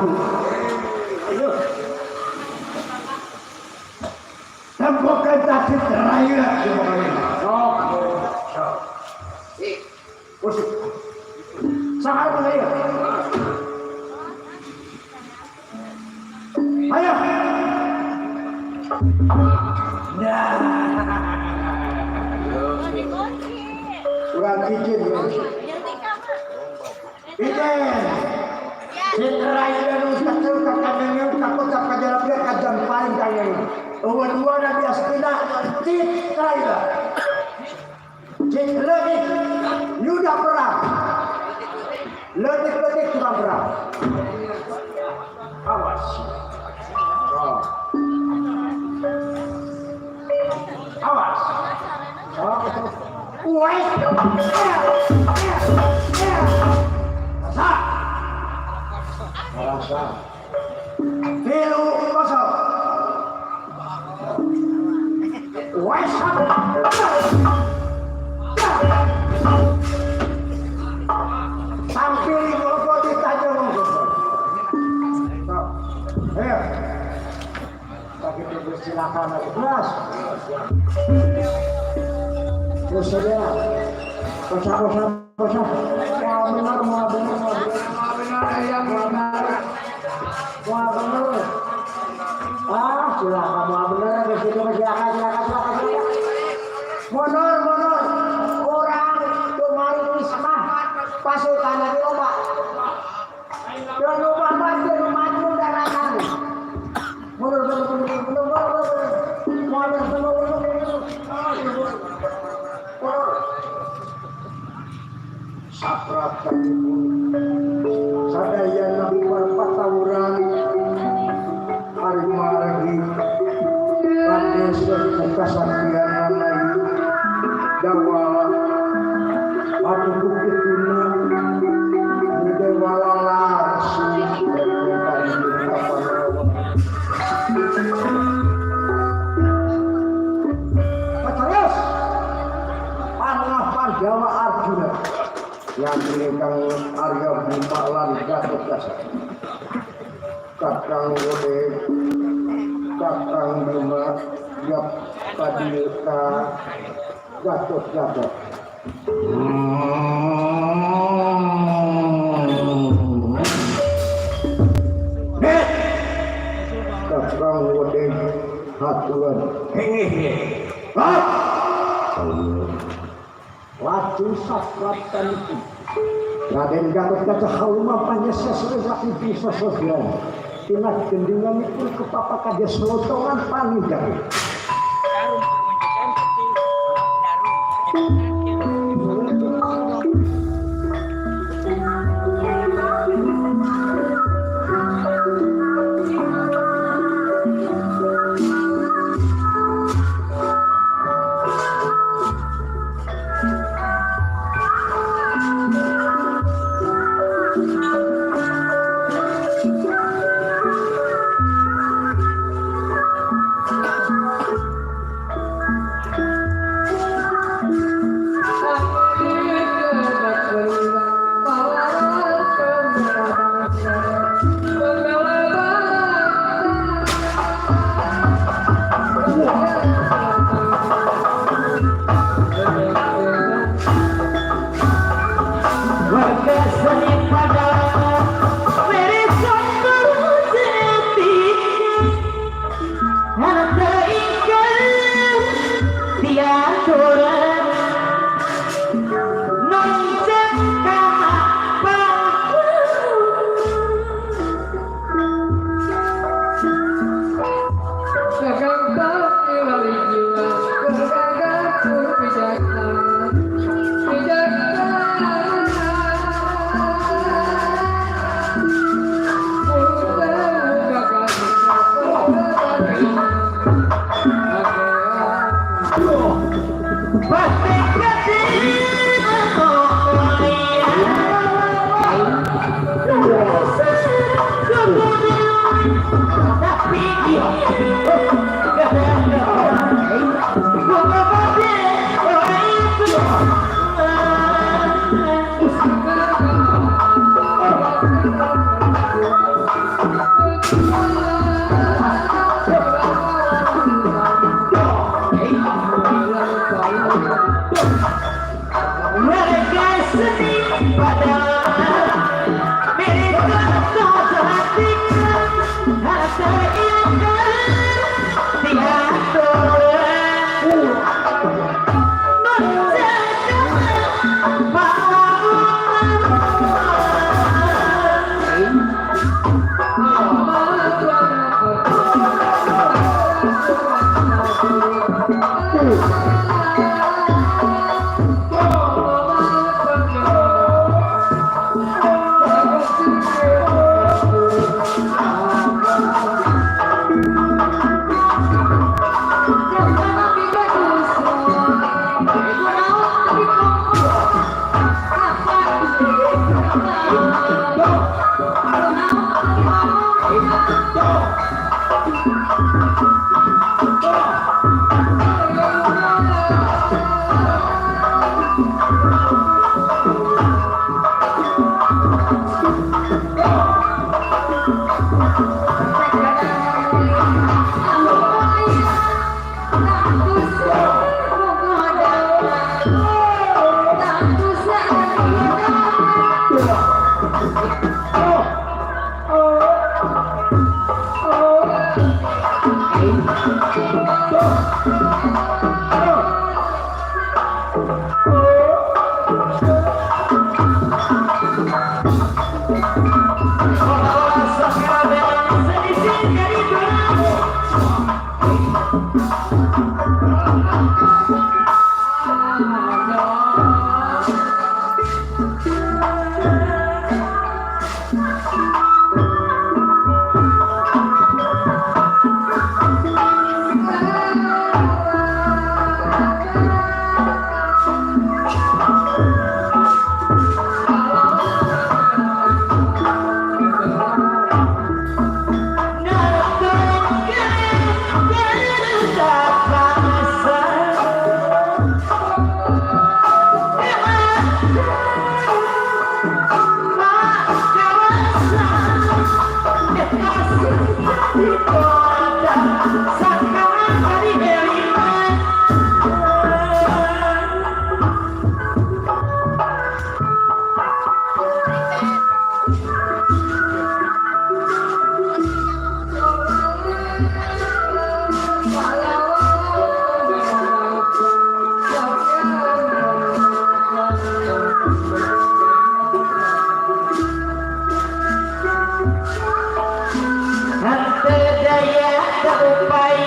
[SPEAKER 5] Prabu. Ayo. Tempokan tadi terakhir. Sok. Sok. Kursi. Sangat saya. Ayo. Nah. Kurang izin. Izin. Citra nu sakeul ka kandengeun ka kota kajalapia ka jamparing kandengeun. Eueuh dua na biastina citra ieu. Cik leutik yuda perang. Leutik-leutik tukang perang. Awas. Oh. Awas. Oh. Wes. Rasa. Rasa. Tilu kosong. Wes. Tampil di tajam. Ayo. Tapi silakan lagi kelas. Terus saja. Kosah, kosah, kosah. Wah benar, wah benar, wah benar, wah benar, wah benar. Ah, silakan, wah benar. Ke situ, silakan, silakan, silakan, silakan. Mundur, mundur. Orang kemari pismah. Pasukan lagi loba. Dan loba maju, maju daratan. Mundur, mundur, mundur, mundur, mundur, mundur, mundur, mundur, mundur. Sapraptanipun sadaya nabi patawuran ari margi pandesa kasaktian lagi dawala atuh bukituna dewala langsung terus panah Pandawa Arjuna yang kang Arya Bima lan Gatotkaca Kakang Wode Kakang Bima Yap Padilka Gatotkaca. Kakang Wode haturan hehehe. Laju sapraptanipun Raden Gatotkaca hauma panyesa bisa sosial tina gendinganipun kepapakade selotongan paninggal. Daya tak upaya.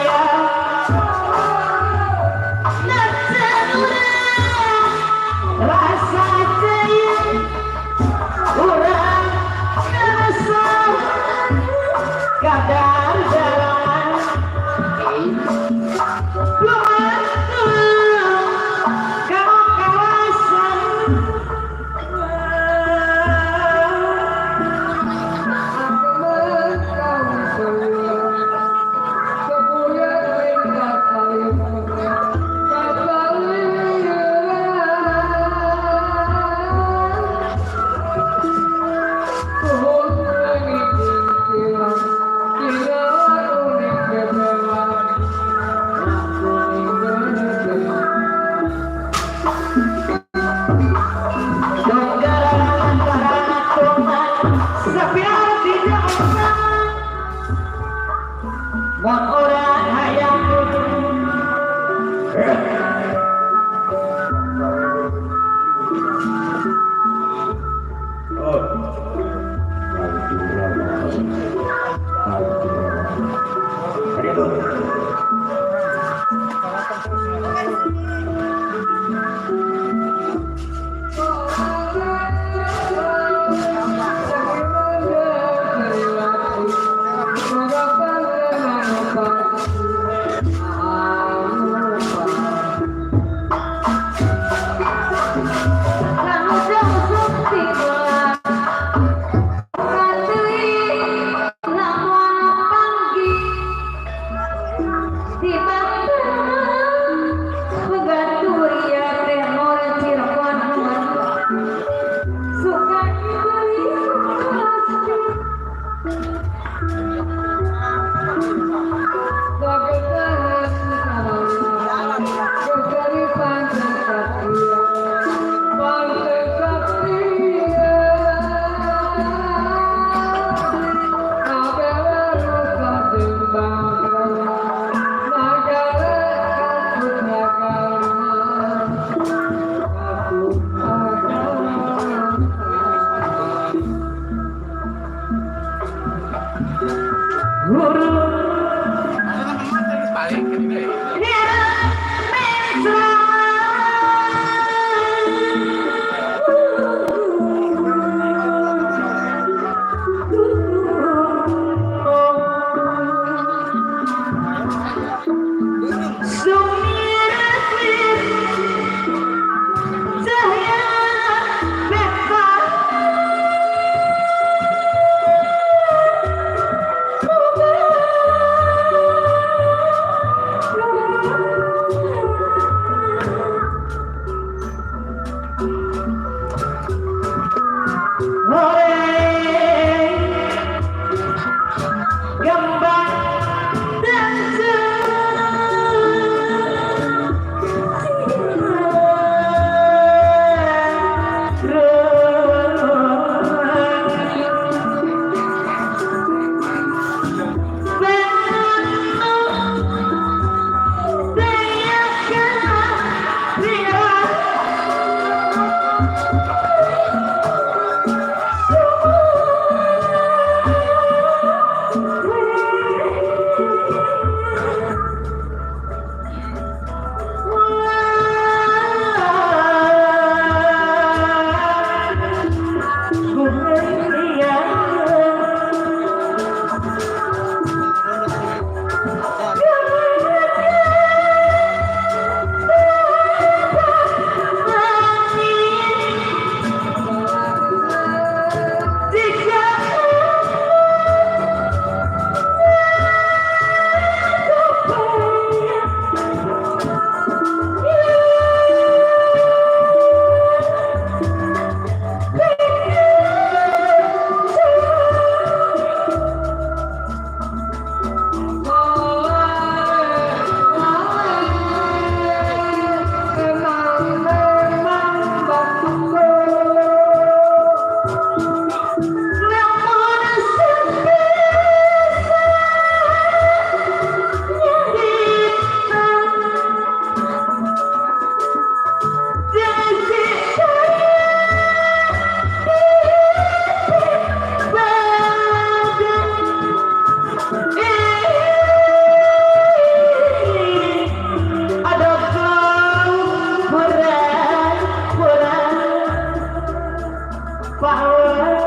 [SPEAKER 6] Bahwa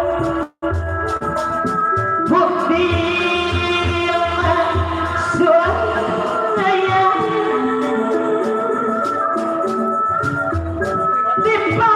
[SPEAKER 6] bukti suaya tiba.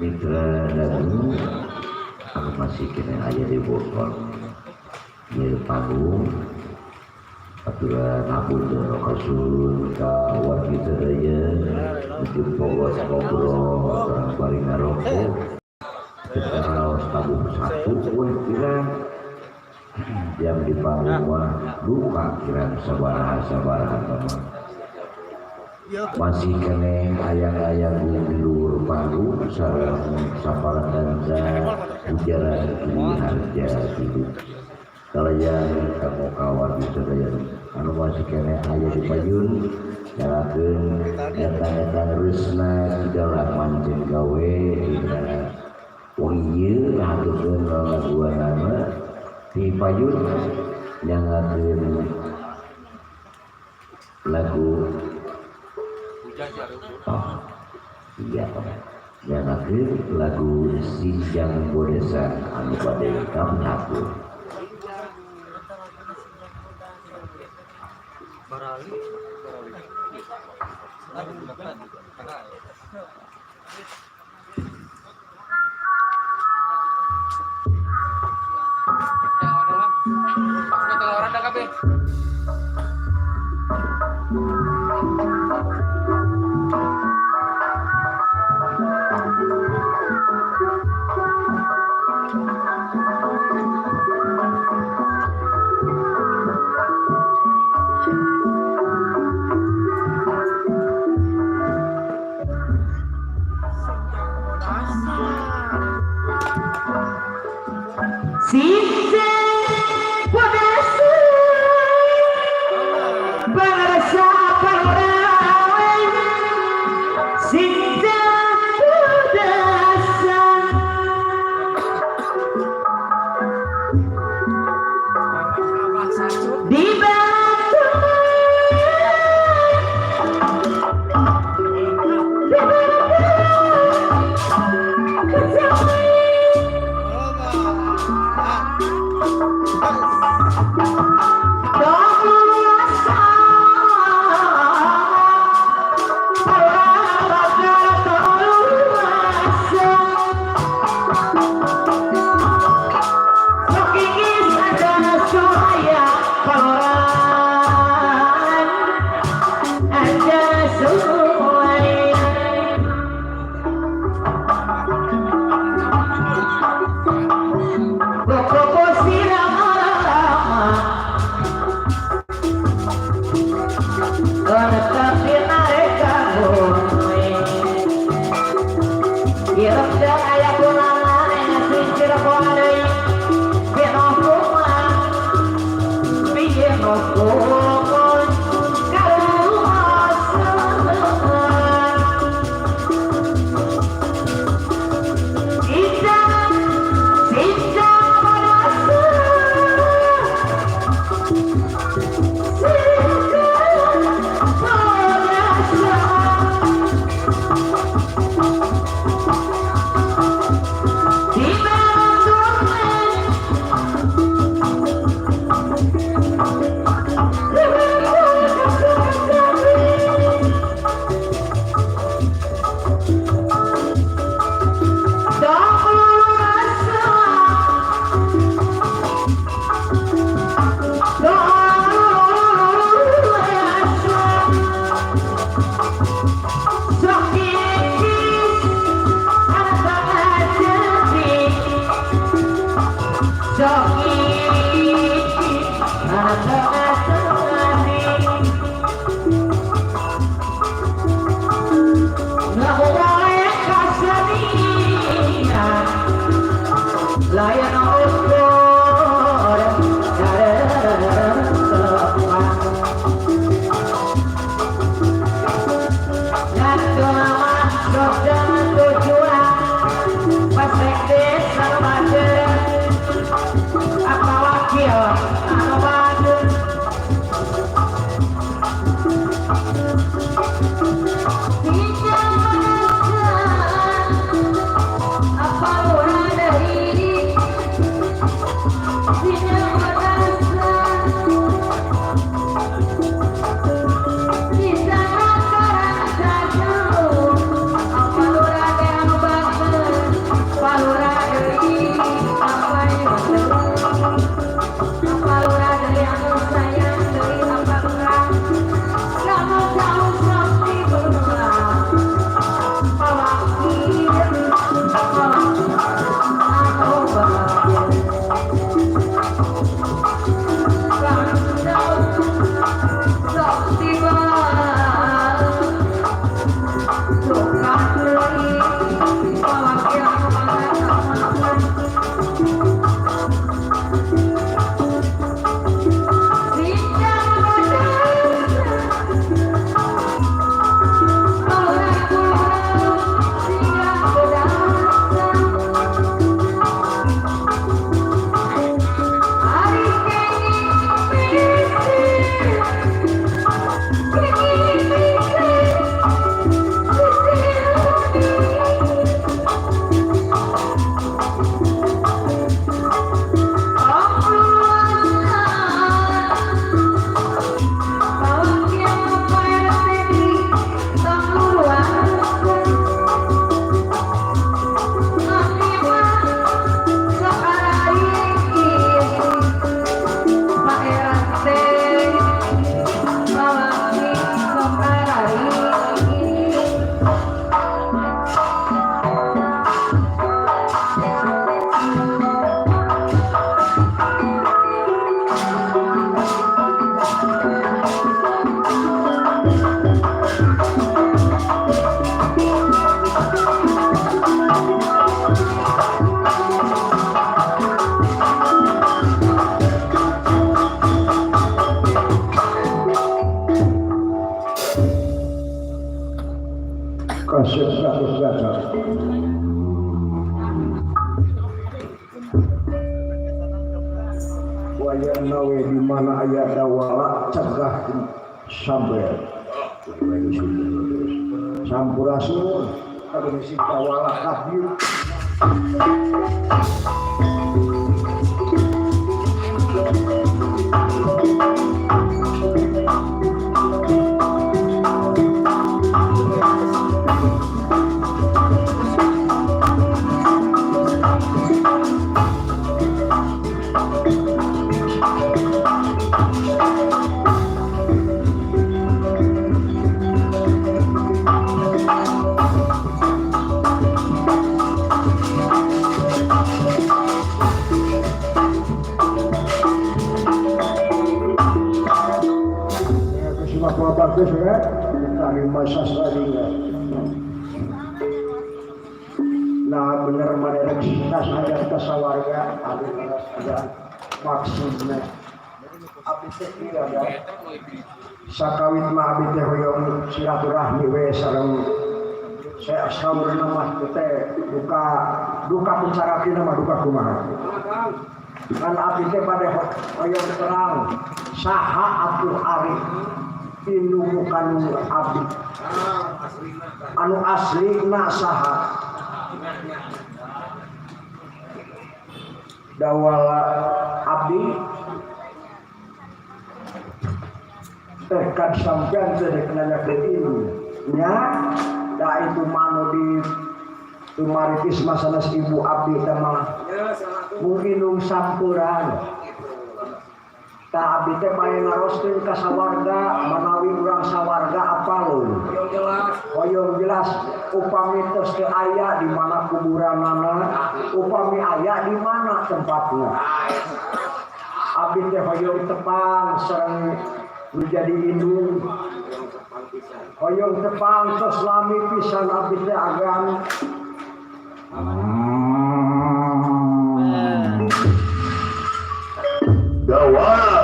[SPEAKER 2] Mitra dangu anu masih keneh aya di Bogor ieu panggung, aturan abun kasun ka wargi sadaya ujung pogos ngobrol sareng bari ngarokok, raos tabuh satu we kirang jam di panggung mah duka kirang sabaraha sabaraha mah masih keneh ayang-ayang di luhur panggung sareng saparandanza ujaran Ki Harja hidup kalayan kanggo kawan sadaya anu masih keneh aya di payun nyalakeun eta-eta resna di dalam mancen gawe dina wengi ieu ngahaturkeun lalaguanana di payun nyangakeun lagu. Oh, iya, nyangakeun lagu Sinjang Bodesan anu bade kapnyatur.
[SPEAKER 6] Thank you.
[SPEAKER 5] we di mana aya dawala cegah sampean. Sampurasun kagunisi dawala kabir. Bagus ya, tarima sastra. Nah bener mana tas hayang ka sawarga abdi ada maksudna. Abdi teh ieu ya. Sakawit mah abdi teh hoyong silaturahmi we sareng saya saurna mah teh duka duka puncarakina mah duka kumaha. Kan abdi teh bade hoyong terang saha atuh ari indung kanu abdi anu aslina saha dawala abdi teh kan sampean teh rek nanyakeun ilmu nya da itu manu di tumaritis masalah ibu abdi teh mah mung indung sampuran. Ta abdi teh bae naroskeun ka sawarga manawi urang sawarga apalun. Hoyong jelas upami tos teu aya di mana kuburanana, upami aya di mana tempatna. Abdi teh hoyong tepang sareng nu jadi indung. Hoyong tepang tos lami pisan abdi teh agan.
[SPEAKER 2] Dawala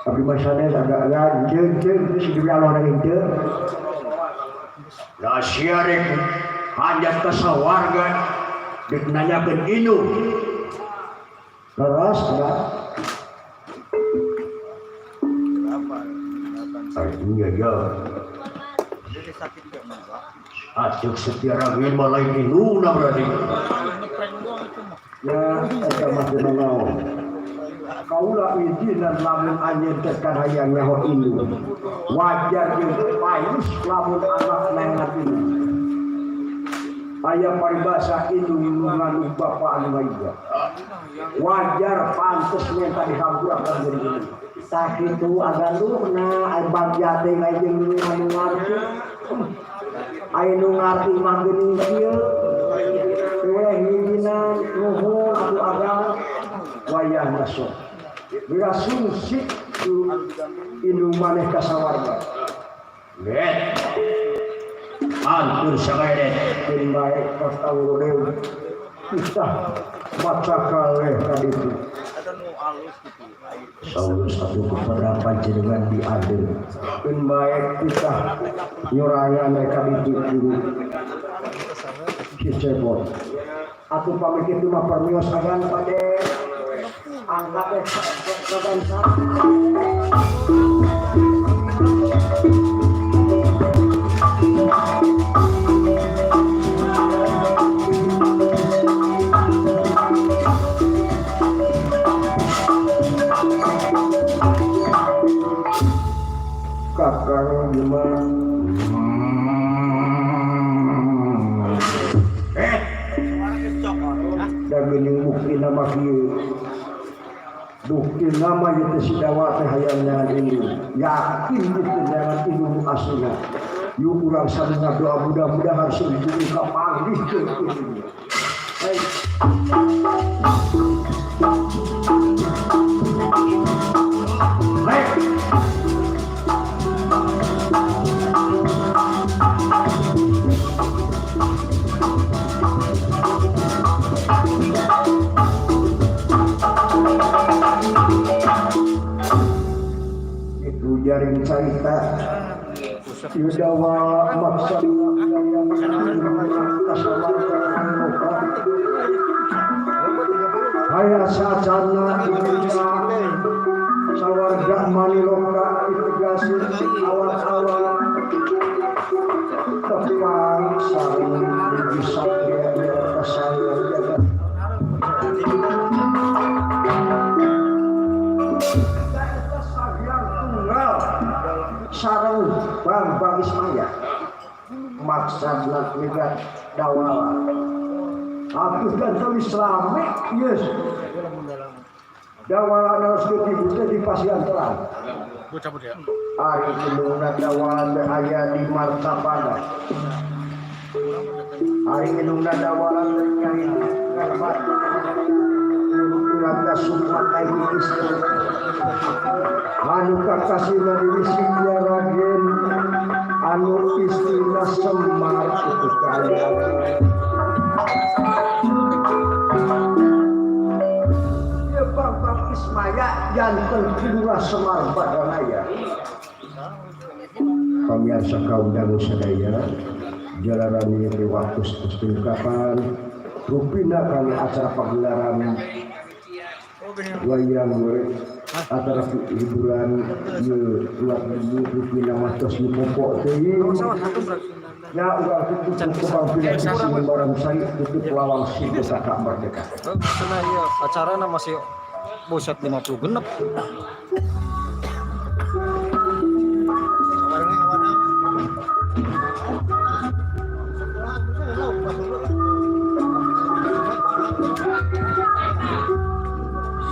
[SPEAKER 5] Abdi masanes agak-agak jeung si demi Allah na henteu.
[SPEAKER 2] Da sia rek hanjat ka sawarga rek nanyakeun indung.
[SPEAKER 5] Leres da.
[SPEAKER 2] Artinya ya. Acuk setia ragin mah lain indungna berarti.
[SPEAKER 5] Ya eta mah teu nanaon. Kaula izinan lamun anjeun teh kan hayang nyaho indung. Wajar jeung payus lamun anak nengat indung. Aya paribasa indung nu ngandung bapa anu ngaiga. Wajar pantes minta dihampura ka jadi indung. Tah kitu agaluna ai bagja teh jeung anu ngarti. Ai nu ngarti mah geuning kieu. Weh ngijinan nuhun atuh agal wayah masuk. Bila sungsik tu indung maneh ka sawarga.
[SPEAKER 2] Let. Antur sagaedet
[SPEAKER 5] keun bae ka tawureun. Kisah maca kaleh ka ditu. Saur satu kepada panjenengan diadil. Keun bae kisah nyorangan ka ditu guru. Si Cepot. Atuh pamit kitu mah permios agan pade. Angkat teh kagansa. Kakang gimana? Da geuning bukti nama kieu. Bukti nama ieu teh si dawa teh hayang nyangan indung. Yakin ieu teh nyangan indung aslina. Yuk urang sami ngadoa mudah-mudahan seujuh ka panggih teh indung. Hey. Hey. Itu jaring carita Yudawa maksa. Maksad migat dawala. Atuh dan tulis rame yes. Dawala harus ibu teh di pasian terang.
[SPEAKER 1] Gua cabut ya.
[SPEAKER 5] Ari indungna dawala teh aya di Martapada. Ari indungna dawala teh nyai Garbat. Rangga Sukma Kayu Istri. Anu kakasihna Dewi Singya Raden anu istrina Semar itu kaya. Ya Bambang Ismaya janten Lurah Semar Badanaya. Pamirsa kaum dangu sadaya, jalaran ieu waktu kapan rupina kami acara pagelaran wayang acara hiburan ieu ulah rupina mah tos dipopok teuing. Ya urang tutup kubang pina barang sari tutup lawang situ saka merdeka.
[SPEAKER 1] Cenah ieu acarana masih buset 50 genep.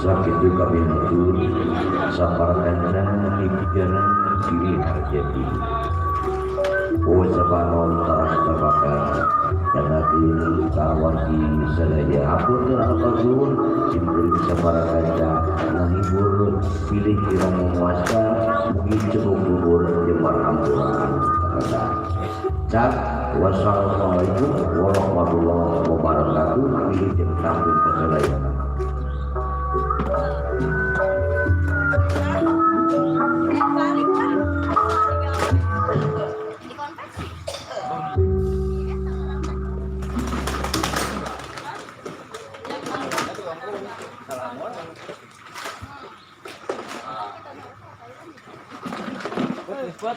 [SPEAKER 2] Sakitu kami hatur saparkanna mipijaran diri harjati. Oh sapanon tarang sabaka dangakeun kawargi sadaya hapunten alqazun simkuring saparakanca ngahibur pilih kirang memuaskan mugi cukup luhur jembar hampuraan kakak. Cak wassalamualaikum warahmatullahi wabarakatuh. Pilih jeung kampung sadaya.
[SPEAKER 1] Buat.